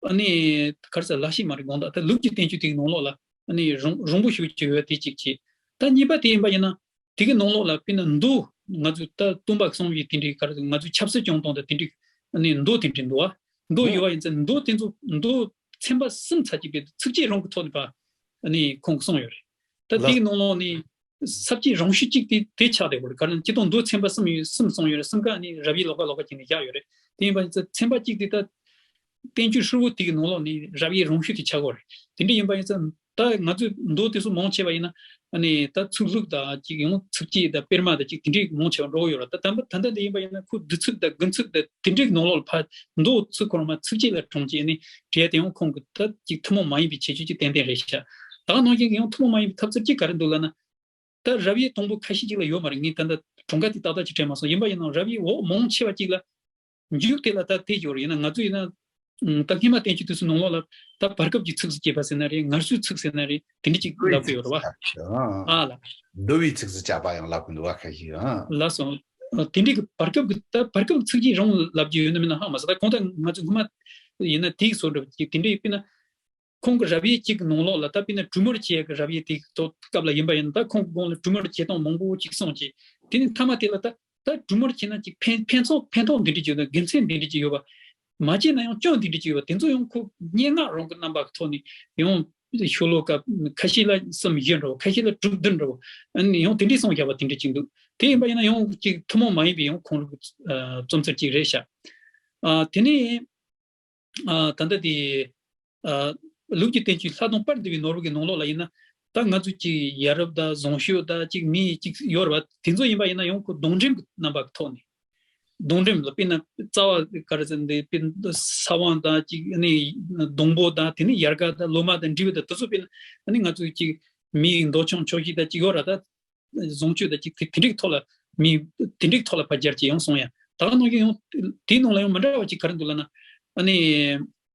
ཨ་ནི་ག་རེ་ཟེར། ལག་ཤེས་མ་རེད། དགོངས་དག་ད་ལུགས་ཀྱི་བསྟན་བཅོས་དེ་གི་ནང་ལོགས་ལ་ཨ་ནི་རིང་རིང་པོ་ཞེ་པོ་ཅིག་ཡོད་པ་དེ་གཅིག་བྱས། ད་གཉིས་པ་དེ་ཡིན་པ་ཡིན་ན། དེ་གི་ནང་ལོགས་ལ་དཔེར་ན་མདོ། ང་ཚོས་ད་སྟོན་པ་གསུངས་པའི་དེ་འདྲའི་ག་རེ་ཟེར། ང་ཚོས་ཆབ་སྲིད་སྐྱོང་སྟངས་དང་དེ་འདྲའི་ཨ་ནི་མདོ་དེ་འདྲའི་འདུག་བ། མདོ་ཡོད་པ་ཡིན་ཙང་མདོ་དེ་ཚོ་མདོ་ཚན་པ་གསུམ་ཚར་གཅིག་པའི་ཚིགས་བཅད་རང་གི་ཐོག་ནས་ཕར་ཨ་ནི་ཁོང་གིས་གསུངས་ཡོད་རེད། ད་དེའི་ནང་ལོགས་ནས་ས་བཅད་རང་ཤོས་གཅིག་དེ་དེ་ཆགས་བསྡད་ཡོད་རེད། ག་རེ་ན་སྤྱིར་བཏང་མདོ་ཚན་པ་གསུམ་ཡོད། གསུམ་གསུངས་ཡོད་རེད། གསུམ་ཀ་ནི་རབ་དབྱེ་ལོགས་ཀ་ལོགས་ཀ་བྱས་ནས་བཞག་ཡོད་རེད། དེ་ཡིན་པ་ཡིན་ཙང་ཚན་པ་གཅིག་དེ་ད་བསྟན་བཅོས་ཧྲིལ་བོ་དེ་གི་ནང་ལོགས་ནས་རབ་དབྱེ་རང་ཤོས་དེ་ཆགས་ཡོད་རེད། དེ་འདྲ་ཡིན་པ་ཡིན་ཙང་ ད་ང་ཚོས་མདོ་དེ་ཚོ་མང་ཆེ་བ་ཡིན་ན་ཨ་ནི་ད་ཚུགས་ལྷུག་དང་ཅིག་ཡང་ཚིགས་བཅད་དང་དཔེར་མ་དང་ཅིག་དེ་འདྲའི་མང་ཆེ་བ་འགྲོ་གི་ཡོད་རེད། ད་ད་ད་ལྟ་འདི་ཡིན་པ་ཡིན་ན་ཁོ་བསྡུ་ཚིག་དང་དགུ་ཚིག་དང་དེ་འདྲའི་ནང་ལོགས་ལ་ཕར་མདོ་ཚིག་ཁོ་རང་མ་ཚིགས་བཅད་ལ་དྲངས་བྱས་ནས་བྲིས་ཡ་དེ་ཡང་ཁོང་གི་ད་ཅིག་ཐུན་མོང་མ་ཡིན་པའི་ཁྱད་ཆོས་ཅིག་ཏན་ཏན་རེད་ཤག་ད་ག་ནང་བཞིན་གྱི་ཡང་ཐུན་མོང་མ་ཡིན་པའི་ཐབས་རྩལ་གཅིག་ག་རེ་འདུག་ལབ་ན། ད་རབ་དབྱེ་དང་པོ་ཁ་ཤས་ཅིག་ལ་ཡོད་མ་རེད། ངས་ད་ལྟ་གྲངས་ཀ་དེ་ཏག་ཏག་ཅིག་དྲན་མ་སོང་། ཡིན་པ་ཡིན་ནའང་རབ་དབྱེ་འོག་མང་ཆེ་བ་ཅིག་ལ་མཇུག་དེ་ལ་ད་དེ་ཡོད་རེད། ཡིན་ན་ང་ཚོ་ཡིན་ན་ད་སྔོན་མ་བསྟན་བཅོས་དུས་སུ་ནང་ལོགས་ལ་ད་བར་སྐབས་ཀྱི་ཚིགས་སུ་བཅད་པ་ཟེར་ན་རེད། ངལ་གསོའི་ཚིག་ཟེར་ན་རེད། དེ་འདྲ་ཅིག་ལབ་ཀྱི་ཡོད་རེད་བ། ཨ་ལ། འདུལ་བའི་ཚིགས་སུ་བཅད་པ་ཡང་ལབ་ཀྱི་འདུག་བ་ཁ་ཤས་ཨ། ལགས་སོ། དེ་འདྲའི་གི་བར་སྐབས་ཀྱི་ད་བར་སྐབས་ཚིགས་བཅད་རང་ལབ་ཀྱི་ཡོད་ན་མིན་ན་ཧ་མ་གོ། ད་གོང་ད་ང་ཚོ་སྔོན་མ་ཡིན་ན་དེའི་བཟོ་འདྲ་ཅིག་དེ་འདྲའི་དཔེར་ན། ཁོང་གི་རབ་དབྱེ་གཅིག་གི་ནང་ལོགས་ལ་ད་དཔེར་ན་གྲོས་མོལ་བྱེད་ཡག་གི་རབ་དབྱེ་དེ་ཐོག་སྐབས་ལ་ཡིན་པ་ཡིན་ན། ད་ཁོང་གི་དགོངས་ལ་གྲོས་མོལ་བྱེད་སྟངས་མང་པོ་གཅིག་གསུངས་ཀྱི། དེ་ནི་མཐའ་མ་དེ་ལ་ད་ད་གྲོས་མོལ་བྱེད་ན་ཅིག་ཕན་ཕན་ཐོགས་ཕན་ཐོགས་འདི་འདྲ་ཅིག་ཡོད་ན། དགེ་མཚན་འདི་འདྲ་ཅིག་ཡོད་པ། མ་བྱས་ན་ཡང་སྐྱོན་འདི་འདྲ་ཅིག་ཡོད་པ། དེ་ཚོ་ཡང་ཁོ་སྙན་ངག་རང་གི་རྣམ་པ་གི་ཐོག་ནས་ཡང་ཤོ་ལོ་ཀ་ཁ་ཤས་ལ་གསུམ་བཞི་འདྲ་བོ། ཁ་ཤས་ལ་དྲུག་བདུན་འདྲ་བོ། ཨ་ནི་ཡང་དེ་འདྲས་གསུངས་བཞག་པ་དེ་འདྲ་ཅིག་འདུག་དེ་ཡིན་པ་ཡིན་ན་ཡང་ཅིག་ཐུན་མོང་མ་ཡིན་པའི་ཡང་ཁོང་རང་གི་རྩོམ་ཚུལ་ཅིག་རེད་ཤག་ཨ་དེ་ནས། ཨ་ད་ལྟ་དེ་ཨ་ལུགས་ཀྱི་བསྟན་བཅོས་ལྷ་དང་དཔལ་འདུས་པའི་ནོར་བུ་གི་ནང་ལོགས་ལ་ཡིན་ན། ད་ང་ཚོ་ཅིག་ཡ་རབས་དང་བཟང་སྤྱོད་དང་ཅིག་མི་ཅིག་ཡོད་རེད་བ། དེ་ཚོ་ཡིན་པ་ཡིན་ན་ཡང་ཁོ་སྡོང་འགྲེམས་ཀྱི་རྣམ་པ་གི་ཐོག་ནས། སྡོང་འགྲེམས་ལ་དཔེར་ན་རྩ་བ་ག་རེ་ཟེར་ན་དེ་དཔེར་ན་ས་བོན་དང་ཅིག་ནི་སྡོང་པོ་དང་དེ་ནས་ཡལ་ག་དང་ལོ་མ་དང་འབྲས་བུ་དང་དེ་ཚོ་དཔེར་ན་ཨ་ནི་ང་ཚོ་ཅིག་མིའི་འདོད་ཆུང་ཆོག་ཤེས་དང་ཅིག་ཡོད་རེད་ད། བཟང་སྤྱོད་དང་ཅིག་དེ་དེ་འདྲའི་ཐོག་ལ་མི་དེ་འདྲའི་ཐོག་ལ་ཕར་སྦྱར་གྱི་ཡང་སོང་ཡ། ད་ག་ནང་བཞིན་ཡང་དེའི་ནང་ལ་ཡང་མི་འདྲ་བ་ཅིག་ག་རེ་འདུག་ལབ་ན། ཨ་ནི་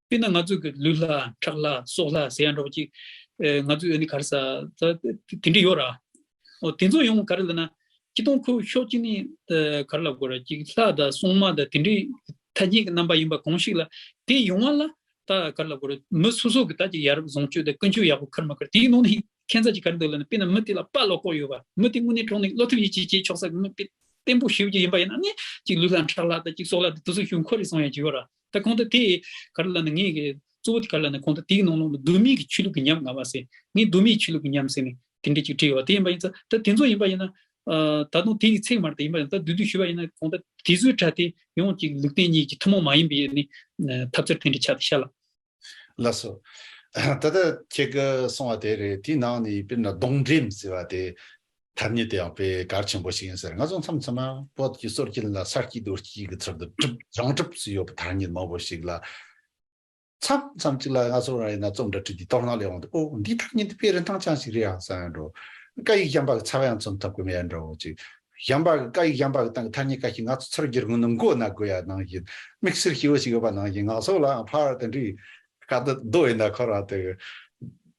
དཔེར་ན་ང་ཚོ་གི་ལུས་ལྷ་ཁྲག་ལྷ་སྲོག་ལྷ་ཟེར་ཡ་འདྲ་བོ་ཅིག་ཨེ་ང་ཚོས་ཨ་ནི་ག་རེ་ཟ་ད་དེ་འདྲ་ཡོད་ར། འོ་དེ་ཚོ་ཡང་ག་རེ་ལབ་ན། སྤྱིར་བཏང་ཁོ་ཕྱོགས་གཅིག་ནས་ཨེ་ག་རེ་ལབ་དགོས་ར། ཅིག་ལྷ་དང་སྲུང་མ་དང་དེ་འདྲའི་ཐ་སྙད་ཀྱི་རྣམ་པ་ཡིན་པ་གང་ཞིག་ལ་དེ་ཡོང་བ་ལ། ད་ག་རེ་ལབ་དགོས་རེད། མི་སོ་སོ་གི་ད་ཅིག་ཡ་རབས་བཟང་སྤྱོད་དང་ཀུན་སྤྱོད་ཡག་པོ་ཁུར་མ་ཁུར། དེའི་ནང་ནས་ཁྱད་མཚར་ཅིག་ག་རེ་འདུག་ལབ་ན། དཔེར་ན་མི་དེ་ལ་དཔའ་བློ་ཁོག་ཡོད་པ། མི་དེ་དངོས་གནས་དྲང་གནས་བློ་ཐུབ་ཡིད་ཆེས་བྱེད་ཆོག་ས་གི་མི་དཔེ་བརྟན་པོ་ཞེ་པོ་ཅིག་ཡིན་པ་ཡིན་ན་ནི་ཅིག་ལུས་ལ་ཁྲག་ལྷ་དང་ཅིག་སྲོག་ལྷ་དང་དེ་ཚོ་ཞུ་འཁོར་རེ་སོང་ཡ་ཅིག་ཡོད་ར། ད་གང་ལྟར་དེ་ག་རེ་ལབ་ན། ངས་གི་གཙོ་བོ་དེ་ག་རེ་ལབ་ན། གང་ལྟར་དེའི་ནང་ལོགས་ལ་གདོད་མའི་གི་ཆོས་ལུགས་ཀྱི་ཉམས་ང་བ་ཟེར། ངས་གདོད་མའི་ཆོས་ལུགས་ཀྱི་ཉམས་ཟེར་ནས་དེ་འདྲ་ཅིག་བྲིས་ཡོད་པ་དེ་ཡིན་པ་ཡིན་ཙང་། ད་དེ་ཚོ་ཡིན་པ་ཡིན་ན། ཨ་ད་དུང་དེ་ཡི་ཚིག་མ་རེད། ད་ཡིན་པ་ཡིན་ན་ད་བསྡུས་བསྡུས་ཞུས་པ་ཡིན་ན། གང་ལྟར་དེ་ཚོའི་གྲས་དེ་ཡང་ཅིག་ལུགས་ལྡན་གཉིས་ཀྱི་ཐུན་མོང་མ་ཡིན་པའི་ནི་ཐབས་རྩལ་དེ་འདྲ་ཆགས་ཏེ་ཤར་ལ། ལགས་སོ། ད་ལྟ་ཁྱེད་ཀྱིས་གསུངས་པ་དེ་རེད། དེའི་ནང་ནས་དཔེར་ན་སྡོང་འགྲེམས་ཟེར་བ་དེ་ཐ་སྙད་དེ་ཡང་དཔེ་གལ་ཆེན་པོ་ཞིག་ཡིན་ཟེར། ང་ཚོ་མཚམས་མཚམས་ན་བོད་ཀྱི་སྲོལ་རྒྱུན་ལ་ས་སྐྱིད་རྡོ་སྐྱིད་ཀྱི་ཚུལ་དུ་གྲུབ་བྱང་གྲུབ་ཟེར་ཡོད་པའི་ཐ་སྙད་མང་པོ་ཞིག་ལ། མཚམས་མཚམས་གཅིག་ལ་ང་ཚོ་རང་ཡིན་ན་རྩོམ་འདྲ་བྲིས་དུས་དོ་སྣང་སླེབས་འོང་དུས། ཨོ་འདིའི་ཐ་སྙད་འདི་དཔེ་རིན་ཐང་ཅན་ཞིག་རེད་ཨང་བསམ་ཡ་འགྲོ། སྐད་ཡིག་གཞན་པ་གི་ཚབ་ཡང་རྩོམ་ཐུབ་ཀྱི་མེད་ཡ་འདྲ་བོ་ཅིག་གཞན་པ་གི་སྐད་ཡིག་གཞན་པ་གི་སྟེང་གི་ཐ་སྙད་ཁ་ཤས་ང་ཚོ་ཚུར་བསྒྱུར་དགོས་ན་མགོ་ན་དགོས་ཡ་ནང་བཞིན། དམིགས་བསལ་སྐྱིད་པོ་ཞིག་ཡོད་པ་ནང་བཞིན། ང་ཚོ་ལའང་ཕར་དེ་འདྲའི་དཀའ་སྡུག་རྡོ་ཡིན་ན་ཁོ་རང་དེ་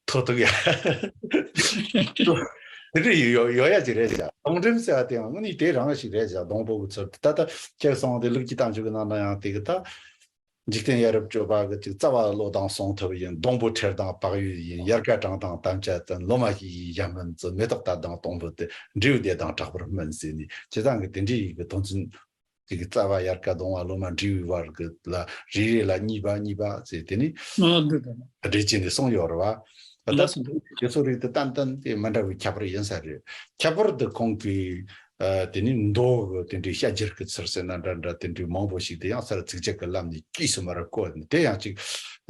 ཐོ་ཐུག་ཡ་དེ་འདྲ་ཡོད་ཡོད་ཡ་ཅིག་རེད་བཞག་སྡོང་འགྲེམས་ཟེར་བ་དེ་ཡང་དངོས་གནས་དེ་རང་ཞིག་རེད་བཞག་སྡོང་པོ་གི་ཚུལ་དུ། ད་ལྟ་ཁྱེད་གསུངས་དེ་ལུགས་ཀྱི་གཏམ་རྒྱུད་ཀྱི་ནང་ན་ཡང་དེ་གི་ད། འཇིག་རྟེན་ཡ་རབས་སྤྱོད་པ་གི་ཅིག་རྩ་བ་བློ་དང་ཟུང་ཐུབ་ཡིན། སྡོང་པོ་ཁྲེལ་དང་བག་ཡོད་ཡིན། ཡལ་ག་གྲངས་དང་དམ་བཅའ་བཙུན། ལོ་མ་ཤི་ཡིས་ཞྭ་སྨིན་བརྩི། མེ་ཏོག་རྟ་དང་སྡོང་པོ་སྟེ། འབྲས་བུ་བདེ་དང་དྲག་པོར་སྨིན་ཟེར་ནས། བྱས་ཙང་གི་དེ་འདྲའི་ཡི་གི་དོན་ཚན་ཅིག་གི་རྩ་བ་ཡལ་ག་སྡོང་བ་ལོ་མ་འབྲས་བུའི་བར་གི་ལ་རེ་རེ་ལ་གཉིས་པ་གཉིས་པ་ཟེར་དེ་ནི་ཨ་འདི་ལྟ་ན་སྒྲིག་ཆས་ནས་གསུངས་ཡོད་རེད་བ། ད་ལགས་སོ། འདི་དེ་ཚོ་རིགས་དེ་ཏན་ཏན་དེ་མི་འདྲ་བའི་ཁྱད་པར་ཡིན་ས་རེད། ཁྱད་པར་དུ་ཁོང་གིས་ཨ་དེ་ནི་མདོ་གི་དེ་འདྲའི་བཤད་སྒྱུར་གྱི་ཚུལ་ཟེར་ན་འདྲ་འདྲ། དེ་འདྲའི་མང་པོ་ཞིག་དེ་ཡང་སར་ཚིགས་བཅད་ཀྱི་ལམ་ནས་དཀྱུས་སུ་མར་བཀོད་ནས། དེ་ཡང་ཅིག་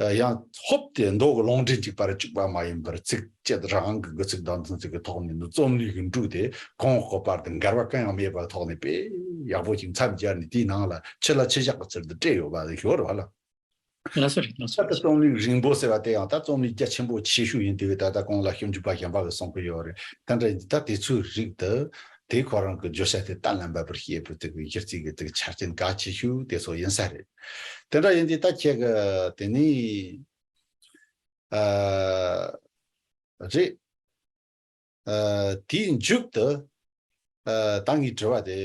ཨ་ཡང་ཧོབ་སྟེ་མདོ་གི་ལུང་འདྲེན་གཅིག་པར་བཅུག་པ་མ་ཡིན་པར། ཚིགས་བཅད་རང་གི་དགུ་ཚིགས་བདུན་ཚིགས་ཀྱི་ཐོག་ནས་ནི་རྩོམ་ལུས་ཀྱི་འབྲུ་དེ་གོང་འོག་གི་བར་དུ་འགལ་བ་གང་ཡང་མེད་པའི་ཐོག་ནས་དཔེ་ཡག་པོ་ཞིག་མཚམས་སྦྱར་ནས། དེའི་ནང་ལ་ཆུ་ལ་ཆུ་བཞག་གི་ཚུལ་དུ་བྲིས་ཡོད་པ་ཞིག་ཡོད་རེད་བ་ལ། ལགས་སོ་རེད། ལགས་སོ། ད་ལྟ་རྩོམ་ལུས་རིང་པོ་ཟེར་བ་དེ་ཡང་ད་རྩོམ་ལུས་རྒྱ་ཆེན་པོ་ཆེ་ཤོས་ཡིན་དུས། ད་ལྟ་གོང་ལ་ཞིབ་འཇུག་པ་གཞན་པ་གིས་གསུང་གི་ཡོད་རེད། དེ་འདྲ་ཡིན་དུས་ད་དེ་ཚོའི་རིགས་དེ་དེ་ཁོ་རང་གི་བརྗོད་བྱ་དེ་གཏན་ལ་འབེབས་པར་བྱེད་པའི་དེ་གི་གཞི་རྩའི་གི་དེ་གི་ཆ་རྐྱེན་གལ་ཆེ་ཤོས་དེ་ཚོ་ཡིན་ས་རེད། དེ་འདྲ་ཡིན་དུས་ད་ཁྱེད་ཀྱི་དེ་ནི་ཨ་རེད། ཨ་དེའི་མཇུག་ཏུ་ཨ་ད་ངའི་དྲི་བ་དེ།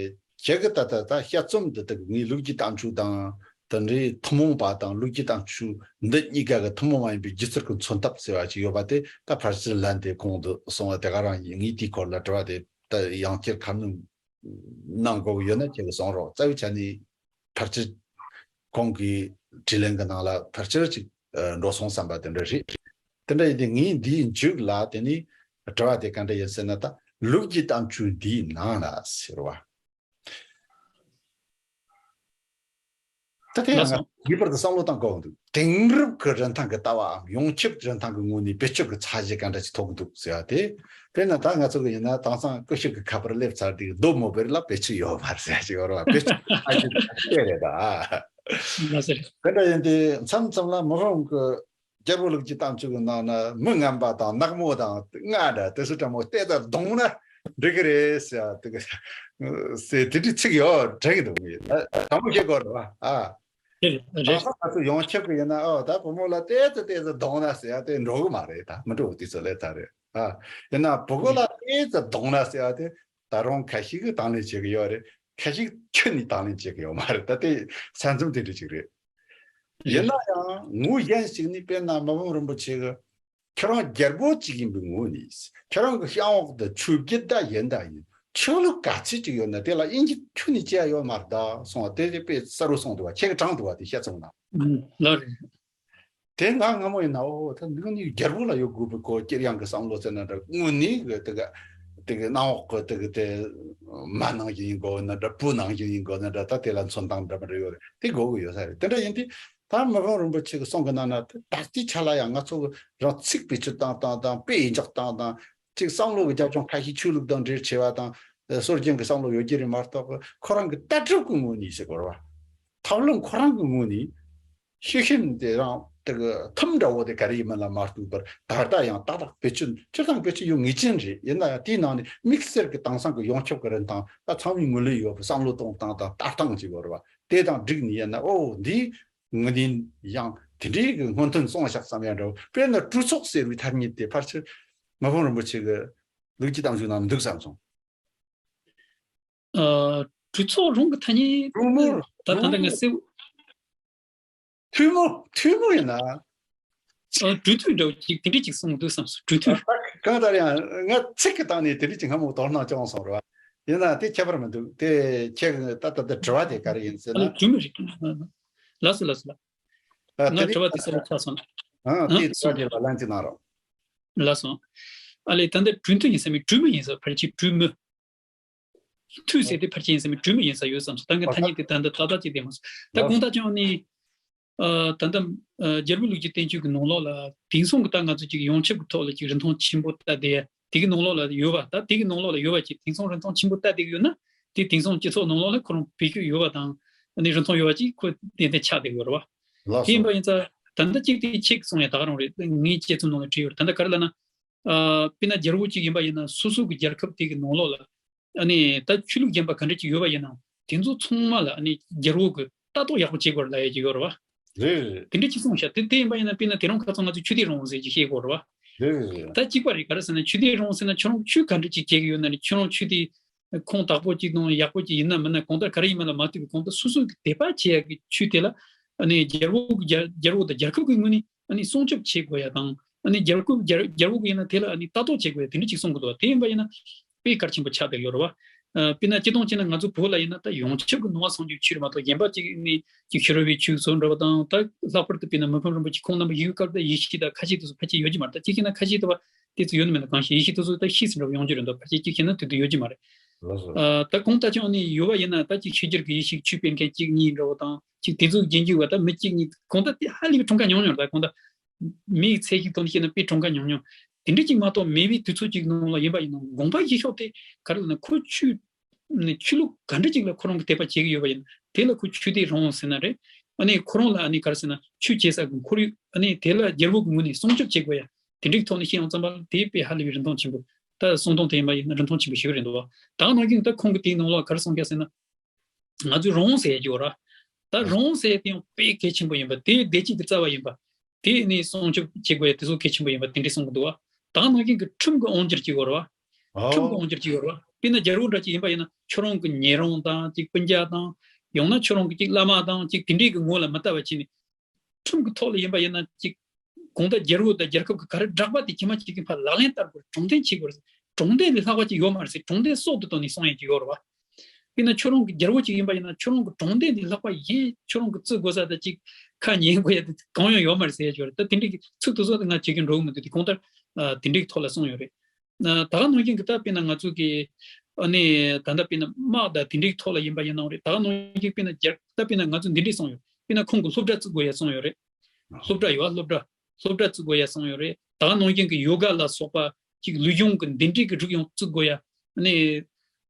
ཁྱེད་ཀྱི་ད་ལྟ་ད་དཔྱད་རྩོམ་འདི་དག་ངའི་ལུགས་ཀྱི་གཏམ་རྒྱུད་དང་དེ་འདྲའི་ཐུན་མོང་པ་དང་ལུགས་ཀྱི་གཏམ་རྒྱུད་འདི་གཉིས་ཀ་གི་ཐུན་མོང་མ་ཡིན་པའི་སྒྱུ་རྩལ་གྱི་མཚོན་ཐབས་ཟེར་བ་ཅིག་ཡོད་པ་དེ། ད་ཕལ་ཆེར་ལན་དེ་གོང་དུ་སོང་བ་དེ་ག་རང་ཡིན། ངས་དེའི་སྐོར་ལ་དྲི་བ་དེ་ད་ཡང་བསྐྱར་ཁ་སྣོན་གནང་དགོས་ཀྱི་ཡོད་ན་ཁྱེད་ཀྱིས་གསུང་རོགས། རྩ་བའི་ཆ་ནས་ཕལ་ཆེར་གོང་གི་དྲིས་ལན་གྱི་ནང་ལ་ཕལ་ཆེར་ཅིག་ཨ་འགྲོ་སོང་བསམ་པ་དེ་འདྲ་རེད། དེ་འདྲ་ཡིན་དུས་ངས་འདིའི་མཇུག་ལ་དེ་ནི་དྲི་བ་དེ་ག་འདྲ་ཡིན་ཟེར་ན། ད་ལུགས་ཀྱི་གཏམ་རྒྱུད་འདིའི་ནང་ལ་ཟེར་བ། ད་དེ་ཡང་ང་ལགས་སོ། ངེས་པར་དུ་བསམ་བློ་བཏང་དགོས་འདུག་དེང་རབས་ཀྱི་རིན་ཐང་གི་ལྟ་བའམ་ཡོངས་ཁྱབ་རིན་ཐང་གི་ངོས་ནས་བེད་སྤྱོད་ཀྱི་ཚད་གཞི་ག་འདྲ་ཞིག་ཐོབ་ཀྱི་འདུག་ཟེར་བ་དེ། དཔེར་ན་ད་ང་ཚོ་གི་ཡིན་ན་དེང་སང་སྐུ་ཞབས་ཀྱི་ཁ་པར་སླེབས་ཚར་དུས་རྡོ་མོ་བེར་ལ་བེད་སྤྱོད་ཡོད་མ་རེད་ཟེར་ཞིག་ཡོད་རེད་བ། བེད་སྤྱོད་ཀྱི་ཚད་གཞི་དེ་རེད་ད། ལགས་སོ། དེ་འདྲ་ཡིན་དུས་མཚམས་མཚམས་ལ་མི་ཧོང་གི་རྒྱལ་པོ་ལུགས་ཀྱི་གཏམ་ཚུལ་གྱི་ནང་ན་མི་ངན་པ་དང་ནག་མོ་དང་རྔ་འདྲ་དེ་ཚོ་འདྲ་མོ་བལྟས་ད་གདོང་ན་འགྲིག་གི་རེད་ཟེར་དེ་གི་ཟེར་དེ་འདྲའི་ཚིག་ཡོད་དྲན་གི་འདུག་ངས་དྲང་མོ་བཤད་དགོས་རེད་བ། ཨ། རེད་རེད། ང་ཚོ་ཡོངས་ཁྱབ་ཀྱི་ཡིན་ན་ཨོ་ད་བུ་མོ་ལ་བལྟས་ཙི་བལྟས་ཙི་གདོང་ན་ཟེར་ཡ་དེ་འགྲོ་གི་མ་རེད། ད་མི་འགྲོ་དུས་ཚོད་ལས་ད་རེད། ཨ། ཡིན་ན་བུ་གོ་ལ་བལྟས་ཙི་གདོང་ན་ཟེར་ཡ་དེ་ད་རུང་ཁ་ཤས་ཀྱིས་དང་ལེན་བྱེད་ཀྱི་ཡོད་རེད། ཁ་ཤས་ཁྱོན་ནས་དང་ལེན་བྱེད་ཀྱི་ཡོད་མ་རེད། ད་དེ་ས་མཚམས་དེ་འདྲ་ཅིག་རེད། ཡིན་ན་ཡང་ངོས་གཞན་ཞིག་ནས་དཔེར་ན་མི་ཕམ་རིན་པོ་ཆེ་གི་ཁྱེད་རང་རྒྱལ་པོ་གཅིག་ཡིན་པའི་ངོས་ནས་ཁྱེད་རང་གི་གཤམ་འོག་ཏུ་ཆོས་བརྒྱུད་ད་ཡིན་ད་ཡིན་ཆོས་ལུགས་ག་ཚད་ཅིག་ཡོད་ན་དེ་ལ་དབྱེ་འབྱེད་ཁྱོན་ནས་བྱས་ཡོད་མ་རེད་ད་གསུངས་པ་དེ་དཔེ་གསལ་པོ་གསུངས་འདུག་བ། ཁྱེད་ཀྱིས་དྲངས་འདུག་བ། དེ་བཤད་ཚུལ་ན། ལགས་རེད། དེ་ང་སྔ་མོ་ཡིན་ན་ཨོ་ད་འདི་ནི་རྒྱལ་པོ་ལ་ཡོད་དགོས་པའི་གོ་སྐྱེར་ཡང་གི་བསམ་བློ་ཟེར་ན་འདྲ། དངོས་གནས་གི་དེ་ག་དེ་གི་གནམ་འོག་གི་དེ་གི་དེ་མ་ནང་བཞིན་ཡིན་དགོས་ན་འདྲ། བུ་ནང་བཞིན་ཡིན་དགོས་ན་འདྲ། ད་དེ་ལ་མཚོན་སྟངས་འདྲ་མི་འདྲ་ཡོད་རེད། དེ་དགོས་གི་ཡོད་ས་རེད། དེ་འདྲ་ཡིན་དུས་ད་མི་ཕམ་རིན་པོ་ཆེ་གི་གསུང་གི་ནང་ན་དེ་ད་ལྟའི་ཆ་ལ་ཡང་ང་ཚོ་གི་རང་ཚིག་བེད་སྤྱོད་བཏང་སྟངས་དང་དཔེ་ཡིན་འཇོག་སྟངས་དང་ཅིག་བསམ་བློ་གི་རྒྱབ་ལྗོངས་ཁ་ཤས་ཆོས་ལུགས་དང་འབྲེལ་ཆེ་བ་དང་སྲོལ་རྒྱུན་གི་བསམ་བློ་ཡོད་ཀྱི་རེད་མ་གཏོགས་གི་ཁོ་རང་གི་ལྟ་གྲུབ་ཀྱི་ངོས་ནས་ཟེར་དགོས་རེད་བ། ཐབས་ལམ་ཁོ་རང་གི་ངོས་ནས་ཤེས་བཞིན་དེ་རང་དེ་གི་ཐུམ་འདྲ་བོ་དེ་ག་རེ་ཡིན་མིན་ལ་མ་ལྟོས་པར་ད་ལྟ་ཡང་ཏག་ཏག་བེད་སྤྱོད་སྤྱིར་བཏང་བེད་སྤྱོད་ཡོད་ངེས་ཅན་རེད། ཡིན་ན་ཡང་དེའི་ནང་ནས་དམིགས་བསལ་གྱི་དེང་སང་གི་ཡོངས་ཁྱབ་ཀྱི་རིན་ཐང་ད་ཚང་མས་ངོས་ལེན་ཡོད་པའི་བསམ་བློ་གཏོང་སྟངས་དང་ལྟ་སྟངས་ཅིག་ཡོད་རེད་བ། དེ་དང་འགྲིག་ནས་ཡིན་ན་ཨོ་འདི་ངོས་ནས་ཡང་དེ་འདྲའི་གི་སྔོན་ཐོན་སོང་ཤག་བསམ་ཡ་འདྲ་བོ། དཔེར་ན་གྲོས་ཚོགས་ཟེར་བའི་ཐ་སྙད་དེ་ཕལ་ཆེར་མི་ཕམ་རིན་པོ་ཆེ་གི་ལུགས་ཀྱི་གཏམ་བཟོའི་ནང་འདུག་བསམ་སོང་། ཨ། གྲོས་ཚོགས་རང་གི་ཐ་སྙད་གྲོས་མོལ་ད་ད་ལྟ་ངས་གསལ་པོ། ཐུན་མོང་ཐུན་མོང་ཡིན་ན། ཨ། གྲོས་མཐུན་འདྲ་བོ་ཅིག་དེ་འདྲ་ཅིག་གསུངས་འདུག་བསམ་སོང་། གྲོས་མཐུན། གང་ལྟར་ཡང་ང་ཚིག་གི་སྟེང་ནས་དེ་འདྲ་ཅིག་སྔ་མོ་དོ་སྣང་བྱུང་སོང་རེད་བ། ཡིན་ན་དེ་ཁྱད་པར་མི་འདུག་དེ་ཁྱེད་ཀྱི་ད་ད་ལྟ་དྲི་བ་དེ་ག་རེ་ཡིན་ཟེར་ན། ཨ་ནི་གྲོས་མོལ་རེད། ལགས་སོ་ལགས་སོ་ལགས། ཨ། ང་དེ་དྲི་བ་དེ་གསལ་པོ་ཆགས་སོང་། ཨ། ཨ། དེ་དྲི་བ་དེ་ལ་ལན་ཅིག་གནང་རོགས། ལགས་སོ། ཨ་ལས་ད་ལྟ་གྲོས་མཐུན་ཡིན་ས་མེད། གྲོས་མོལ་ཡིན་ས། ཕལ་ཆེར་གྲོས་མོལ། མཐུན་ཟེར་དེ་ཕལ་ཆེར་ཡིན་ས་མེད། གྲོས་མོལ་ཡིན་ས་ཡོད་བསམ་སོང་། ད་ངས་ཐ་སྙད་དེ་ད་ལྟ་ཏག་ཏག་ཅིག་བསྡད་མ་སོང་། ད་དགོངས་དག་ཀྱང་ནི། ཨ། ད་ལྟ་ཨ་རྒྱལ་པོ་ལུགས་ཀྱི་བསྟན་བཅོས་ཀྱི་ནང་ལོགས་ལ་དེང་སང་གི་ད་ང་ཚོ་ཅིག་ཡོངས་ཁྱབ་ཀྱི་ཐོག་ལ་ཅིག་རིན་ཐང་ཆེན་པོ་ལྟ་བསྡད་དེ་གི་ནང་ལོགས་ལ་ཡོད་པ། ད་དེ་གི་ནང་ལོགས་ལ་ཡོད་པ་ཅིག་དེང་སང་རིན་ཐང་ཆེན་པོ་ལྟ་བསྡད་གི་ཡོད་ན་དེ་དེང་སང་སྤྱི་ཚོགས་ནང་ལོགས་ལ་ཁོ་རང་བེད་སྤྱོད་ཡོད་པ་དང་ཨ་ནི་རིན་ཐང་ཡོད་པ་ཅིག་ཁོ་ཏན་ཏན་ཆགས་བསྡད་ཡོད་རེད་བ། ལགས་དེ་ཡིན་པ་ཡིན་ཙང་ད་ལྟ་གཅིག་དེ་ཁྱེད་ཀྱིས་གསུངས་ཡ་ད་ག་རང་རེད། ངའི་དཔྱད་རྩོམ་ནང་ལ་བྲིས་ཡོད་རེད། ད་ལྟ་ག་རེ་ལབ་ན། ཨ། དཔེར་ན་རྒྱལ་པོ་གཅིག་ཡིན་པ་ཡིན་ན་སོ་སོ་གི་རྒྱལ་ཁབ་དེ་གི་ནང་ལོགས་ལ་ཨ་ནི་ད་ཆོས་ལུགས་གཞན་པ་ག་འདྲ་ཅིག་ཡོད་པ་ཡིན་ནའང་དེ་ཚོ་ཚང་མ་ལ་ཨ་ནི་རྒྱལ་པོ་གི་ལྟ་རྟོག་ཡག་པོ་བྱེད་དགོས་རེད་ལབ་ཡ་ཅིག་ཡོད་རེད་བ། རེད་རེད། དེ་འདྲ་ཅིག་གསུངས་ཤག་དེ་དེ་ཡིན་པ་ཡིན་ན་དཔེར་ན་དེ་རིང་ཁ་སང་ང་ཚོས་ཆོས་དད་རང་དབང་ཟེར་གྱི་བཤད་དགོས་རེད་བ། རེད་རེད་རེད། ད་གཅིག་པ་རེད། ག་རེ་ཟེར་ན་ཆོས་དད་རང་དབང་ཟེར་ན་ཁྱོད་རང་ཆོས་ག་འདྲ་ཅིག་བྱེད་ཀྱི་ཡོད་ན་རེད། ཁྱོད་རང་ཆོས་དེ་ཁུངས་དག་པོ་ཅིག་དང་ཡག་པོ་ཅིག་ཡིན་ན་མིན་ན་གང་ལྟར་ག་རེ་ཡིན་མིན་ལ་མ་ལྟོས་པའི་གང་ལྟར་སོ་སོ་གི་དད་པ་བྱེད་ཡག་གི་ཆོས་དེ་ལ་ཨ་ནི་རྒྱལ་པོ་གི་རྒྱལ་རྒྱལ་པོ་དང་རྒྱལ་ཁབ་ཀྱི་ངོས་ནས་ཨ་ནི་སྲུང་སྐྱོབ་བྱེད་དགོས་ཡ་དང་ཨ་ནི་རྒྱལ་ཁབ་རྒྱལ་རྒྱལ་པོ་གི་ཡིན་ན་དེ་ལ་ཨ་ནི་ལྟ་རྟོག་བྱེད་དགོས་ཡ་དེ་འདྲ་ཅིག་གསུང་གི་འདུག་དེ་ཡིན་པ་ཡིན་ན་དཔེ་གལ་ཆེན་པོ་ཆགས་བསྡད་ཡོད་རེད་བ། ཨ། དཔེར་ན་སྤྱིར་བཏང་བྱས་ན་ང་ཚོ་བོད་ལ་ཡིན་ན་ད་ཡོངས་ཁྱབ་ཀྱི་ནང་པ་སངས་རྒྱས་ཆོས་རེད་མ་གཏོགས་གཞན་པ་ཅིག་ནི་ཅིག་ཤེས་རབ་པའི་ཆོས་སོགས་འདྲ་བ་དང་ད་ལྷག་པར་དུ་དཔེར་ན་མི་ཕམ་རིན་པོ་ཆེ་ཁོང་རྣམ་པ་ཡི་གེ་སྐབས་དང་ཡེ་ཤུ་དང་ཁ་ཤས་དེ་ཚོ་ཕལ་ཆེར་ཡོད་ཀྱི་མ་རེད། ད་གཅིག་བྱས་ན་ཁ་ཤས་དེ་བ་དེ་ཚོ་ཡོད་ནི་མེད་ན་གང་ཤེས། ཡེ་ཤུ་དེ་ཚོ་ད་ཤེས་ཟིན་འདྲ་བ་ཡོང་རྒྱུ་རེད་འདུག་ཕལ་ཆེར་གཅིག་བྱས་ན་དེ་དུ་ཡོད་ཀྱི་མ་རེད། ལགས་སོ། ཨ། ད་གང་ལྟར་ཀྱང་ནི་ཡོད་པ་ཡིན་ན་ད་ཅིག་ཕྱི་རྒྱལ་གྱི་ཡེ་ཤུ་ཆོས་སྤེལ་མཁན་གཅིག་གཉིས་འདྲ་བོ་དང་ཅིག་དེ་ཚོའི་རྗེས་འཇུག་པ་ད་མི་གཅིག་གཉིས་གང་ལྟར་དེ་ཧ་ལས་པའི་གྲངས་ཀ་ཉུང་ཉུང་རེད། ད་གང་ལྟར་མིའི་ཚད་གཞི་ཐོག་ནས་བཤད་ན་དཔེ་གྲངས་ཀ་ཉུང་ཉུང་དེ་འདྲ་ཅིག་མ་གཏོགས་མེད་པའི་དུས་ཚོད་ཅིག་ནང་ལ་ཡིན་པ་ཡིན་ན་དགོངས་པ་བཞེས་ཕྱོགས་དེ་ག་རེ་ལབ་ན་ཁོ་ཆོས་ནི་ཆོས་ལུགས་ག་འདྲ་ཅིག་ལ་ཁོ་རང་གི་དད་པ་བྱེད་ཀྱི་ཡོད་པ་ཡིན་ན་དེ་ལ་ཁོ་ཆོས་དད་རང་དབང་ཟེར་ན་རེད། ཨ་ནི་ཁོ་རང་ལ་ཨ་ནི་ག་རེ་ཟེར་ན་ཆོས་བྱེད་ས་གི་ཁོར་ཡུག་ཨ་ནི་དེ་ལ་རྒྱལ་པོ་གི་ངོས་ནས་སྲུང་སྐྱོབ་བྱེད་དགོས་ཡ་དེ་འདྲའི་ཐོག་ནས་བཤད་ཡོང་ཙམ་པ་ལ་དེ་དཔེ་ཧ་ལས་པའི་རིན་ཐང་ཆེན་པོ། ད་གསུང་སྟངས་དེ་ཡིན་པ་ཡིན་ན་རིན་ཐང་ཆེན་པོ་ཞིག་རེད་འདུག་བ། ད་ག་ནང་བཞིན་ད་ཁོང་གི་དེའི་ནང་ལ་ག་རེ་གསུངས་ཀྱང་ཟེར་ན། ང་ཚོས་རང་དབང་ཟེར་ཡ་ཅིག་ཡོད་ར། ད་རང་དབང་ཟེར་ཡ་དེ་ཡང་དཔེ་གལ་ཆེན་པོ་ཡིན་པ་དེ་བདེ་སྐྱིད་ཀྱི་རྩ་བ་ཡིན་པ། དེ་ནི་སྲུང་སྐྱོབ་བྱེད་དགོས་ཡ་དེ་ཚོ་གལ་ཆེན་པོ་ཡིན་པ་དེ་འདྲས་གསུང་གི་འདུག་བ། ད་ག་ནང་བཞིན་གྱི་ཁྲིམས་ཀྱི་དབང་སྒྱུར་ཅིག་ཡོད་ར་བ། ཁྲིམས་ཀྱི་དབང་སྒྱུར་ཅིག་ཡོད་ར་བ། དཔེར་ན་རྒྱལ་པོ་འདྲ་ཅིག་ཡིན་པ་ཡིན་ན་ཁྱོད་རང་གི་ཉེ་རང་དང་ཅིག་སྤུན་ཀྱག་དང་། ཡང་ན་ཁྱོད་རང་གི་ཅིག་བླ་མ་དང་ཅིག་དེ་འདྲས་ཀྱི་ངོ་ལ་མི་ལྟ་བ་བྱས་ནས། ཁྲིམས་ཀྱི་ཐོག་ལ་ཡིན་པ་ཡིན་ན་ཅིག་གང་ལྟར་རྒྱལ་པོ་དང་རྒྱལ་ཁབ་ཀྱི་ག་རེ་བསྒྲགས་པ་དེ་ཁྱི་མ་གཅིག་གིས་ཕར་ལག་ལེན་བསྟར་དགོས་རེད། དྲང་བདེན་བྱེད་དགོས་རེད། དྲང་བདེན་ལས་ལྷག་པ་ཅིག་ཡོད་མ་རེད་ཟེར། དྲང་བདེན་སྲོག་ཏུ་བཏང་ནས་གསུང་ཡ་ཅིག་ཡོད་རེད་བ། དཔེར་ན་ཁྱོད་རང་གི་རྒྱལ་པོ་ཅིག་ཡིན་པ་ཡིན་ན་ཁྱོད་རང་གི་དྲང་བདེན་དེ་ལྷག་པ་གཞན་ཁྱོད་རང་གི་བརྩི་དགོས་ས་དང་ཅིག་ཁ་ཉན་དགོས་ཡ་དེ་གང་ཡང་ཡོད་མ་རེད་ཟེར་ཡ་ཅིག་ཡོད་རེད། ད་དེ་འདྲའི་གི་ཚིག་དེ་ཚོ་ང་བྱེད་ཀྱི་འགྲོ་གི་མི་འདུག་དེ་གང་ལྟར་ཨ་དེ་འདྲའི་གི་ཐོག་ལ་གསུངས་ཡོད་རེད། ཨ་ད་ག་ནང་བཞིན་གི་ད་དཔེར་ན་ང་ཚོ་གི་ཨ་ནི་ད་ལྟ་དཔེར་ན་དམག་དང་དེ་འདྲའི་གི་ཐོག་ལ་ཡིན་པ་ཡིན་ནའང་རེད། ད་ག་ནང་བཞིན་གི་དཔེར་ན་རྒྱལ་ད་དཔེར་ན་ང་ཚོ་འདི་འདྲས་གསུངས་ཡོད། དཔེར་ན་ཁོང་གི་སློབ་གྲྭ་བཙུགས་དགོས་ཡ་གསུངས་ཡོད་རེད། སློབ་གྲྭ་ཡོད་ཨ། སློབ་གྲྭ་སློབ་གྲྭ་བཙུགས་དགོས་ཡ་གསུངས་ཡོད་རེད། ད་ག་ནང་བཞིན་གྱི་ཡོ་ག་ལ་སོགས་པ་ཅིག་ལུས་སྦྱོང་གི་འདི་འདྲའི་གི་སྒྲིག་ཡོང་བཙུགས་དགོས་ཡ། ཨ་ནི་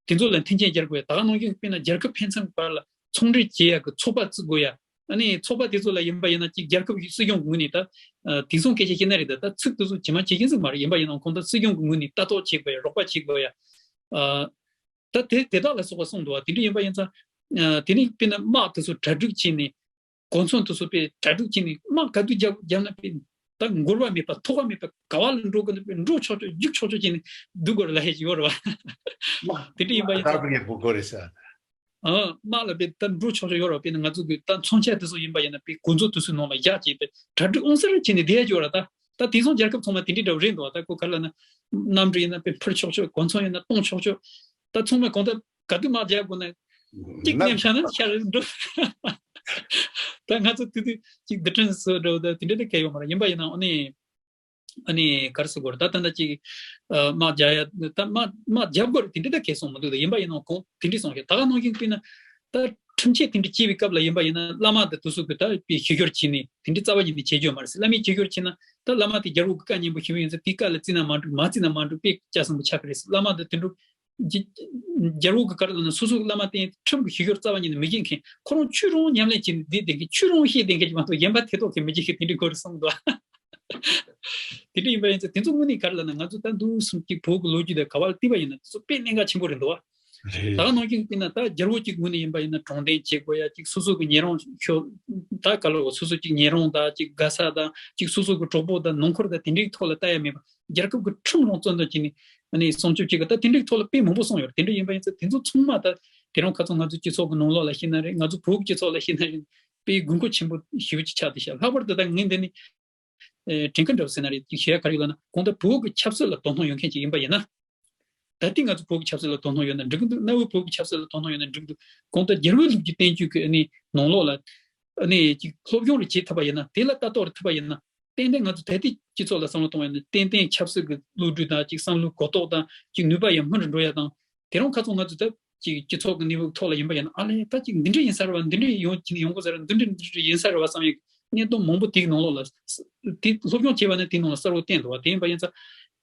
དེ་ཚོ་ལ་མཐུན་རྐྱེན་སྦྱར་དགོས་ཡ། ད་ག་ནང་བཞིན་དཔེར་ན་རྒྱལ་ཁབ་ཕན་ཚུན་བར་ལ་ཚོང་འབྲེལ་བྱེད་ཡ་གི་ཚོགས་པ་བཙུགས་དགོས་ཡ། ཨ་ནི་ཚོགས་པ་དེ་ཚོ་ལ་ཡིན་པ་ཡིན་ན་ཅིག་རྒྱལ་ཁབ་ཀྱི་སྲིད་སྐྱོང་གི་ངོས་ནས་ད་ཨ་དེང་སང་སྐད་ཆ་བཤད་ན་རེད། ད་ད་ཚིག་དེ་ཚོ་ཇི་མ་ཇི་བཞིན་ཟིག་མ་རེད། ཡིན་པ་ཡིན་ན་ཁོང་ད་སྲིད་སྐྱོང་གི་ངོས་ནས་ལྟ་རྟོག་བྱེད་དགོས་ཡ། རོགས་པ་བྱེད་དགོས་ཡ། ཨ་ད་དེ་དེ་དག་ལ་སོགས་པ་གསུངས་འདུག་བ། དེ་འདྲ་ཡིན་པ་ཡིན་ཙང་ཨ་དེ་ནས་དཔེར་ན་དམག་དེ་ཚོ་གྲ་སྒྲིག་བྱས་ནས། གོ་མཚོན་དེ་ཚོ་དཔེ་གྲ་སྒྲིག་བྱས་ནས་དམག་ག་དུས་རྒྱབ་རྒྱབ་ན་དཔེ་ད་འགོར་བ་མེད་པ་ཐོགས་པ་མེད་པ་ག་བ་ལ་འགྲོ་དགོས་ན་དཔེ་འགྲོ་ཆོག་ཆོག་རྒྱུག་ཆོག་ཆོག་བྱས་ནས་སྡོད་དགོས་རེད་ལབ་ཡས་ཅིག་ཡོད་རེད་བ། དམག་དེ་འདྲ་ཡིན་པ་ཡིན་ད་ཙང་ལྟ་བུ་ཡིན་དགོས་རེད་ཟེར། ཨ་དམག་ལ་དཔེ་ད་འགྲོ་ཆོག་ཆོག་ཡོད་རེད་བ། དཔེར་ན་ང་ཚོ་གི་ད་མཚོན་ཆ་དེ་ཚོ་ཡིན་པ་ཡིན་ན་དཔེ་གོ་མཚོན་དེ་ཚོའི་ནང་ལ་བཞག་བྱས་དཔེ་གྲ་སྒྲིག་ཨང་གསར་བྱས་ནས་བསྡད་ཡས་ཅིག་ཡོད་རེད། ད་ད་དེང་སང་རྒྱལ་ཁབ་ཚང་མ་དེ་འདྲའི་འདྲ་བོ་རེད་འདུག་བ། ད་ཁོ་ག་ལ་ན་གནམ་གྲུ་ཡིན་ན་དཔེ་འཕུར་ཆོག་ཆོག་གོ་མཚོན་ཡིན་ན་གཏོང་ཆོག་ཆོག་ད་ཚང་མས་གང་ལྟར་ག་དུས་དམག་རྒྱག་དགོས་ན་གཅིག་ནམ་མནན་བཞག་ན་ཤར་རེ་འགྲོ། ད་ང་ཚོ་དུས་དུས་གཅིག་བདེ་སྐྲུན་བཟོ་འགྲོ་ད་དེ་འདྲ་ད་གལ་ཡོད་མ་རེད། ཡིན་པ་ཡིན་ན་ཨ་ནི་ཨ་ནི་ག་རེ་ཟེར་དགོས་རེད། ད་ད་ལྟ་གཅིག་ཨ་དམག་རྒྱག་ཡ་ད་དམག་དམག་རྒྱབ་དགོས་རེད། དེ་འདྲ་ད་གལ་སོང་མི་འདུག་ད་ཡིན་པ་ཡིན་ན་གོང་དེ་འདྲ་སོང་ཤག་ད་ག་ནང་བཞིན་དཔེར་ན་ད་ཁྲིམས་ཆད་དེ་འདྲ་བཅད་པའི་སྐབས་ལ་ཡིན་པ་ཡིན་ན་བླ་མ་དང་དེ་ཚོ་གི་ད་དཔེ་ཞུ་སྦྱོར་བྱས་ནས་དེ་འདྲ་རྩ་བ་ཉིད་ནས་བྱེད་རྒྱུ་མ་རེད་ཟེར། བླ་མས་ཞུ་སྦྱོར་བྱས་ན་ད་བླ་མ་དེ་རྒྱལ་པོ་གི་བཀའ་ཉན་པོ་ཞུ་ཡིན་ཟེར། དེའི་བཀའ་ལ་བརྩིས་ན་མ་འགྲིག་མ་བརྩིས་ན་མ་འགྲིག་དཔེ་ལྕགས་སྲིན་པོ་ཆགས་ཀྱི་རེད་ཟེར། བླ་མ་དང་དེ་འདྲ་རྒྱ་རྒྱལ་པོ་གི་བཀའ་ལ་ན་སོ་སོའི་བླ་མ་བསྟེན་ཁྲིམས་ཀྱི་ཞུ་སྦྱོར་རྩ་བ་ཉིད་ནས་མི་བྱེད་མཁན། ཁོ་རང་ཆོས་རང་ཉམས་ལེན་བྱས་ནས་བསྡད་བསྡད་མཁན། ཆོས་རང་བཤད་བསྡད་མཁན་ཅིག་མ་གཏོགས་གཞན་པ་ཐེ་གཏོགས་མཁན་མི་བྱེད་མཁན་དེ་འདྲའི་སྐོར་རེ་གསུངས་འདུག་དེ་འདྲ་ཡིན་པ་ཡིན་ཚེ་དེ་ཚོ་དངོས་གནས་ག་རེ་ལབ་ན་ང་ཚོ་ད་འདུག་སེ་ཅིག་བོད་ཀྱི་ལོ་རྒྱུས་དང་ག་བ་ལ་བལྟས་པ་ཡིན་ན་དེ་ཚོ་དཔེ་གནད་འགག་ཆེན་པོ་རེད་འདུག་བ། རེད། ད་ག་ནང་བཞིན་བལྟས་ན་ད་རྒྱལ་པོ་གཅིག་ངོས་ནས་ཡིན་པ་ཡིན་ན་དྲང་བདེན་བྱེད་དགོས་ཡ་གཅིག་སོ་སོ་གི་ཉེ་རང་ཤོ་ད་ག་ལ་སོ་སོ་གཅིག་ཉེ་རང་དང་གཅིག་དགའ་ས་དང་གཅིག་སོ་སོ་གི་གྲོགས་པོ་དང་ནང་ཁུལ་དང་དེ་འདྲའི་ཐོག་ལ་ལྟ་ཡ་མེད་པ། རྒྱལ་ཁབ་ཀྱི་ཁྲིམས་རང་བཙན་དུ་བྱས་ནས་ཨ་ནི་སྲུང་སྐྱོབ་བྱེད་དགོས། ད་དེ་འདྲའི་ཐོག་ལ་དཔེ་མང་པོ་གསུངས་ཡོད་རེད། དེ་འདྲ་ཡིན་པ་ཡིན་ཚེ་དེ་ཚོ་ཚང་མ་ད་དེ་རིང་ཁ་སང་ང་ཚོའི་སྤྱི་ཚོགས་ཀྱི་ནང་ལོགས་ལ་ཤེས་ན་རེད། ང་ཚོ་བོད་ཀྱི་སྤྱི་ཚོགས་ལ་ཤེས་ན་རེད། དཔེ་དགོས་མཁོ་ཆེན་པོ་ཞེ་པོ་ཅིག་ཆགས་བསྡད་ཤག་ལྷག་པར་དུ་ད་ངས་འདི་ནས་ཨེ་དྲན་ཁ་འདྲ་བོ་ཟེར་ན་རེད། ཅིག་ཞུ་ཡ་ག་རེ་ཡོད་ལབ་ན་གང་ལྟར་བོད་ཀྱི་ཆབ་སྲིད་ལ་དོ་སྣང་ཡོད་མཁན་ཅིག་ཡིན་པ་ཡིན་ན། ད་ལྟའི་ང་ཚོ་བོད་ཀྱི་ཆབ་སྲིད་ལ་དོ་སྣང་ཡོད་ན་འགྲིག་གི་འདུག་གནའ་བོའི་བོད་ཀྱི་ཆབ་སྲིད་ལ་དོ་སྣང་ཡོད་ན་འགྲིག་གི་འདུག་གང་ལྟར་རྒྱལ་བའི་ལུགས་ཀྱི་བསྟན་བཅོས་ཀྱི་ཨ་ནི་ནང་ལོགས་ལ་ཨ་ནི་ཅིག་སློབ་སྦྱོང་རེ་བྱེད་ཐུབ་པ་ཡིན་ན། དེ་ལ་ལྟ་རྟོག་རེ་ཐུབ་པ་ཡིན་ན། ཏན་ཏན་ང་ཚོ་ད་ལྟའི་སྤྱི་ཚོགས་ལ་བསམ་བློ་གཏོང་བ་ཡིན་ན་ཏན་ཏན་ཆབ་སྲིད་ཀྱི་བློ་གྲོས་དང་ཅིག་བསམ་བློའི་གོ་རྟོགས་དང་ཅིག་ནུས་པ་ཡང་སྔོན་དུ་འགྲོ་ཡ་དང་། དེ་རིང་ཁ་སང་ང་ཚོ་ད་ཅིག་སྤྱི་ཚོགས་ཀྱི་གནས་བབ་ཐོག་ལ་ཡིན་པ་ཡིན་ན་ཨ་ལས་ད་ཅིག་འདི་འདྲ་ཡིན་ས་རེད་བ། འདི་འདྲ་ཡོང་གི་ཡོང་དགོས་ས་རེད། འདི་འདྲ་འདི་འདྲ་ཡིན་ས་རེད་བ་བསམ་ཡག་གནས་སྟངས་མང་པོ་དེའི་ནང་ལོགས་ལ་དེ་སློབ་སྦྱོང་བྱས་པ་ནི་དེའི་ནང་ལ་གསལ་བོ་བསྟན་འདུག་བ། དེ་ཡིན་པ་ཡིན་ཙང་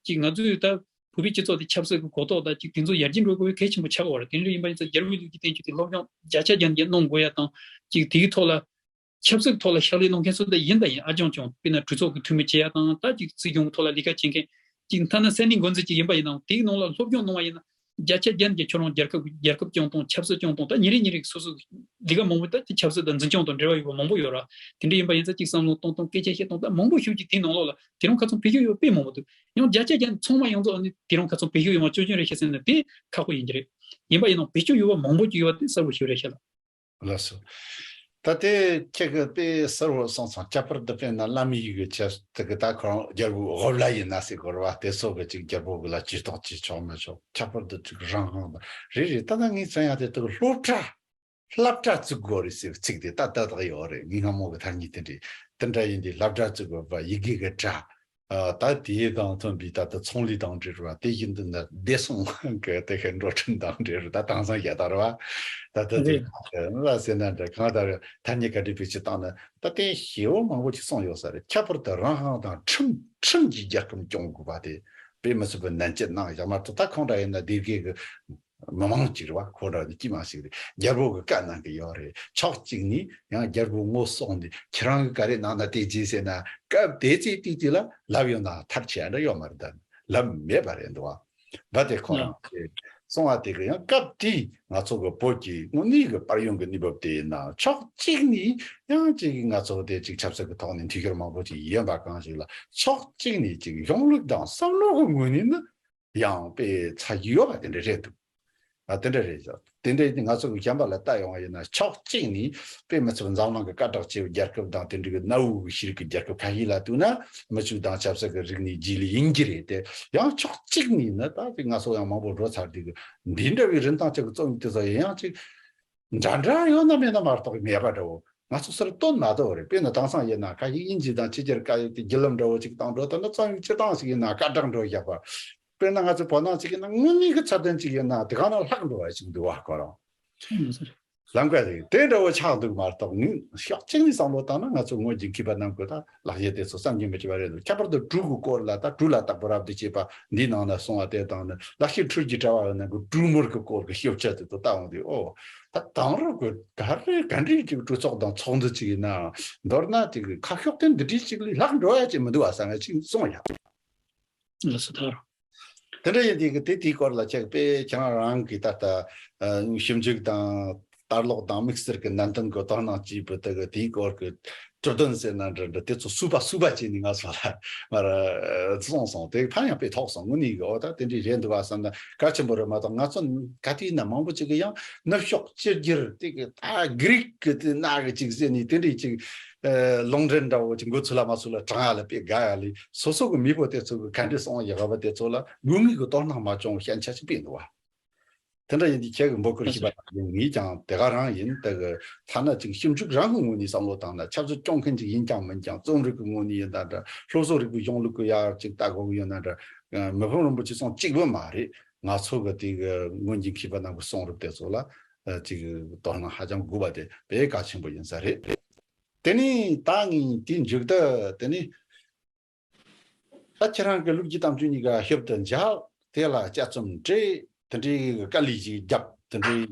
ཅིག་ང་ཚོས་ད་བོད་པའི་སྤྱི་ཚོགས་དེ་ཆབ་སྲིད་ཀྱི་གོ་རྟོགས་དང་ཅིག་དེ་ཚོ་ཡར་རྒྱས་འགྲོ་དགོས་པའི་གལ་ཆེན་པོ་ཆགས་ཀྱི་ཡོད་རེད། དེ་འདྲ་ཡིན་པ་ཡིན་ཙང་རྒྱལ་བའི་ལུགས་ཀྱི་བསྟན་བཅོས་དེ་སློབ་སྦྱོང་བརྒྱ་ཆ་བརྒྱ་ནས་བརྒྱ་གནང་དགོས་ཡ་དང་། ཅིག་དེའི་ཐོག་ལ་ཆབ་སྲིད་ཐོག་ལ་ཕྱག་ལས་གནང་མཁན་ཚོ་ད་ཡིན་ད་ཡིན། ཨ་ཅང་ཅང་དཔེར་ན་གྲོས་ཚོགས་ཀྱི་འཐུས་མི་བྱེད་ཡ་དང་། ད་ཅིག་སྲིད་སྐྱོང་གི་ཐོག་ལ་ལས་ཀ་བྱེད་མཁན་ཅིག་ཐ་ན་སེ་ནི་འགོ་འཛིན་ཅིག་ཡིན་པ་ཡིན་ནའང་དེའི་ནང་ལ་སློབ་སྦྱོང་གནང་བ་ཡིན་ན་བརྒྱ་ཆ་བརྒྱ་ནས་བརྒྱ་ཁྱོད་རང་རྒྱལ་ཁབ་རྒྱལ་ཁབ་སྐྱོང་སྟངས་ཆབ་སྲིད་སྐྱོང་སྟངས་ད་ཉིན་རེ་ཉིན་རེ་སོ་སོ་ལས་ཀ་མང་པོ་ད་ཅིག་ཆབ་སྲིད་དང་འཛིན་སྐྱོང་དང་འབྲེལ་བ་ཡོད་པ་མང་པོ་ཡོད་ར། དེ་འདྲ་ཡིན་པ་ཡིན་ཙང་ཅིག་བསམ་བློ་གཏོང་སྟངས་སྐད་ཆ་བཤད་སྟངས་ད་མང་པོ་ཞིག་ཅིག་དེའི་ནང་ལོགས་ལ་དེ་རིང་ཁ་སང་བེད་སྤྱོད་ཡོད་པ་དཔེ་མང་པོ་འདུག་ཡང་བརྒྱ་ཆ་བརྒྱ་ཚང་མ་ཡོངས་རྫོགས་ཨ་ནི་དེ་རིང་ཁ་སང་བེད་སྤྱོད་ཡོད་མ་ཆོག་རྒྱུ་རེད་ཤག་ཟེར་ན་དེ་ཁག་པོ་ཡིན་གྱི་རེད། ཡིན་པ་ཡིན་ནའང་བེད་སྤྱོད་ཡོད་པ་མང་པོ་ཅིག་ཡོད་པ་དེ་གསལ་པོ་ཞིག་རེད་ཤག་ལ། ལགས་སོ། ད་དེ་ཁྱེད་ཀྱིས་དཔེ་གསལ་བོ་གསུངས་སོང་། ཁྱད་པར་དུ་དཔེར་ན་བླ་མའི་ཡུལ་གྱི་ཆེད་དུ་གི་ད་ཁོ་རང་རྒྱལ་པོའི་དབུ་བླ་ཡིན་ན་ཟེར་དགོས་རེད་བ། དེ་སོགས་ཀྱི་ཅིག་རྒྱལ་པོ་གི་ལ་ཇུས་གཏོགས་བྱེད་ཆོག་མི་ཆོག་ཁྱད་པར་དུ་ཅིག་རང་དབང་དང་རེད་རེད། ད་ལྟ་ངས་བཙལ་ཡ་དེ་དག་སློབ་གྲྭ་སློབ་གྲྭ་བཙུགས་དགོས་རེད་ཟེར་བའི་ཚིག་དེ་ད་ཏག་ཏག་ཡོད་རེད། ངས་སྔ་མོ་གི་ཐ་སྙད་དེ་འདྲ་དེ་འདྲ་ཡིན་དུས་སློབ་གྲྭ་བཙུགས་དགོས་པ་ཡི་གེ་གི་གྲྭ། ཨ་ད་དེ་དང་མཐུན་པའི་ད་ལྟ་ཚོང་ལས་དང་འབྲེལ་བ་དེ་བཞིན་དུ་ན་བདེ་སྲུང་གི་དེ་ཁའི་འགྲོ་གྲོན་དང་འབྲེལ་བ་ད་དེང་སང་ཡག་ད་རེད་བ། ད་ལྟ་དེ་རེད། ལ་ཟེར་ན་འདྲ་གང་ལྟར་ཐ་སྙད་ག་འདྲ་བེད་སྤྱོད་བཏང་ན་ད་དེ་ཞེ་བོ་མང་པོ་ཅིག་གསུངས་ཡོད་ས་རེད། ཁྱད་པར་དུ་རང་དབང་དང་ཁྲིམས་ཁྲིམས་ཀྱིས་རྒྱལ་ཁམས་སྐྱོང་དགོས་པ་དེ་དཔེ་མི་སྲིད་པའི་ནན་བརྗོད་གནང་ཡག་མ་གཏོགས། ད་ཁོང་འདྲ་ཡིན་ན་སྡེ་དགེ་གི་མི་མང་ཅིག་རེད་བ། ཁོ་འདྲ་ནི་དཀྱུས་མ་ཞིག་རེད། རྒྱལ་པོ་གི་བཀའ་གནང་གི་ཡོད་རེད། ཕྱོགས་གཅིག་ནས་ཡང་རྒྱལ་པོ་ངོ་སོང་ནས་ཁྱེད་རང་གི་ག་རེ་གནང་ན་དེ་བྱས་ཟེར་ན་སྐབས་དེ་ཚེ་དུས་དུས་ལ་ལབ་ཡོང་ན་ཐབས་ཆེ་འདྲ་ཡོད་མ་རེད། ད་ལབ་མེད་པ་རེད་འདུག་བ། བ་དེ་ཁོ་རང་གིས་གསུང་བ་དེ་གི་ཡང་སྐབས་དེའི་ང་ཚོ་གི་བོད་ཀྱི་དངོས་གནས་ཀྱི་དཔལ་ཡོན་གྱི་གནས་བབ་དེ་ཡིན་ན་ཕྱོགས་གཅིག་ནས་ཡང་ཅིག་ང་ཚོ་དེ་ཅིག་ཆབ་སྲིད་ཀྱི་ཐོག་ནས་འཐུས་ཤོར་མང་པོ་ཅིག་ཡིན་པ་གང་ཞིག་ལ་ཕྱོགས་གཅིག་ནས་ཅིག་གཞུང་ལུགས་དང་བསམ་བློ་གི་ངོས་ནས་ནི། ཡང་དཔེ་ཚ་རྒྱུ་ཡོད་པ་དེ་འདྲ་རེད་འདུག་ཨ་དེ་འདྲ་རེད་ཤག་དེ་འདྲ་ཡིན་ང་ཚོ་གི་གཞན་པ་ལ་ལྟ་ཡོང་བ་ཡིན་ན་ཕྱོགས་གཅིག་ནས་དཔེ་མི་སྲིད་འཛམ་གླིང་གི་སྐད་གྲགས་ཆེ་བའི་རྒྱལ་ཁབ་དང་དེ་འདྲ་གི་གནའ་བོའི་ཤེས་རིག་གི་རྒྱལ་ཁབ་ཁ་ཤས་ལ་ལྟོས་ན་མི་ཆོས་དང་ཆབ་སྲིད་ཀྱི་རིག་གནས་རྗེས་ལུས་ཡིན་གྱི་རེད་དེ། ཡང་ཕྱོགས་གཅིག་ནས་ནི་ད་དཔེ་ང་ཚོ་ཡང་མང་པོ་འགྲོ་ཚར་དུས་ཀྱི་འདི་འདྲ་བའི་རིན་ཐང་ཅན་གྱི་རྩོམ་ཡིག་དེ་ཚོ་ཡིན་ཡང་ཅིག་འདྲ་འདྲ་ཡོད་ན་མེད་ན་མ་གཏོགས་མེད་པ་འདྲ་བོ། ང་ཚོ་སར་སྟོན་མ་ཐུབ་པ་རེད། དཔེར་ན་དེང་སང་ཡིན་ན་ཁ་ཤས་དབྱིན་ཇི་དང་ཕྱི་རྒྱལ་སྐད་ཡིག་དེ་བརྒྱུད་ལམ་འདྲ་བོ་ཅིག་བཏང་འགྲོ་ད་ནི་རྩོམ་ཡིག་སྤྱིར་བཏང་ཞིག་ཡིན་ན་སྐད་གྲགས་འགྲོ་བཞག་པ། དཔེར་ན་ང་ཚོ་བོད་ནང་ཅིག་ཡིན་ན་དངོས་གནས་ཀྱི་ཚད་ལྡན་ཅིག་ཡིན་ན་དེ་ག་ན་ལྷག་འགྲོ་བ་ཞིག་འདུག་བ་ཁོ་རང་། ཆོས་ཡིན་ས་རེད། ལམ་ཀ་རེད། དེ་འདྲ་བོ་ཆགས་འདུག་མ་གཏོགས། ངས་ཕྱོགས་གཅིག་ནས་བསམ་བློ་བཏང་ན། ང་ཚོ་སྔོན་གྱི་མཁས་པ་རྣམས་ཀྱིས་ད་ལག་ཤེས་དེ་ཚོ་བསམ་གྱིས་མི་ཁྱབ་པ་རེད་འདུག་ཁྱད་པར་དུ་གྲུ་གི་སྐོར་ལ། ད་གྲུ་ལ་བརྟག་པ་རབ་ཏུ་བྱེད་པ་འདིའི་ནང་ན་གསུངས་པ་དེ་དང་ནི། ལག་ཤེས་འཕྲུལ་གྱི་དྲ་བ་ནང་གི་གྲུ་མུར་གྱི་སྐོར་གྱི་ཤེས་བྱ་དེ་ཚོ་ལྟ་འོང་དུས། ཨོ། ད་དེང་རབས་ཀྱི་ག་རེ་ག་འདྲའི་ཅིག་གྲོས་ཚོགས་དང་ཚོགས་འདུ་ཅིག་ཡིན་ནའང་། མདོར་ན་དེ་གི་ཁ་ཕྱོགས་དེ་འདི་འདྲའི་ཅིག་ལ་ལྷག་འགྲོ་ཡ་ཅིག་མི་འདུག་བ་བསམ་ཡ་ཅིག་གསུངས་ཡ། ལགས་སོ། ད་རུང་། དེ་འདྲ་ཡིན་དུས་ཀྱི་དེ་དེའི་སྐོར་ལ་ཁྱེད་དཔེ་ཁྱེད་རང་རང་གི་ད་ལྟ་ཨ་ཞིབ་འཇུག་དང་ལྟ་ཀློག་དང་དམིགས་བསལ་གྱི་ནན་ཏན་གྱི་དོ་སྣང་བྱས་པའི་དེ་གི་དེའི་སྐོར་གྱི་གྲུབ་དོན་ཟེར་ན་འདྲ་འདྲ། དེ་ཚོ་སུས་པ་སུས་པ་བྱས་ནས་ང་ཚོ་ལ་མར་གསུངས་སོང་། དེ་ཕན་ཡང་དཔེ་ཐོགས་སོང་། དངོས་གནས་གི། ཨོ། ད་དེ་འདྲའི་རེད་འདུག་བ་བསམ་ན་གལ་ཆེན་པོ་རེད་མ་གཏོགས། ང་ཚོ་ག་དུས་ན་མང་པོ་ཅིག་གིས་ཡང་ནུབ་ཕྱོགས་སྤྱི་སྒེར་དེ་གི་ད་གྷི་རིག་གི་དེ་ན་གི་ཅིག་ཟེར་ནས་དེ་འདྲའི་ཅིག་ཨ་ལུང་འདྲེན་འདྲ་བོ་ཅིག་མགོ་ཚོས་ལ་མ་ཚོས་ལ་དྲང་ཡ་ལ་དཔེ་དགའ་ཡ་ལས། སོ་སོ་གི་མེས་པོ་དེ་ཚོ་གི་ག་འདྲ་སོང་ཡག་པ་དེ་ཚོ་ལ་དགོས་ངེས་ཀྱི་དོ་སྣང་མ་བྱུང་བའི་ཞན་ཆ་ཞིག་དཔེ་འདུག་བ། དེ་འདྲ་ཡིན་དུས་ཁྱེད་ཀྱིས་འབོད་སྐུལ་ཞུས་པ་དང་། ངས་ཀྱང་དེ་ག་རང་ཡིན། དེ་གི་ཐ་ན་ཅིག་ཞིབ་འཇུག་རང་གི་ངོས་ནས་བསམ་བློ་བཏང་ན། ཆབ་སྲིད་སྐྱོང་མཁན་ཅིག་ཡིན་ཀྱང་མིན་ཀྱང་། རྩོམ་རིག་གི་ངོས་ནས་ཡིན་ན་འདྲ། སློབ་གསོ་རིག་པའི་གཞུང་ལུགས་ཀྱི་ཡར་ཅིག་ལྟ་དགོས་ཀྱི་ཡོད་ན་འདྲ། མི་ཕམ་རིན་པོ་ཆེ་གསུང་གཅིག་པུ་མ་རེད། ང་ཚོ་གི་དེ་གི་སྔོན་གྱི་མཁས་པ་རྣམས་ཀྱི་གསུང་རབ་དེ་ཚོ་ལ་ཨ་ཅིག་དོ་སྣང་ཧ་ཅང་དགོས་པ་དེ་དཔེ་གལ་ཆེན་པོ་ཡིན་ས་རེད། དེ་ནས་ད་ངས་དེའི་མཇུག་ཏུ། དེ་ནས་ད་ཁྱེད་རང་གི་ལུགས་ཀྱི་གཏམ་རྒྱུད་གཉིས་ཀ་ཞིབ་ཏུ་འཇགས། དེ་ལ་དཔྱད་རྩོམ་བྲིས། དེ་འདྲའི་དཀའ་ལས་ཅིག་བརྒྱབ། དེ་འདྲའི་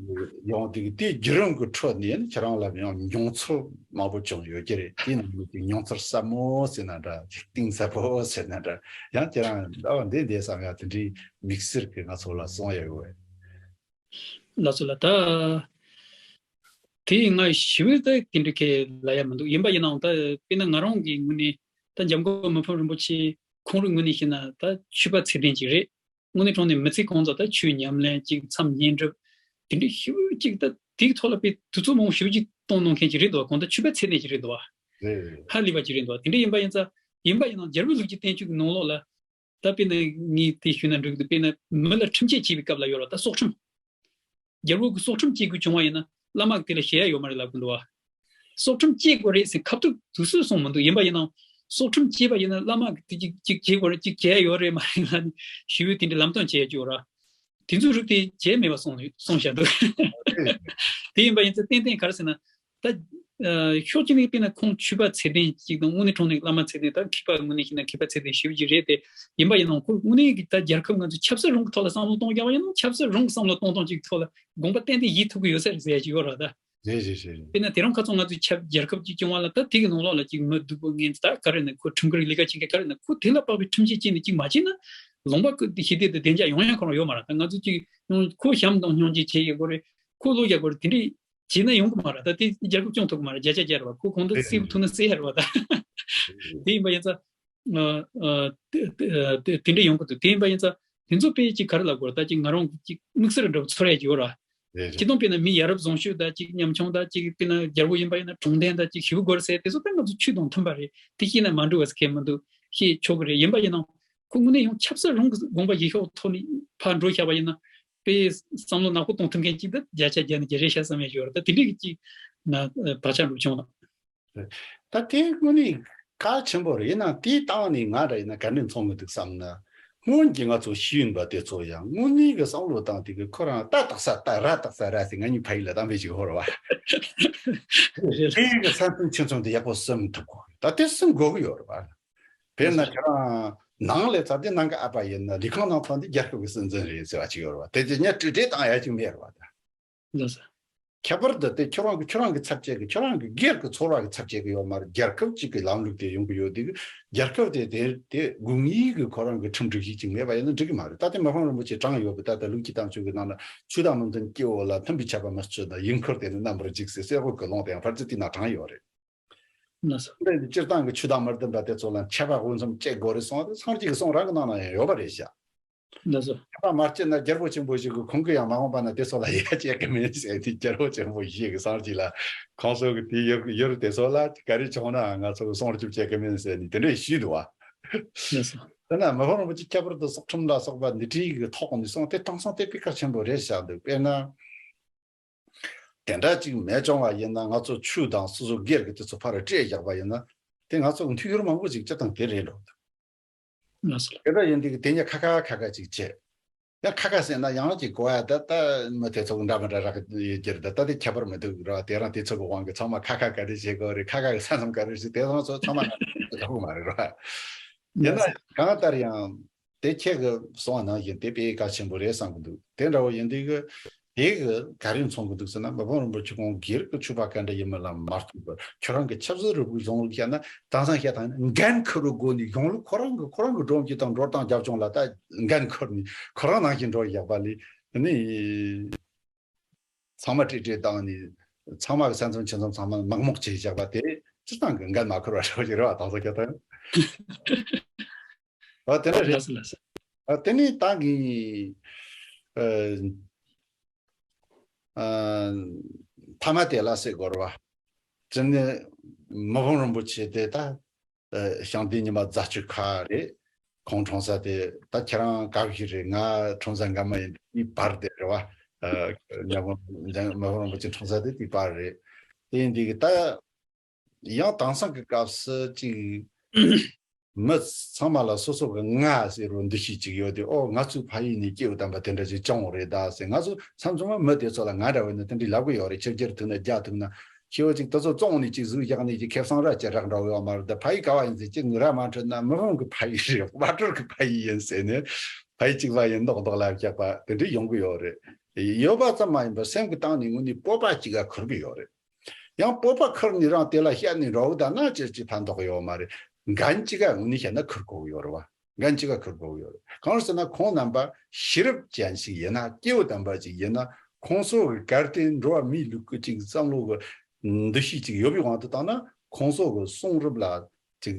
ཡོང་དུས་དེའི་བརྒྱུད་རིམ་གྱི་ཁྲོད་ནས་ཁྱེད་རང་ལ་ཡང་མྱོང་ཚོར་མང་པོ་བྱུང་ཡོད་ཀྱི་རེད། དེའི་ནང་ནས་ཀྱི་མྱོང་ཚོར་ཟབ་མོ་ཟེར་ན་འདྲ། གཏིང་ཟབ་པོ་ཟེར་ན་འདྲ། ཡང་ཁྱེད་རང་ཨ་འདི་འདི་བསམ་ཡ་དེ་འདྲའི་དམིགས་བསལ་གྱི་ང་ཚོ་ལ་གསུང་ཡ་ཡོད་པས། ལགས་སོ་ལགས། ད་དེ་ང་ཞིབ་ཏུ་དེ་འདྲ་གས་ལབ་ཡ་མི་འདུག་ཡིན་པ་ཡིན་ནའང་ད་དཔེར་ན་ང་རང་གི་ངོས་ནས། ད་འཇམ་མགོན་མི་ཕམ་རིན་པོ་ཆེ་ཁོང་རང་ངོས་ནས་བཤད་ན་ད་ཆོས་པ་ཚད་ལྡན་ཅིག་རེད། དངོས་གནས་དྲང་གནས་མི་ཚེ་གང་ཚང་ད་ཆོས་ཉམས་ལེན་ཅིག་མཚམས་བསྙེན་སྒྲུབ་དེ་འདྲ་ཞེ་པོ་ཅིག་ད་དེའི་ཐོག་ལ་དཔེ་དུས་ཚོད་མང་པོ་ཞེ་པོ་ཅིག་གཏོང་གནང་མཁན་ཅིག་རེད་འདུག་གང་ལྟར་ཆོས་པ་ཚད་ལྡན་ཅིག་རེད་འདུག་བ། རེད། ཧ་ལས་པ་ཅིག་རེད་འདུག་དེ་འདྲ་ཡིན་པ་ཡིན་ཙང་། ཡིན་པ་ཡིན་ནའང་རྒྱལ་པོའི་ལུགས་ཀྱི་བསྟན་བཅོས་ཀྱི་ནང་ལོགས་ལ། ད་དཔེར་ན་ངས་དེ་ཞུས་ན་འགྲིག་གི་འདུག་དཔེར་ན་མི་ལ་ཁྲིམས་ཆད་བཅད་པའི་སྐབས་ལ་ཡོད་ར། ད་སྲོག་ཁྲིམས། རྒྱལ་པོ་གི་སྲོག་ཁྲིམས་བཅད་དགོས་བྱུང་བ་ཡིན་ན་བླ་མ་གི་དེ་ལ་ཞེད་ཡ་ཡོད་མ་རེད་ལབ་གི་འདུག་བ། སྲོག་ཁྲིམས་བཅད་དགོས་རེད་ཟེར་ཁ་ཐུག་དུས་སུ་གསུངས་མི་འདུག་ཡིན་པ་ཡིན་ནའང་སྲོག་ཁྲིམས་བཅད་པ་ཡིན་ན་བླ་མ་གི་དེ་ཅིག་ཅིག་བྱེད་དགོས་རེད། ཅིག་བྱེད་ཡ་ཡོད་རེད་མ་རེད་ལབ་ནས་ཞུ་བའི་དེ་འདྲའི་ལམ་སྟོན་བྱེད་ཡ་ཅིག་ཡོད་ར། དེ་ཚོའི་རིགས་དེ་བྱས་མེད་པ་གསུངས་གསུངས་བཞག་འདུག་དེ་ཡིན་པ་ཡིན་ཙང་ཏན་ཏན་ག་རེ་ཟེར་ན། ད་ཕྱོགས་གཅིག་ནས་དཔེར་ན་ཁོང་ཆོས་པ་ཚད་ལྡན་ཅིག་དང་། དངོས་གནས་དྲང་གནས་བླ་མ་ཚད་ལྡན། ད་མཁས་པ་ངོས་ནས་བཤད་ན་མཁས་པ་ཚད་ལྡན་ཞེ་པོ་ཅིག་རེད་དེ། ཡིན་པ་ཡིན་ནའང་ཁོ་དངོས་གནས་ཀྱི་ད་རྒྱལ་ཁབ་ང་ཚོའི་ཆབ་སྲིད་རང་གི་ཐོག་ལ་བསམ་བློ་གཏོང་རྒྱུ་ཡིན་ན། ཆབ་སྲིད་རང་གི་བསམ་བློ་གཏོང་སྟངས་ཅིག་ཐོག་ལ་དགོངས་པ་ཏན་ཏན་བཞེས་ཐུབ་ཀྱི་ཡོད་ས་རེད་ཟེར་ཡ་ཅིག་ཡོད་ར་ད། རེད་རེད་རེད། དཔེར་ན་དེ་རིང་ཁ་སང་ང་ཚོའི་ཆབ་རྒྱལ་ཁབ་ཅིག་སྐྱོང་བ་ལ། ད་དེ་གི་ནང་ལོགས་ལ་ཅིག་མི་སྡུག་པོ་ངན་ད་ག་རེ་ན། ཁོ་ཁྲིམས་འགལ་ལས་ཀ་བྱེད་མཁན་ག་རེ་ན། ཁོ་དེ་ལ་དཔག་པའི་ཁྲིམས་ཆད་བཅད་ནས་ཅིག་མ་བྱས་ན་ལུང་པ་ཁོ་དེ་ཞི་བདེ་དང་བདེ་འཇགས་ཡོང་ཡ་ཁོ་རང་ཡོད་མ་རེད། ད་ང་ཚོ་ཅིག་ཁོ་བྱམས་དང་སྙིང་རྗེ་བྱེད་ཡ་དགོས་རེད། ཁོ་བློ་རྒྱག་དགོས་རེད། དེ་འདྲས་བྱས་ན་ཡོང་གི་མ་རེད། ད་དེ་རྒྱལ་ཁབ་སྐྱོང་ཐུབ་ཀྱི་མ་རེད། བརྒྱ་ཆ་བརྒྱ་རེད་བ། ཁོ་གང་ལྟར་སེལ་ཐུབ་ན་སེལ་ཡ་རེད་བ་ད། དེ་ཡིན་པ་ཡིན་ཙང་། ཨ་ཨ་དེ་དེ་དེ་དེ་འདྲ་ཡོང་གི་འདུག་དེ་ཡིན་པ་ཡིན་ཙང་དེ་ཚོ་དཔེ་ཅིག་ག་རེ་ལབ་དགོས་རེད། ད་ཅིག་ང་རང་གི་ཅིག་དམིགས་བསལ་འདྲ་བོ་ཚོར་ཡ་ཅིག་ཡོད་ར། རེད་རེད། སྤྱིར་བཏང་དཔེར་ན་མི་ཡ་རབས་བཟང་སྤྱོད་དང་ཅིག་ཉམ་ཆུང་དང་ཅིག་དཔེར་ན་རྒྱལ་པོ་ཡིན་པ་ཡིན་ན་དྲང་བདེན་དང་ཅིག་ཞེ་པོ་དགོས་རེད་ཟེར། དེ་ཚོ་ད་ང་ཚོ་ཆོས་དང་མཐུན་པ་རེད། དེ་ཤེས་ན་མ་འགྲིག་པ་ཟེར་མཁན་མི་འདུག་ཤེས་ཆོག་གི་རེད། ཡིན་པ་ཡིན་ནའང་ཁོ་དངོས་གནས་ཡང་ཆབ་སྲིད་རང་གི་དགོངས་པ་བཞེས་ཕྱོགས་ཐོག་ནས་ཕར་འགྲོ་བཞག་པ་ཡིན་ན། དཔེ་བསམ་བློ་ནག་པོ་གཏོང་ཐུབ་མཁན་ཅིག་ད་བརྒྱ་ཆ་བརྒྱ་ནས་བརྒྱ་རེད་ཤག་བསམ་ཡ་ཞིག་ཡོད་རེད། ད་དེ་འདྲའི་གི་ཅིག་ང་བག་ཆགས་འགྲོ་བྱུང་ན། ད་དེ་དངོས་གནས་གལ་ཆེན་པོ་རེད། ཡིན་ནའང་དེའི་སྟེང་ནས་ང་འདྲ་ཡིན་ན་ག་འདྲས་མཚོན་གི་འདུག་བསམ་ན། སྔོན་གྱི་ང་ཚོ་ཤེས་ཡོན་པ་དེ་ཚོ་ཡང་དངོས་གནས་ཀྱི་བསམ་བློ་བཏང་དུས་ཀྱི་ཁོ་རང་ད་དག་ས་ད་ར་དག་ས་ར་ཟེར། ང་གཉིས་ཕ་ཡུལ་ལ་གཏམ་དཔེ་ཞིག་ཧོར་བ། དེ་ཡིན་གྱི་ས་མཐོའི་ཆུ་མཚམས་དེ་ཡག་པོ་སྲུང་ཐུབ་དགོས། ད་དེ་སྲུང་དགོས་ཀྱི་ཡོད་རེད་པ། དཔེར་ན་ཁྱེད་རང་ནང་ལས་ཚ་དེ་ནང་གི་ཨ་ཕ་ཡིན་ན་ལས་ཁང་ནང་ཚང་དེ་རྒྱལ་ཁབ་ཀྱི་སྲིད་འཛིན་རེད་ཟེར་བ་ཅིག་ཡོད་རེད་པ། དེ་དེ་ཉ་དྲིལ་དྲིལ་བཏང་ཡ་ཅིག་མེད་རེད་པ་ད། ལགས་སོ། ཁྱད་པར་དུ་དེ་ཁྱོད་རང་གི་ཁྱོད་རང་གི་ཚབ་བྱེད་ཀྱི། ཁྱོད་རང་གི་སྒེར་གྱི་ཚོར་བ་གི་ཚབ་བྱེད་ཀྱི་ཡོད་མ་རེད། རྒྱལ་ཁབ་ཅིག་གི་ལམ་ལུགས་དེ་ཡོང་གི་ཡོད་དུས་རྒྱལ་ཁབ་དེ་དེ་དེ་དགོས་ངེས་ཀྱི་ཁོ་རང་གི་ཁྲིམས་སྒྲིག་གཞི་ཅིག་མེད་པ་ཡིན་ན་འགྲིག་གི་མ་རེད། ད་དེ་མི་ཕམ་རིན་པོ་ཆེ་དྲངས་ཡོད་པའི་ད་ལྟ་ལུགས་ཀྱི་གཏམ་ཆོས་ཀྱི་ནང་ན་ཆོས་དང་མི་མཐུན་སྐྱེ་བོ་ལ། མཐུན་པའི་ཆད་པ་མི་གཅོད་ན། ཡུལ་འཁོར་དེ་ནི་རྣམ་པར་འཇིག་ཟེར། གསེར་འོད་ཀྱི་ལུང་དེ་ཡང་ཕར་ཚུར་དེ་ན་དྲངས་ཡོད་རེད། ལགས་སོ། འདི་སྤྱིར་བཏང་གི་ཆོས་དང་མི་ལྡན་པ་དེ་ཚོ་ལ་ཆད་པ་འོས་འཚམ་བཅད་དགོས་རེད་གསུངས་པ་དེ་སངས་རྒྱས་ཀྱི་གསུང་རང་གི་ནང་ན་ཡང་ཡོད་པ་རེད་ཤག་ལགས་སོ། ཆད་པ་མ་བཅད་ན་རྒྱལ་པོ་ཆེན་པོ་ཞིག་གིས་ཁོང་གིས་ཡང་མ་འོངས་པ་ན་དེ་ཚོ་ལ་ཡ་བཅད་ཀྱི་མིན་ཟེར་དུས། རྒྱལ་པོ་ཆེན་པོ་ཞིག་གིས་སངས་རྒྱས་ལ་ཁོང་ཚོ་གི་དེའི་ཡུལ་ཡུལ་དེ་ཚོ་ལ་ག་རེ་བྱུང་ན་ང་ཚོ་གི་སྲུང་སྐྱོབ་བྱེད་ཀྱི་མིན་ཟེར་ནས་དེ་འདྲས་ཞུས་འདུག་བ། ལགས་སོ། དེ་ན་མི་ཕམ་རིན་པོ་ཆེ་ཁྱད་པར་དུ་སྲོག་ཁྲིམས་ལ་སོགས་པ་འདི་འདྲའི་གི་ཐོག་ནས་སོང་སྟེ་དེང་སང་དེ་དཔེ་གལ་ཆེན་པོ་རེད་བཞག་འདུག་དཔེར་ན། དེ་འདྲ་ཅིག་མེད་བྱུང་བ་ཡིན་ན། ང་ཚོ་ཆོས་དང་སོ་སོ་སྒེར་གྱི་དེ་ཚོ་ཕར་བསྲེས་བཞག་པ་ཡིན་ན། དེ་ང་ཚོ་མཐུན་འགྱུར་མང་པོ་ཅིག་སྤྱིར་བཏང་དེ་རེད་འགྲོ། ལགས་སོ། དེ་འདྲ་ཡིན་དུས་དེ་ཉིད་ཁ་ཁ་ཁ་ཁ་ཅིག་བྱས། ཡང་ཁ་ཁ་ཟེར་ན་ཡང་ཅིག་གོ་ཡ། ད་ད་མི་དེ་ཚོ་འདྲ་མི་འདྲ་རག་ཡོད་ཀྱི་རེད། ད་ད་དེ་ཁྱད་པར་མི་འདུག་ར། དེ་རང་དེ་ཚོ་གི་དབང་གིས་ཚང་མ་ཁ་ཁ་ག་རེ་བྱེད་དགོས་རེད། ཁ་ཁ་གི་ས་མཚམས་ག་རེ་བྱེད། དེ་ཚང་ཚོ་ཚང་མ་ཁག་པོ་མ་རེད་ར། ཡིན་ན་གང་ལྟར་ཡང་དེ་ཁྱེད་ཀྱི་གསུང་བ་ནང་བཞིན་དེ་དཔེ་གལ་ཆེན་པོ་རེད་བསམ་གི་འདུག་དེ་འདྲ་བོ་ཡིན་དུས་གི་དེ་གི་ག་རེ་མཚོན་གི་འདུག་ཟེར་ན། མི་ཕམ་རིན་པོ་ཆེ་ཁོང་སྒེར་གྱི་ཆོས་པ་ག་འདྲ་ཡིན་མིན་ལ་མ་ལྟོས་པར་ཁྱོད་རང་གི་ཆབ་སྲིད་རིང་ལུགས་གཞུང་ལུགས་བཤད་ན་དེང་སང་བཤད་སྟངས་ནི་འགན་འཁུར་བའི་སྒོ་ནས་གཞུང་ལུགས་ཁོ་རང་གི་ཁོ་རང་གི་སྒྲོམ་གྱི་དང་འགྲོ་སྟངས་རྒྱབ་ལྗོངས་ལ་ད་འགན་འཁུར་ནས་ཁོ་རང་ནང་བཞིན་འགྲོ་བཞག་པ་ལས་ནི། ཚང་མ་ཀྲིག་ཀྲིག་བཏང་ནས་ཚང་མ་གི་ས་མཚམས་ཆུ་མཚམས་ཚང་མ་མག་མོག་བྱས་བཞག་པ་དེ་སྤྱིར་བཏང་གི་འགན་མ་འཁུར་བ་འདྲ་བོ་ཞིག་རེད་བ། དེང་སང་ཁྱེད་ད་ཡང་། ཨ་དེ་འདྲ་རེད། ལགས་སོ་ལགས་སོ། ཨ་དེ་ནས་ད་གིན་ཨ་ཨ་ཐ་མ་དེ་ལ་ཟེར་དགོས་རེད་བ། དེ་ནས་མི་ཕམ་རིན་པོ་ཆེ་དེ་ད་ཨ་ཞིང་སྡེ་ཉི་མ་རྫ་ཆུ་ཁ་རེད། ཁོང་འཁྲུངས་ས་དེ་ད་ཁྱེད་རང་ག་གི་རེད། ང་འཁྲུངས་ས་འགའ་མ་ཡིན་དེའི་བར་དེ་རེད་བ། ཨ་ཉ་མོ་མི་ཕམ་རིན་པོ་ཆེ་འཁྲུངས་ས་དེ་དེའི་བར་རེད། དེ་ཡིན་དུས་ད་ཡང་དེང་སང་གི་སྐབས་སུ་ཅིག་མི་ཚང་མ་ལ་སོ་སོ་གི་ང་ཟེར་བའི་འདུ་ཤེས་ཅིག་ཡོད་དེ། ཨོ་ང་ཚོའི་ཕ་ཡུལ་ནས་སྐྱེས་བུ་དམ་པ་དེ་འདྲ་ཅིག་བྱུང་བ་རེད་ད་ཟེར། ང་ཚོ་མཚམས་མཚམས་མ་མི་དེ་ཚོ་ལ་ང་འདྲ་བས་ན་དེ་འདྲའི་ལབ་གི་ཡོད་རེད། ཕྱི་རྒྱལ་ཐུག་ན་རྒྱ་ཐུག་ན་ཁྱེད་བོ་ཅིག་དེ་ཚོ་བཙོང་ནས་ཅིག་གཟུགས་བཞག་ནས་ཅིག་ཁེ་བཟང་ར་ཅིག་རག་འདྲ་བོ་ཡོད་མ་རེད། ད་ཕ་ཡུལ་ག་བ་ཡིན་ཟེར་ཅིག་ངུ་ར་མ་འཕྲོད་ན་མི་ཕམ་གི་ཕ་ཡུལ་རེད། དམར་སྦྲུལ་གི་ཕ་ཡུལ་ཡིན་ཟེར་ནས་ཕ་ཡུལ་གཅིག་པ་ཡིན་མདོག་མདོག་ལ་བཞག་པ་དེ་འདྲ་ཡོང་གི་ཡོད་རེད། ཡོད་པ་ཙམ་མ་ཡིན་པར་སེམས་ཀྱི་གཏིང་ནས་དངོས་གནས་སྤོབས་པ་གཅིག་ག་འཁུར་གི་ཡོད་རེད། ཡང་སྤོབས་པ་འཁུར་ནས་རང་དེ་ལ་བཤད་ནས་འགྲོ་གི་ད་ན་ཅི་ཅི་ཕན་ཐོགས་ཡོད་མ་རེད། འགན་གཅིག་ག་དངོས་གནས་བཤད་ན་འཁུར་དགོས་ཀྱི་ཡོད་རེད་བ། འགན་གཅིག་ག་འཁུར་དགོས་ཀྱི་ཡོད་རེད། གང་རེད་ཟེར་ན་ཁོང་རྣམ་པ་ཤེས་རབ་ཅན་ཞིག་ཡིན་ན་སྐྱེས་བུ་དམ་པ་ཅིག་ཡིན་ན་ཁོང་ཚོ་གི་གལ་ཏེ་འགྲོ་བ་མིའི་ལུགས་ཀྱི་ཅིག་བསམ་བློ་གི་འདུ་ཤེས་ཅིག་ཡོད་པའི་དབང་དུ་བཏང་ན་ཁོང་ཚོ་གི་གསུང་རབ་ལ་ཅིག་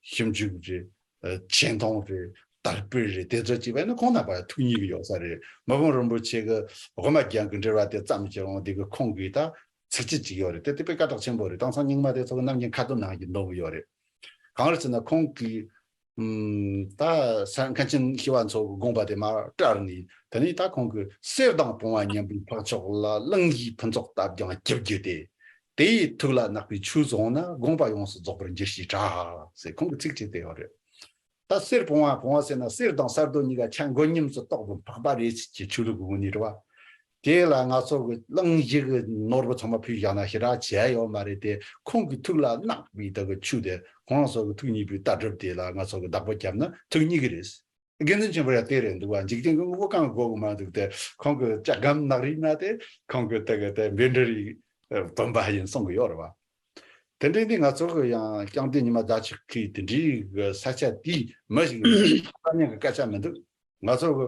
ཞིབ་འཇུག་རེད། ཆེ་མཐོང་རེད། དར་སྤེལ་རེད། དེ་ཚོ་བྱས་པ་ཡིན་ན་ཁོང་རྣམ་པ་ཐུགས་མཉེས་ཀྱི་ཡོད་ས་རེད། མི་ཕམ་རིན་པོ་ཆེ་གི་དབུ་མ་རྒྱན་གྱི་འགྲེལ་བ་དེ་བརྩམས་བྱས་འོང་དེ་གི་ཁོང་གིས་ད་ཚིགས་བཅད་ཅིག་ཡོད་རེད། དེ་དེ་དཔེ་སྐད་གྲགས་ཆེན་པོ་རེད། དེང་སང་རྙིང་མ་དེ་ཚོ་གི་ནམ་རྒྱུན་ཁ་ཏོན་ནང་བཞིན་འདོན་གི་ཡོད་རེད། གང་རེད་ཟེར་ན་ཁོང་གིས་ཨམ་ད་ས་མཁན་ཆེན་ཞི་བ་འཚོ་གི་དགོངས་པ་དེ་མར་བཀྲལ་ནས་དེ་ནས་ད་ཁོང་གིས་གསེར་དང་བུང་བ་མཉམ་པའི་འཕགས་མཆོག་ལ་གླིང་བཞིའི་ཕུན་ཚོགས་ལྟ་སྦྱང་བགྱི་རྒྱུ་སྟེ། དེ་ཡི་ཐུགས་ལ་བརྣག་པའི་ཆོས་བཟུང་ན་དགོངས་པ་ཡོངས་སུ་རྫོགས་པར་འགྱུར་ཞེས་གྲགས་ཟེར་ཁོང་གི་ཚིགས་བཅད་དེ་ཡོད་རེད། ད་གསེར་བུང་བ། བུང་བ་ཟེར་ན་གསེར་དང་གསར་རྡོ་གཉིས་ཀ་ཆ་མགོ་མཉམ་དུ་གཏོགས་པའི་འཕགས་པ་རེད་ཅེས་ཆོས་ལུགས་ཀྱི་ངོས་ནས་རེད་བ། དེ་ལ་ང་ཚོ་གི་གླིང་བཞི་གི་ནོར་བུ་ཚང་མ་ཕུལ་བཞག་ན་ཞེ་དྲག་བྱས་ཡོད་མ་རེད་དེ། ཁོང་གི་ཐུགས་ལ་བརྣག་པའི་དེ་གི་ཆོས་དེ་ཁོང་རང་ཚོ་གི་ཐུགས་མཉེས་པའི་ལྟ་གྲུབ་དེ་ལ་ང་ཚོ་གི་བདག་པོ་བརྒྱབ་ན་ཐུགས་མཉེས་ཀྱི་རེད། དགེ་འདུན་ཆེན་པོ་ཡང་དེ་རེད་འདུག་བ། འཇིག་རྟེན་གྱི་དངོས་པོ་གང་དགོས་ཀྱི་མ་འདུག་སྟེ། ཁོང་གི་ལྕགས་སྒམ་ནག་རིལ་ན་དེ་ཁོང་གི་དེ་གི་དེ་བཻ་ཌཱུརྱ་བུམ་པ་ཡིན་གསུང་གི་ཡོད་རེད་བ། དེ་འདྲའི་འདི་ང་ཚོ་གི་ཡང་ཞིང་སྡེ་ཉི་མ་ཟླ་ཆུ་ཁའི་དེ་འདྲའི་གི་ས་ཆ་དེའི་མི་ཞིག་ཡིན་ན་ས་གནས་ཀྱི་སྐད་ཆ་མི་འདུག་ང་ཚོ་གི་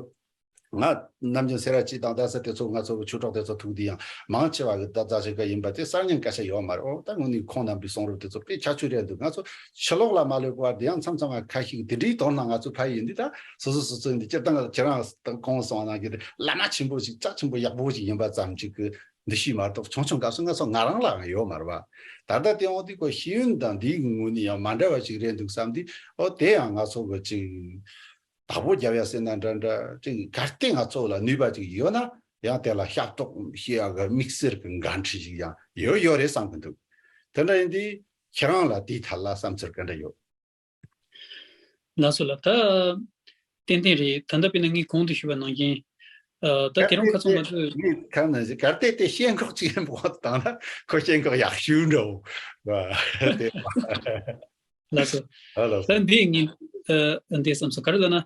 ང་ནམ་རྒྱུན་སེ་ར་བྱེས་དང་རྡ་ས་དེ་ཚོ་ང་ཚོ་གི་ཆོས་གྲོགས་དེ་ཚོ་ཐུག་དུས་ཡང་མང་ཆེ་བ་གི་ད་ཟླ་ཆུ་ཁ་ཡིན་པ་དེ་གསར་རྙིང་སྐད་ཆ་ཡོད་མ་རེད། ཨོ་ད་དངོས་གནས་ཁོང་རྣམ་པའི་གསུང་རབ་དེ་ཚོ་དཔེ་ཁྱད་ཆོས་རེད་འདུག་ང་ཚོ་ཕྱི་ལོགས་ལ་མ་ལོག་པར་དེ་ཡང་མཚམས་མཚམས་ཁ་ཤས་དེ་འདྲའི་དོན་ན་ང་ཚོ་ཕ་ཡི་ཡིན་དུས་ད་སོ་སོ་སོ་སོ་ཡིན་དུས་སྤྱིར་བཏང་ཁྱེད་རང་གོང་སོང་ན་གི་བླ་མ་ཆེན་པོ་ཞིག་ལྕགས་ཆེན་པོ་ཡག་པོ་ཞིག་ཡིན་པ་ཙམ་ཅིག་གི་འདུ་ཤེས་མ་གཏོགས་ཆུང་ཆུང་སྐབས་སུ་ང་ཚོ་ང་རང་ལའང་ཡོད་མ་རེད་བ། ད་ལྟ་དེ་འོང་དུས་ཁོ་ཤེས་ཡོན་དང་འདིའི་ངོས་ནས་ཡང་མ་འདྲ་བ་ཞིག་རེད་འདུག་བསམ་དུས། ཨོ་དེ་ཡང་ང་ཚོ་གི་ཅིག་བདག་པོ་རྒྱབ་ཡ་ཟེར་ན་འདྲ་འདྲ་ཅིག་གལ་ཏེ་ང་ཚོ་ལ་ནུས་པ་ཅིག་ཡོད་ན་ཡང་དེ་ལ་ཤ་རྟོགས་བྱེད་ཡ་གི་དམིགས་བསལ་གྱི་འགན་འཁྲི་ཞིག་ཡང་ཡོད་ཡོད་རེད་བསམ་གི་འདུག་དེ་འདྲ་ཡིན་དུས་ཁྱེད་རང་ལ་དེའི་ཐད་ལ་བསམ་ཚུལ་ག་འདྲ་ཡོད། ལགས་སོ་ལགས། ད་ཏན་ཏན་རེད། ད་ལྟ་དཔེར་ན་ངས་གོང་དུ་ཞུས་པ་ནང་བཞིན། ཨ་ད་དེ་རིང་ཁ་སང་ང་ཚོས། ངས་གང་ནས་གལ་ཏེ་དེ་ཤེས་འགོག་ཅིག་ཡིན་པ་དང་ན་ཁོ་ཤེས་འགོག་ཡག་ཤོས་འདྲ་བོ། དེ། ལགས་སོ། ཨ་ལགས་སོ། ད་འདི་ངས་ཨ་འདི་བསམ་སོང་། ག་རེ་ལབ་ན།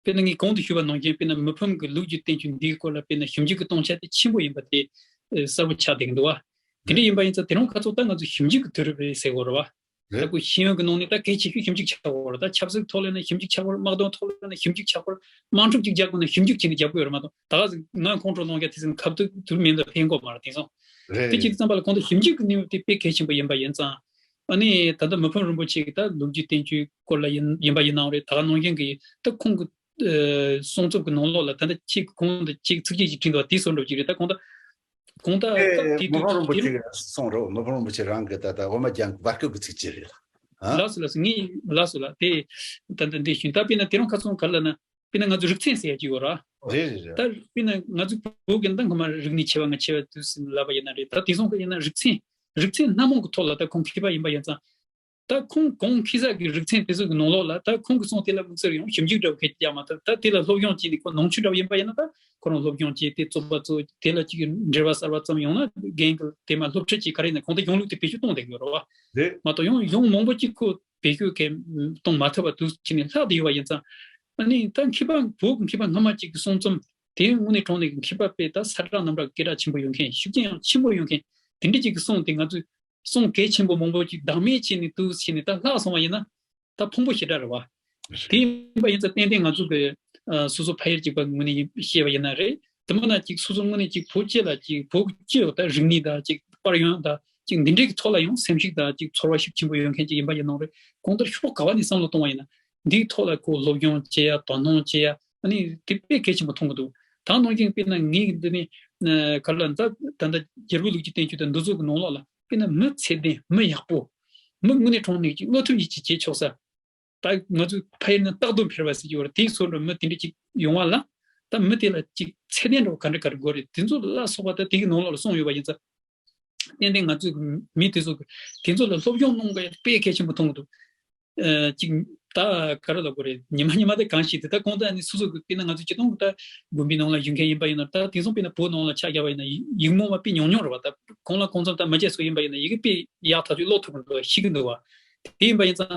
དཔེར་ན་ངས་གོང་དུ་ཞུས་པ་ནང་བཞིན་དཔེར་ན་མི་ཕམ་གྱི་ལོ་རྒྱུས་བསྟན་བཅོས་འདིའི་སྐོར་ལ་དཔེར་ན་ཞིབ་འཇུག་གི་སྟོང་ཆ་དེ་ཆེན་པོ་ཡིན་པ་དེ་ཨ་གསལ་པོ་ཆགས་བསྡད་ཀྱི་འདུག་བ། དེ་འདྲ་ཡིན་པ་ཡིན་ཙང་དེ་རིང་ཁ་སང་ད་ང་ཚོ་ཞིབ་འཇུག་གི་དུས་རབས་རེད་ཟེར་དགོས་རེད་བ། རེད། ད་ཁོ་ཤེས་ཡོན་གྱི་ནང་ནས་ད་གལ་ཆེ་ཤོས་ཞིབ་འཇུག་ཆགས་དགོས་རེད། ད་ཆབ་སྲིད་ཐོག་ལ་ན་ཞིབ་འཇུག་ཆགས་དགོས་རེད། དམག་དོན་ཐོག་ལ་ན་ཞིབ་འཇུག་ཆགས་དགོས་རེད། དམག་འཁྲུག་ཅིག་རྒྱག་དགོས་ན་ཞིབ་འཇུག་བྱས་ནས་རྒྱག་དགོས་རེད་མ་གཏོགས། ད་ག་ཟིག་ང་ཁོང་ཁྲོ་སློང་རྒྱུ་དེ་ཟིག་ཁ་ཐུག་དུས་མེད་འདུག་ཕན་གོ་མ་རེད་དེང་སང་། རེད། དེ་ཅིག་བསམ་པ་ལ་གོང་དུ་ཞིབ་འཇུག་གི་གནས་བབ་དེ་དཔེ་གལ་ཆེན་པོ་ཡིན་པ་ཡིན་ཙང་། ཨ་ནི་ད་ལྟ་མི་ཕམ་རིན་པོ་ཆེ་གི་ད་ལོ་རྒྱུས་བསྟན་བཅོས་སྐོར་ལ་ཡིན་ཡིན་པ་ཡིན་ནའང་རེད། ད་ག་ནང་བཞིན་གྱི་ད་ཁོང་གི་ཨ་གསུང་རྩོམ་གྱི་ནང་ལོགས་ལ་ད་ལྟ་ཁྱེད་ཀྱི་གོང་དུ་ཅིག་ཚིགས་བཅད་ཅིག་བྲིས་འདུག་དེ་བཟོ་འདྲ་ཅིག་རེད། ད་གོང་ད་གོང་ད་ཨེ། སྐབས་དེ་མི་དུས་ཕམ་རིན་པོ་དེ་ཆེ་རིང་གི་གསུང་རོགས། མི་ཕམ་རིན་པོ་ཆེ་རང་གི་ད་ལྟ་འོ་མ་རྒྱན་གྱི་བར་སྐབས་ཀྱི་ཚིགས་བཅད་རེད། ཨ། ལགས་སོ་ལགས་སོ། ངས་ལགས་སོ་ལགས། དེ་ད་ལྟ་འདི་ཞུ་ད་དཔེར་ན་དེ་རིང་ཁ་སང་ག་རེ་ལབ་ན། དཔེར་ན་ང་ཚོ་རིག་ཚན་ཟེར་ཡ་ཅིག་ཡོད་ར། རེད་རེད་རེད། ད་དཔེར་ན་ང་ཚོ་བོད་ཀྱི་ད་སྔོན་མ་རིག་གནས་ཆེ་བ་ང་ཆེ་བ་དུས་སུ་ལབ་པ་ཡིན་ན་རེད། ད་དེང་སང་གི་ཡིན་ན་རིག་ཚན་རིག་ཚན་སྣ་མང་གི་ཐོག་ལ་ད་ཁོང་མཁས་པ་ཡིན་པ་ཡིན་ཙང་། ད་ཁོང་གོང་ཁེ་ས་གི་རིག་ཚན་དེ་ཚོ་གི་ནང་ལོགས་ལ་ད་ཁོང་གི་གསུང་དེ་ལ་དམིགས་བསལ་ཡང་ཞིབ་འཇུག་འདྲ་བོ་གལ་ཆེ་ཡ་མ་གཏོགས། ད་དེ་ལ་སློབ་སྦྱོང་བྱས་ནས་ཁོ་ནང་ཆོས་འདྲ་བོ་ཡིན་པ་ཡིན་ན། ད་ཁོ་རང་སློབ་སྦྱོང་བྱས་ཏེ་རྩོད་པ་རྩོད་དེ་ལ་ཅིག་འབྲེལ་བ་གསར་པ་ཙམ་ཡོང་ན། རྒན་གི་དེ་མ་སློབ་ཁྲིད་ཀྱི་ག་རེ་ཡིན་ན་གང་ལྟར་གཞུང་ལུགས་དེ་བེད་སྤྱོད་གཏོང་བསྡད་ཀྱི་ཡོད་རེད་བ། རེད། མ་གཏོགས་ཡང་གཞུང་མང་པོ་ཅིག་ཁོ་བེད་སྤྱོད་གལ་གཏོང་མ་ཐུབ་པ་དུས་ཕྱིན་ནས་ལྷག་བསྡད་ཡོད་པ་ཡིན་ཙང་། ཨ་ནི་ད་མཁས་པ་བོད་ཀྱི་མཁས་པ་སྔ་མ་ཅིག་གི་གསུང་རྩོམ་དེ་དངོས་གནས་དྲང་གནས་ཀྱི་མཁས་པ་དཔེ་ད་ས་གྲགས་རྣམ་གྲགས་སྐད་གྲགས་ཆེན་པོ་ཡོད་མཁན། ཤུགས་རྐྱེན་ཡང་ཆེན་པོ་ཡོད་མཁན་དེ་འདྲ་ཅིག་གི་གསུང་དེ་ང་ཚོས་གསུང་གལ་ཆེན་པོ་མང་པོ་ཅིག་བདག་མེད་བྱས་ནས་དུས་ཕྱིན་ནས་ད་ལྷག་སོང་བ་ཡིན་ན། ད་ཕུང་པོ་ཞེ་དྲག་རེད་བ། དེ་ཡིན་པ་ཡིན་ཙང་ཏན་ཏན་ང་ཚོ་གི་ཨ་སོ་སོ་ཕ་ཡུལ་གཅིག་པ་ངོས་ནས་ཡིན་བཤད་པ་ཡིན་ན་རེད། དེ་མིན་ན་ཅིག་སོ་སོ་ངོས་ནས་ཅིག་བོད་སྤྱི་ལ་ཅིག་བོད་ཀྱི་སྤྱི་ཡོངས་དང་རིག་གནས་དང་ཅིག་དཔལ་ཡོན་དང་ཅིག་འདི་འདྲའི་གི་ཐོག་ལ་ཡང་སེམས་ཤུགས་དང་ཅིག་ཚོར་བ་ཤུགས་ཆེན་པོ་ཡོད་མཁན་ཅིག་ཡིན་པ་ཡིན་ནའང་རེད། གང་ལྟར་ཕྱོགས་ག་བ་ནས་བསམ་བློ་གཏོང་བ་ཡིན་ན། འདིའི་ཐོག་ལ་ཁོ་སློབ་སྦྱོང་བྱེད་ཡ། དོ་སྣང་བྱེད་ཡ། ཨ་ནི་དེ་དཔེ་གལ་ཆེན་པོ་མཐོང་གི་འདུག་ད་ནང་བཞིན་དཔེར་ན་ངས་འདི་ནས་ཨ་ག་རེ་ལབ་ན། ད་ད་ལྟ་རྒྱལ་པོའི་ལུགས་ཀྱི་བསྟན་བཅོས་དང་འདི་ཚོ་གི་ནང་ལོགས་ལ་དཔེར་ན་མི་ཚད་ལྡན། མི་ཡག་པོ། མི་དངོས་གནས་དྲང་གནས་ཀྱི་དངོས་ཐུབ་ཡིད་ཆེས་བྱེད་ཆོག་ས། ད་ང་ཚོས་ཕ་ཡུལ་ནས་རྟག་ཏུ་འཕེར་བ་ཟེར་གྱི་ཡོད་རེད། དེའི་ཚོ་འདྲ་མི་དེ་འདྲ་ཅིག་ཡོང་བ་ལ། ད་མི་དེ་ལ་ཅིག་ཚད་ལྡན་འདྲ་བོ་ག་འདྲ་ག་འདྲ་དགོས་རེད། དེ་ཚོ་ལ་སོགས་པ་ད་དེ་གི་ནང་ལོགས་ལ་གསུངས་ཡོད་པ་ཡིན་ཙང་། ཏན་ཏན་ང་ཚོའི་མི་དེ་ཚོ་གི་དེ་ཚོ་ལ་སློབ་སྦྱོང་གནང་དགོས་ཡ་དཔེ་གལ་ཆེན་པོ་མཐོང་གི་འདུག་ཨ་ཅིག་ད་ག་རེ་ལབ་དགོས་རེད། ཉི་མ་ཉི་མ་དེ་གང་ཞིག་དེ་ད་གང་ལྟར་ནི་སོ་སོ་གི་དཔེར་ན་ང་ཚོ་སྤྱིར་བཏང་གི་ད་དགོན་པའི་ནང་ལ་བཞུགས་མཁན་ཡིན་པ་ཡིན་ན། ད་དེང་སང་དཔེར་ན་བོད་ནང་ལ་ཆ་བཞག་པ་ཡིན་ན་ཡིག་ཡིག་རྨོངས་པ་དཔེ་ཉུང་ཉུང་རེད་བ། ད་གང་ལ་གང་འཚམ་ད་མི་རྒྱ་སོགས་ཡིན་པ་ཡིན་ན་ཡི་གེ་དཔེ་ཡག་ཐག་ཆོད་ཀློག་ཐུབ་ཀྱི་འདུག་ཤེས་ཀྱི་འདུག་བ། དེ་ཡིན་པ་ཡིན་ཙང་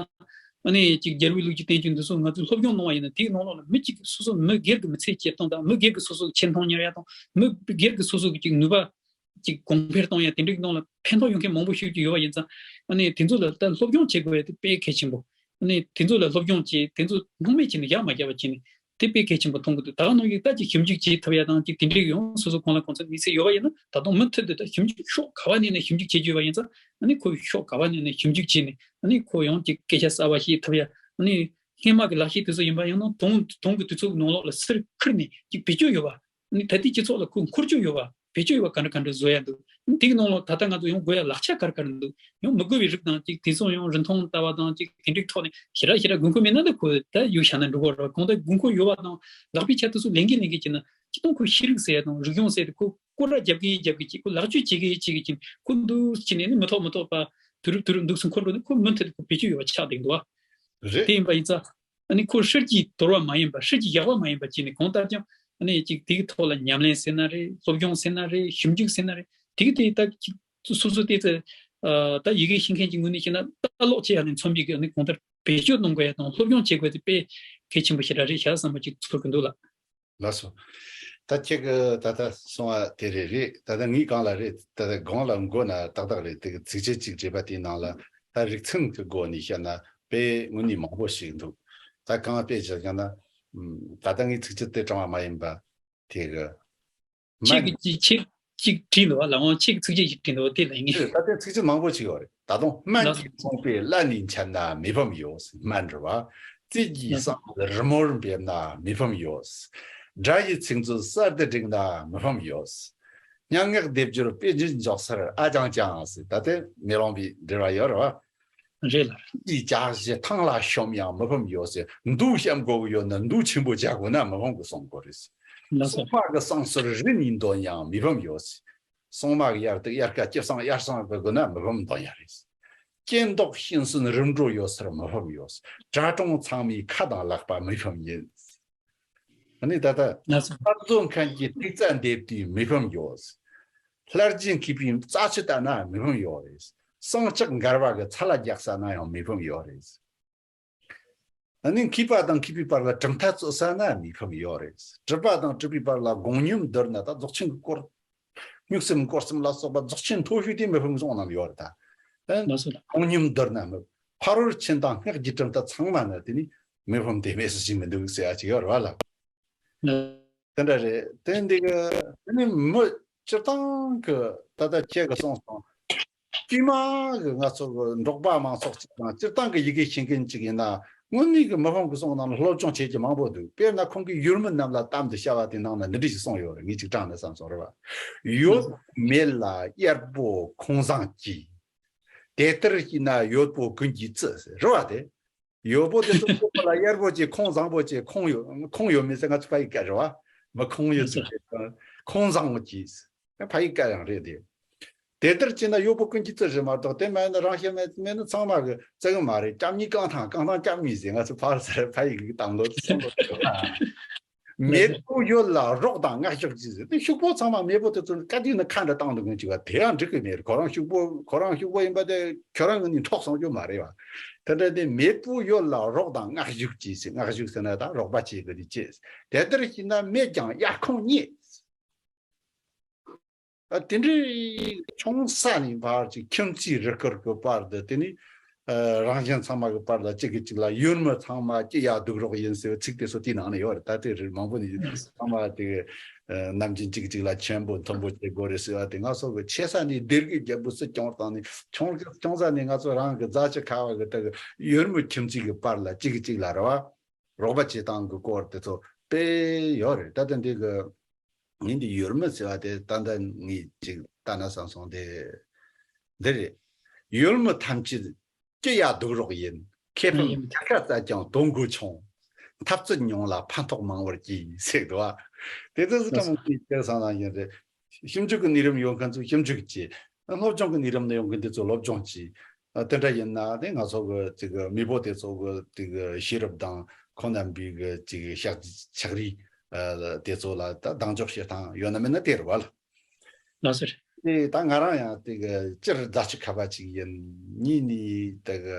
ཨ་ནི་ཅིག་རྒྱལ་པོའི་ལུགས་ཀྱི་བསྟན་བཅོས་འདི་ཚོ་ང་ཚོས་སློབ་སྦྱོང་གནང་བ་ཡིན་ན། དེའི་ནང་ལོགས་ལ་མི་གཅིག་སོ་སོ་མི་སྒེར་གྱི་མི་ཚེ་སྐྱེལ་སྟངས་དང་། མི་སྒེར་གྱི་སོ་སོ་གི་ཆེ་མཐོང་གཉེར་ཡ་དང་། མི་སྒེར་གྱི་སོ་སོ་གི་ཅིག་ནུས་པ་ཅིག་གོང་འཕེལ་གཏོང་ཡ་དེ་འདྲའི་ནང་ལ་ཕན་ཐོགས་ཡོང་མཁན་མང་པོ་ཞིག་ཅིག་ཡོད་པ་ཡིན་ཙང་། ཨ་ནི་དེ་ཚོ་ལ་ད་སློབ་སྦྱོང་བྱེད་དགོས་ཡ་དེ་དཔེ་གལ་ཆེན་པོ། ཨ་ནི་དེ་ཚོ་ལ་སློབ་སྦྱོང་བྱེད། དེ་ཚོ་སྣང་མེད་བྱས་ནས་ཡར་མ་བརྒྱབ་པ་བྱས་ནས་དེ་དཔེ་གལ་ཆེན་པོ་མཐོང་གི་འདུག་ད་ག་ནང་བཞིན་ད་ཅིག་ཞིབ་འཇུག་བྱེད་ཐུབ་ཡ་དང་ཅིག་དེ་འདྲའི་ཡང་སོ་སོ་གང་ལ་གང་འཚམ་དམིགས་བསལ་ཡོད་པ་ཡིན་ན། ད་དུང་མུ་མཐུད་དུ་ད་ཞིབ་འཇུག་ཕྱོགས་ག་བ་ནས་ནས་ཞིབ་འཇུག་བྱེད་རྒྱུ་ཡོད་པ་ཡིན་ཙང་། ཨ་ནི་ཁོ་ཕྱོགས་ག་བ་ནས་ནས་ཞིབ་འཇུག་བྱས་ནས། ཨ་ནི་ཁོ་ཡང་ཅིག་སྐད་ཆ་གསར་པ་བཤད་ཐུབ་ཡ། ཨ་ནི་སྔོན་མ་གི་ལག་ཤེས་དེ་ཚོ་ཡིན་པ་ཡིན་ན་དུང་དུང་གི་དུས་ཚོད་ནང་ལོགས་ལ་ཟུར་ཁུར་ནས་ཅིག་བེད་སྤྱོད་ཡོད་པ། ཨ་ནི་ད་ལྟའི་སྤྱི་ཚོགས་ལ་ཁོ་འཁོར་རྒྱུ་ཡོད་པ། བེད་སྤྱོད་ཡོད་པ་ག་འདྲ་ག་འདྲ་བཟོ་ཡ་འདུག་དེའི་ནང་ལ་ད་ལྟ་ང་ཚོ་ཡང་དགོས་ཡ་ལག་ཆ་ག་རེ་ག་རེ་འདུག་ཡང་མི་དགོས་པའི་རིགས་དང་ཅིག་དེ་ཚོ་ཡང་རིན་ཐང་ལྟ་བ་དང་ཅིག་དེ་འདྲའི་ཐོག་ནས་ཞེ་དྲག་ཞེ་དྲག་དགོས་མཁོ་མེད་ན། ད་ཁོ་ད་ཡོད་བཞག་ན་འགྲིག་གི་རེད། གང་ལྟར་དགོས་མཁོ་ཡོད་པ་དང་ལག་པའི་ཆ་དེ་ཚོ་ལེན་གི་ལེན་གི་བྱས་ན། སྤྱིར་བཏང་ཁོ་ཤེས་རིག་ཟེར་ཡ་དང་རིག་གཞུང་ཟེར་དེ་ཁོ་སྐོར་ར་རྒྱབ་གི་རྒྱབ་གི་བྱས། ཁོ་ལག་བཅོས་བྱེད་གི་བྱེད་གི་བྱས། ཁོ་འདུག་བྱས་ནས་ནི་མི་ཐོག་མི་ཐོག་པ་དུས་རབས་དུས་རབས་འདུག་སེ་འཁོར་འགྲོ་ནས་ཁོ་མུ་མཐུད་དུ་ཁོ་བེད་སྤྱོད་ཡོད་པ་ཆགས་བསྡད་འདུག་བ། རེད། དེ་ཡིན་པ་ཡིན་ཙང་། ཨ་ནི་ཁོ་ཧྲིལ་གྱིས་དོར་བ་མ་ཡིན་པ། ཧྲིལ་གྱིས་བཞག་པ་མ་ཡིན་པ་བྱས་ནས། གང་ལྟར་ཀྱང་ཨ་ནི་ཅིག་དེའི་ཐོག་ལ་ཉམས་ལེན་ཟེར་ན་རེད། སློབ་སྦྱོང་ཟེར་ན་རེད། ཞིབ་འཇུག་ཟེར་ན་རེད། དེ་གི་དེ་ད་ཅིག་སོ་སོ་དེ་ཚོ་ཨ་ད་ཡི་གེ་ཤེས་མཁན་གྱི་ངོས་ནས་བཤད་ན། ལྟ་ཀློག་བྱེད་ཡ་ནས་མཚོན་པའི་གི་ཨ་ནི་གང་ལྟར་བེད་སྤྱོད་གཏོང་དགོས་ཡ་དང་སློབ་སྦྱོང་བྱེད་དགོས་དེ་དཔེ་གལ་ཆེན་པོ་ཞེ་དྲག་རེད་ཤག་བསམ་པ་ཅིག་ཚོར་གི་འདུག་ལགས། ལགས་སོ། ད་ཁྱེད་ཀྱི་ད་ལྟ་གསུང་བ་དེ་རེད་རེད། ད་ལྟ་ངས་གང་ལ་རེད། ད་ལྟ་གང་ལ་མགོ་ན་ཏག་ཏག་རེད། དེ་གི་ཚིགས་བཅད་གཅིག་བྲིས་པ་དེའི་ནང་ལ་ད་རིག་ཚན་གྱི་སྒོ་ནས་བཤད་ན་དཔེ་དངོས་གནས་མང་པོ་ཞིག་འདུག་ད་གང་དཔེ་བཞག་ཀྱང་ན། ཨམ། ད་ལྟ་ངས་ཚིགས་བཅད་དེ་དྲངས་པ་མ་ཡིན་པ་དེ་གི་ཁྱེད་སྨན། ཀྱིས་ཅིག་ཁྱེད་ཅིག་བྲིས་འདུག་བ། ལགས་འོང་། ཁྱེད་ཀྱིས་ཚིགས་བཅད་ཅིག་བྲིས་འདུག་དེ་ལ་ངས། ད་ལྟ་ཚིགས་བཅད་མང་པོ་ཞིག་ཡོད་རེད། ད་དུང་སྨན་ལགས་གྱིས་སོ། བཟུང་པས་ཀླད་ནས་འཆད་ན་མི་ཕམ་ཡོད། སྨན་རེད་བ། རྩིས་ཀྱིས་ལགས་སོ། བསྲངས་པས་རི་མོར་འབེབས་ན་མི་ཕམ་ཡོད། དགྲ་ཡི་ཚིག་མཛོད་གསར་དུ་བསྒྲིགས་ན་མི་ཕམ་ཡོད། སྙན་ངག་སྡེབ་སྦྱོར་དཔེ་རྒྱུན་འཇོག་སར་ཨ་ཅང་ཅང་ཟེར། ད་ལྟའི་མེ་ལོང་པའི་འགྲེལ་བ་ཡོད་རེད་བ། རེད་ལགས། ཅིག་ཇ་བཞི་ཐང་ལ་ཤོམ་ཡང་མི་ཕམ་ཡོད་ཟེར། མདོ་བཤམ་དགོས་ཀྱི་ཡོད་ན་མདོ་ཆེན་པོ་ཇ་དགོས་ན་མི་ཕམ་གི་གསུང་གི་རེད་ཟེར། ལགས་སོ། སྲུང་མ་གི་བསང་གསོལ་རི་ནས་འདོན་ཡང་མི་ཕམ་ཡོད་ཟེར། སྲུང་མ་གི་དབྱར་དུ་དབྱར་ཁ་སྐྱི་བསང་དབྱར་བསང་གི་དགོས་ན་མི་ཕམ་འདོན་ཡ་རེད་ཟེར། སྐྱེ་མདོག་གཤིན་གསོན་རིམ་གྲོ་ཡོད་སར་མི་ཕམ་ཡོད་ཟེར། གྲྭ་གྲོང་ཚང་མའི་ཁ་དང་ལག་པ་མི་ཕམ་ཡིན་ཟེར། ཨ་ནི་ད་ལྟ་ལགས་སོ། ལྷ་བཟོ་མཁན་གྱི་ཐིག་རྩ་འདེབས་དུས་མི་ཕམ་ཡོད། ལྷར་བཅས་མཁས་པའི་རྩ་ཆུ་བཏབ་ན་མི་ཕམ་ཡོད་རེད། བསང་ལྕགས་འགལ་བ་གི་ཚ་ལ་རྒྱག་ས་ན་ཡང་མི་ཕམ་ཡོད་རེད། ཨ་ནི་མཁས་པ་དང་མཁས་པའི་བར་ལ་གྲུབ་མཐའ་རྩོད་ས་ན་མི་ཕམ་ཡོད་རེད། གྲུབ་པ་དང་གྲུབ་པའི་བར་ལ་དགོངས་སྙོམས་བསྡུར་ན། ད་རྫོགས་ཆེན་གྱི་སྐོར། གཉུག་སེམས་སྐོར་གསུམ་ལ་སོགས་པ་རྫོགས་ཆེན་མཐོ་ཤོས་དེ་མི་ཕམ་གསུངས་གནང་ཡོད་རེད་ད། ལགས་སོ། དགོངས་སྙོམས་བསྡུར་ན་མི། ཕ་རོལ་ཕྱིན་དང་སྔགས་ཀྱི་གྲུབ་མཐའ་ཚང་མ་ནི་དེ་ནི་མི་ཕམ་དེ་མེད་ཟེར་གྱི་མི་འདུག་ཟེར་ཡ་ཅིག་ཡོད་རེད་བ་ལ། ལགས། དེ་འདྲ་རེད། དེ་འདི་གི་དེ་ནི་མི་སྤྱིར་བཏང་གི་ད་ལྟ་ཁྱེད་ཀྱི་གསུངས་སོང་། དཀྱུས་མ་གི་ང་ཚོ་གི་འབྲོག་པ་མང་ཚོགས་ཅིག་དང་སྤྱིར་བཏང་གི་ཡི་གེ་ཤེས་མཁན་ཅིག་ཡིན་ན། དངོས་གནས་ཀྱི་མི་ཕམ་གྱི་གསུང་ནང་ལ་སློབ་སྦྱོང་བྱེད་ཀྱི་མང་པོ་འདུག་དཔེར་ན་ཁོང་གིས་ཡུལ་མི་རྣམས་ལ་གཏམ་དུ་བྱ་བ་དེ་ནང་ན་འདི་འདྲ་ཞིག་གསུངས་ཡོད་རེད། ངས་ཅིག་དྲངས་ནས་བསམ་སོང་རེད་བ། ཡོད་མེད་ལ་གཡར་པོ་ཁོང་བཟང་གྱིས། དེ་ལྟར་བྱས་ན་ཡོད་པོ་ཀུན་གྱིས་བརྩི་ཟེར་རེད་བ། དེ་ཡོད་པོ་དེ་ཚོ་ཁོ་ལ་གཡར་པོ་ཅིག་ཁོང་བཟང་པོ་ཅིག་ཁོང་ཡོད་ཁོང་ཡོད་མེད་ཟེར་ང་ཚོ་ཕ་ཡི་སྐད་རེད་བ། མི་ཁོང་ཡོད་ཚུལ་ཁོང་བཟང་པོ་གྱིས། ཕ་ཡི་སྐད་ཡང་རེད་དེ། དེ་ལྟར་བྱས་ན་གཡོག་པོ་ཀུན་གྱི་བཙུན་ཞིག་མ་གཏོགས། དེ་མེད་ན་རང་ཤི་མེད་མེད་ན་ཚང་མ་གི་བཙུན་མ་རེད། སྐྱབས་གཉིས་རྐང་ཐང་། རྐང་ཐང་སྐྱབས་གཉིས་ཟེར། ང་ཚོ་ཕར་ཚུར་ཕ་ཡི་གི་དང་ལོ་ཚོ་ལོ། མེད་པོ་ཡོད་ལ་རོགས་དང་བསྔགས་བཞུགས་ཀྱིས་ཟེར། དེ་ཤུག་པོ་ཚང་མ་མེད་པོ་དེ་ཚོ་ག་དུས་ན་ཁ་འདྲ་བཏང་འདུག་མཁན་ཅིག་བ། དེ་ཡང་འགྲིག་གི་མེད་རེད། ཁོ་རང་ཤུག་པོ་ཁོ་རང་ཤུག་པོ་ཡིན་པ་དེ་ཁྱོད་རང་གི་ནི་འཕྲོག་སོང་རྒྱུ་མ་རེད་བ། དེ་འདྲ་དེ་མེད་པོ་ཡོད་ལ་རོགས་དང་བསྔགས་བཞུགས་ཀྱིས་ཟེར། བསྔགས་བཞུགས་ཟེར་ན་ད་རོགས་པ་བྱེད་དགོས་དེ་བྱེད། དེ་ལྟར་བྱས་ན་མེད་ཀྱང་དབྱར་ཁོང་རྙེད། ཨ། དེ་འདྲའི་ཆུང་ས་ནས་བར་གྱི་ཁྱིམ་མཚེས་རུ་སྐོར་གྱི་བར་དུ། དེ་ནི་ཨ་རང་གཞན་ཚང་མ་གི་བར་ལ་གཅིག་གིས་གཅིག་ལ་ཡུལ་མི་ཚང་མ་སྐྱིད་ཡག་སྡུག་རོགས་ཡིན་ཟེར་བའི་ཚིག་དེ་ཚོ་དེའི་ནང་ནས་ཡོད་རེད། ད་དེ་རིགས་མང་པོ་ནས་ཚང་མ་དེ་ཨ་ནམ་རྒྱུན་གཅིག་གཅིག་ལ་མཆན་པོ་མཐུན་པོ་བྱེད་དགོས་རེད་ཟེར་བ་དེ། ང་ཚོ་གི་ཆེ་ས་ནས་སྡེ་དགེ་རྒྱལ་པོ་སྲིད་སྐྱོང་བཏང་ནས། ཆུང་ཆུང་ས་ནས་ང་ཚོ་རང་གི་རྫ་ཆུ་ཁ་བ་གི་ད་གི་ཡུལ་མི་ཁྱིམ་མཚེས་ཀྱི་བར་ལ་གཅིག་གིས་གཅིག་ལ་རེད་བ། རོགས་པ་བྱེད་སྟངས་ཀྱི་སྐོར་དེ་ཚོ་དཔེ་ཡོད་རེད། ད་ལྟ་འདི་གི་ངས་འདི་ཡུལ་མི་ཟེར་བ་དེ་ད་ལྟ་ངས་ཅིག་ལྟ་ན་བསམ་སོང་། དེ་འདི་རེད། ཡུལ་མི་ཐམས་ཅད་སྐྱིད་ཡག་སྡུག་རོགས་ཡིན། ཁེ་ཕན་ཡིན། ཁ་ཁ་བཙལ་ཀྱང་དོན་དགོས་ཆུང་། འཐབ་རྩོད་ཉུང་ལ་ཕན་ཐོགས་མང་བར་གྱིས་ཟེར་འདུག་བ། དེ་ཚོ་ཚོ་ཀྲང་མོ་ཅིག་ཁྱེད་བསམ་ན་ཡིན་རེད། ཞིབ་འཇུག་གི་གནས་རིམ་ཡོད་མཁན་ཚོ་ཞིབ་འཇུག་བྱས། སློབ་སྦྱོང་གི་གནས་རིམ་ནས་ཡོང་མཁན་དེ་ཚོ་སློབ་སྦྱོང་བྱས། ཨ། དེ་འདྲ་ཡིན་ན་དེ་ང་ཚོ་གི་ཅིག་མེས་པོ་དེ་ཚོ་གི་དེ་གི་ཤེས་རབ་དང་ཁོང་རྣམ་པའི་གི་ཅིག་ཕྱག་ཕྱག་རིས། ཨ། དེ་ཚོ་ལ་ད་གདེང་འཇོག་བྱེད་སྟངས་ཡོད་ན་མེད་ན་དེ་རེད་བ་ལ། ལགས་སོ། དེ་ད་ང་རང་ཡང་དེ་གི་སྤྱིར་རྫ་ཆུ་ཁ་བ་ཅིག་ཡིན། གཉིས་ནི་དེ་གི་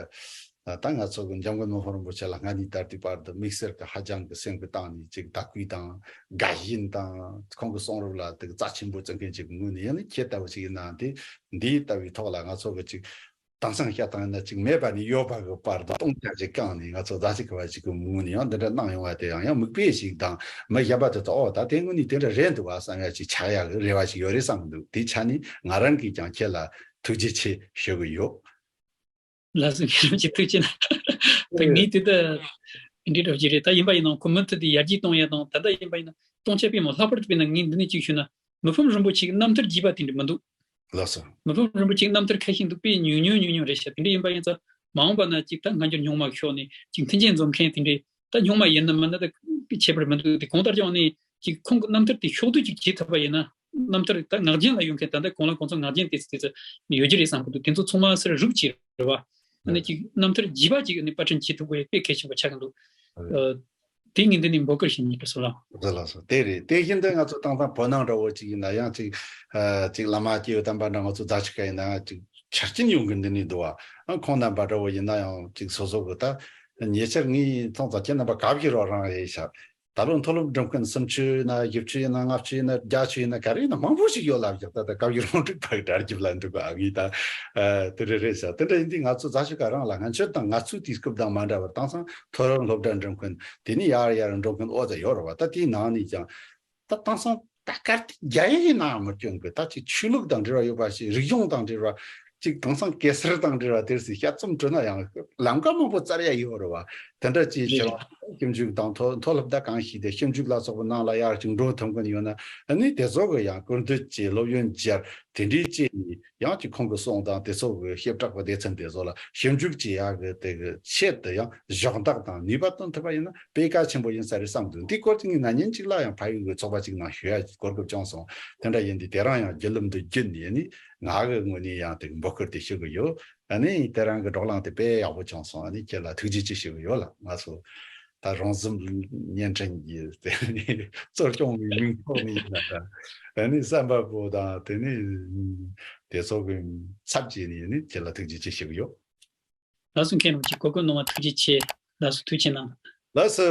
ད་ང་ཚོ་གི་འཇམ་མགོན་ནོར་བུ་རིན་པོ་ཆེ་ལ་སྔ་ནས་ད་ལྟའི་བར་དུ་དམིགས་བསལ་གི་ཧ་ཅང་གི་སེམས་ཀྱི་གཏིང་ནས་ཅིག་དད་གུས་དང་དགའ་ཞེན་དང་། ཁོང་གི་གསུང་རབ་ལ་དེ་གི་རྩ་ཆེན་པོ་བརྩི་མཁན་ཅིག་གི་ངོས་ནས། ཡང་ན་ཁྱེད་ལྟ་བུ་ཅིག་ཡིན་ནའང་དེ་འདི་ལྟ་བུའི་ཐོག་ལ་ང་ཚོ་གི་ཅིག་དེང་སང་བཤད་སྟངས་ཡིན་ན་ཅིག་མེད་པ་ནས་ཡོད་པ་གི་བར་དུ་སྟོང་ཆ་ཅིག་བསྐངས་ནས། ང་ཚོ་རྫ་ཆུ་ཁ་བ་ཅིག་གི་ངོས་ནས་ཡང་འདི་འདྲ་གནང་ཡོང་བ་དེ་ཡང་ཡང་མིག་དཔེ་ཞིག་དང་། མི་གཞན་པ་དེ་ཚོ་ཨོ་ད་དེ་དངོས་གནས་དེ་འདྲ་རེད་འདུག་བ་བསམ་ཡ་ཅིག་ཆགས་ཡ་གི་རེ་བ་ཞིག་ཡོད་རེད་བསམ་གི་འདུག། དེའི་ཆ་ནས་ང་རང་གིས་ཀྱང་ཁྱེད་ལ་ཐུགས་རྗེ་ཆེ་ཞུ་གི་ཡོད། ལགས་སོ། མཁན་རིན་པོ་ཆེ་ཐུགས་རྗེ་གནང་། ད་ངས་དེ་ལྟར་འདི་འདྲ་ཞིག་རེད། ད་ཡིན་པ་ཡིན་ནའང་ཁོ་མུ་མཐུད་དེ་ཡར་རྒྱས་གཏོང་ཡ་དང་། ད་ལྟ་ཡིན་པ་ཡིན་ན་སྟོང་ཆ་དཔེ་མང་། ལྷག་པར་དུ་དཔེར་ན་ངས་འདི་ནས་གཅིག་ཞུས་ན། མི་ཕམ་རིན་པོ་ཆེའི་རྣམ་ཐར་རྒྱས་པ་དེ་འདྲ་མི་འདུག། ལགས་སོ། མི་ཕམ་རིན་པོ་ཆེའི་རྣམ་ཐར་ཁ་ཤས་འདུག། དཔེ་ཉུང་ཉུང་ཉུང་ཉུང་རེད་ཤག། དེ་འདྲ་ཡིན་པ་ཡིན་ཙང་མ་འོངས་པ་ན་ཅིག་ད་སྔ་འགྱུར་སྙིང་མ་ཤོར་ནས་ཅིག་མཐུན་རྐྱེན་འཛོམས་མཁན་དེ་འདྲའི། ད་སྙིང་མ་ཡིན་ན་མིན་ན་ད་ཁྱད་པར་མི་འདུག། དེ་གང་ལྟར་ཀྱང་ནི་ཅིག་ཁོང་གི་རྣམ་ཐར་དེ་ཕྱོགས་བསྡུས་ཅིག་བྱེད་ཐུབ་པ་ཡིན་ན། རྣམ་ཐར་ད་ངག་རྒྱུན་ལ་ཡོད་མཁན། ད་ལྟ་གོང་ལ་ཁོང་ཚོ་ངག་རྒྱུན་དེ་དེ་ཚོ་ཡོད་རྒྱུ་རེད་བསམ་གི་འདུག། དེ་ཚོ་ཚང་མ་ཟུར་རུབ་བྱས་རེད་བ། ཨ་ནི་ཅིག་རྣམ་ཐར་རྒྱས་པ་ཅིག་ནི་པར་སྐྲུན་བྱེད་ཐུབ་དགོས་དཔེ་གལ་ཆེན་པོ་ཆགས་ཀྱི་འདུག། ཨ། དེ་ངས་འདི་ནས་འབོད་སྐུལ་ཞུ་སྙིང་འདོད་སོང་ལགས། ལགས་སོ། དེ་རེད། དེ་བཞིན་དུ་ང་ཚོ་དེང་སང་བོད་ནང་འདྲ་བོ་ཅིག་ཡིན་ན་ཡང་ཅིག། ཨ། ཅིག་བླ་མ་སྐྱེས་བུ་དམ་པ་འདྲ་ང་ཚོ་རྫ་ཆུ་ཁ་ཡིན་ན་ཡང་ཅིག་ཆ་རྐྱེན་ཡོང་གི་འདི་ནས་འདུག་བ། ཨ། ཁོང་རྣམ་པ་འདྲ་བོ་ཡིན་ན་ཡང་ཅིག་སོ་སོ་གི་ད་ཉེ་ཆར་ངས་ཚང་ཚང་ཁྱེད་རྣམ་པ་གབ་ཞིག་རོགས་རང་རེད་ཤག། ད་ལོ་མཐོ་སློབ་འགྲིམ་མཁན་སུམ་ཅུ་ཡིན་ན། བཞི་བཅུ་ཡིན་ན། ལྔ་བཅུ་ཡིན་ན། བརྒྱད་ཅུ་ཡིན་ན། ག་རེ་ཡིན་ན་མང་པོ་ཞིག་ཡོད་ལབ་ཀྱང་། ད་ལྟ་བཀའ་བརྒྱུད་རོང་སྒྲིག་པ་གི་གྲ་རྒྱུབ་ལ་འདུག་ག། ངས་ད། ཨ། དེ་རེད་རེད་ཟེར། དེ་འདྲ་ཡིན་དུས་ང་ཚོ་རྫ་ཆུ་ཁ་རང་ལ་སྔོན་ཆད་དང་ང་ཚོའི་དུས་སྐབས་དང་མ་འདྲ་བར་དེང་སང་མཐོ་རིམ་སློབ་གྲྭ་འགྲིམ་མཁན། དེ་ནས་ཡར་ཡར་འགྲོ་མཁན་ཨོ་ཙམ་ཡོད་རེད་བ། ད་དེའི་ནང་ནས་ཀྱང་ད་དེང་སང་ད་གར་དེ་རྒྱ་ཡིག་ནང་མི་སྐྱོན་གི། ད་ཅིག་ཆོས་ལུགས་དང་འབྲེལ་བ་ཡོད་པ་ཞིག། རིག་གཞུང་དང་འབྲེལ་བ། ཅིག་དེང་སང་གེ་སར་དང་འབྲེལ་བ་དེར་སྲིད་དཔྱད་རྩོམ་བྲིས་ན་ཡང་ལམ་ཀ་མང་པོ་བཙལ་ཡ་ཡོད་རེད་བ། དེ་འདྲ་ཅིག་རེད། ཁྱེད་རང་ཞིབ་འཇུག་དང་མཐོ་མཐོ་སློབ་ད་གང་ཞིག་དེ་ཞིབ་འཇུག་ལ་སོགས་པ་ནང་ལ་ཡར་ཅིག་འགྲོ་ཐུབ་མཁན་ཡོད་ན། ཨ་ནི་དེ་ཚོ་གི་ཡང་སྐུལ་འདེད་བྱས། སློབ་ཡོན་སྦྱར། དེ་འདྲའི་བྱས་ནས་ཡང་ཅིག་ཁོང་གི་གསུང་དང་དེ་ཚོ་གི་བྱེ་བྲག་པའི་སྡེ་ཚན་དེ་ཚོ་ལ་ཞིབ་འཇུག་བྱེད་ཡག་གི་དེ་གི་ཆེད་དུ་ཡང་སྦྱོང་བརྡར་དང་ནུས་པ་བཏོན་ཐུབ་པ་ཡིན་ན་དཔེ་གལ་ཆེན་པོ་ཡིན་ས་རེད་བསམ་འདུག། འདི་སྐོར་གྱི་ངས་ན་ནིང་གཅིག་ལ་ཡང་ཕ་ཡུལ་གྱི་ཚོགས་པ་གཅིག་ནང་ཞུ་ཡ་གོ་སྐབས་བྱུང་སོང་། དེ་འདྲ་ཡིན་དུས་དེ་རིང་ཡང་བརྒྱུད་ལམ་འདི་བརྒྱུད་ནས་ནི་ང་གི་ངོས་ནས་ཡང་དེ་འབོད་སྐུལ་དེ་ཞུ་གི་ཡོད། ཨ་ནི་དེ་རིང་གི་བགྲོ་གླེང་དེ་དཔེ་ཡག་པོ་བྱུང་སོང་། ཨ་ནི་ཁྱེད་ལ་ཐུགས་རྗེ་ཆེ་ཞུ་གི་ཡོད་ལ། ང་ཚོ་ད་རོང་ཟོམ་བརྙན་འཕྲིན་གྱི་དེ་ནི་གཙོ་སྐྱོང་བའི་མིང་ཐོག་ནས་ཡིན་ན་ད། ཨ་ནི་བསམ་པ་པོ་དང་དེ་ནི་དེ་ཚོ་གི་ཚབ་བྱས་ནས་ནི་ཁྱེད་ལ་ཐུགས་རྗེ་ཆེ་ཞུ་གི་ཡོད། ལགས་སོ། མཁན་རིན་པོ་ཆེ་གོ་སྐབས་གནང་བ་ཐུགས་རྗེ་ཆེ། ལགས་སོ། ཐུགས་རྗེ་གནང་། ལགས་སོ།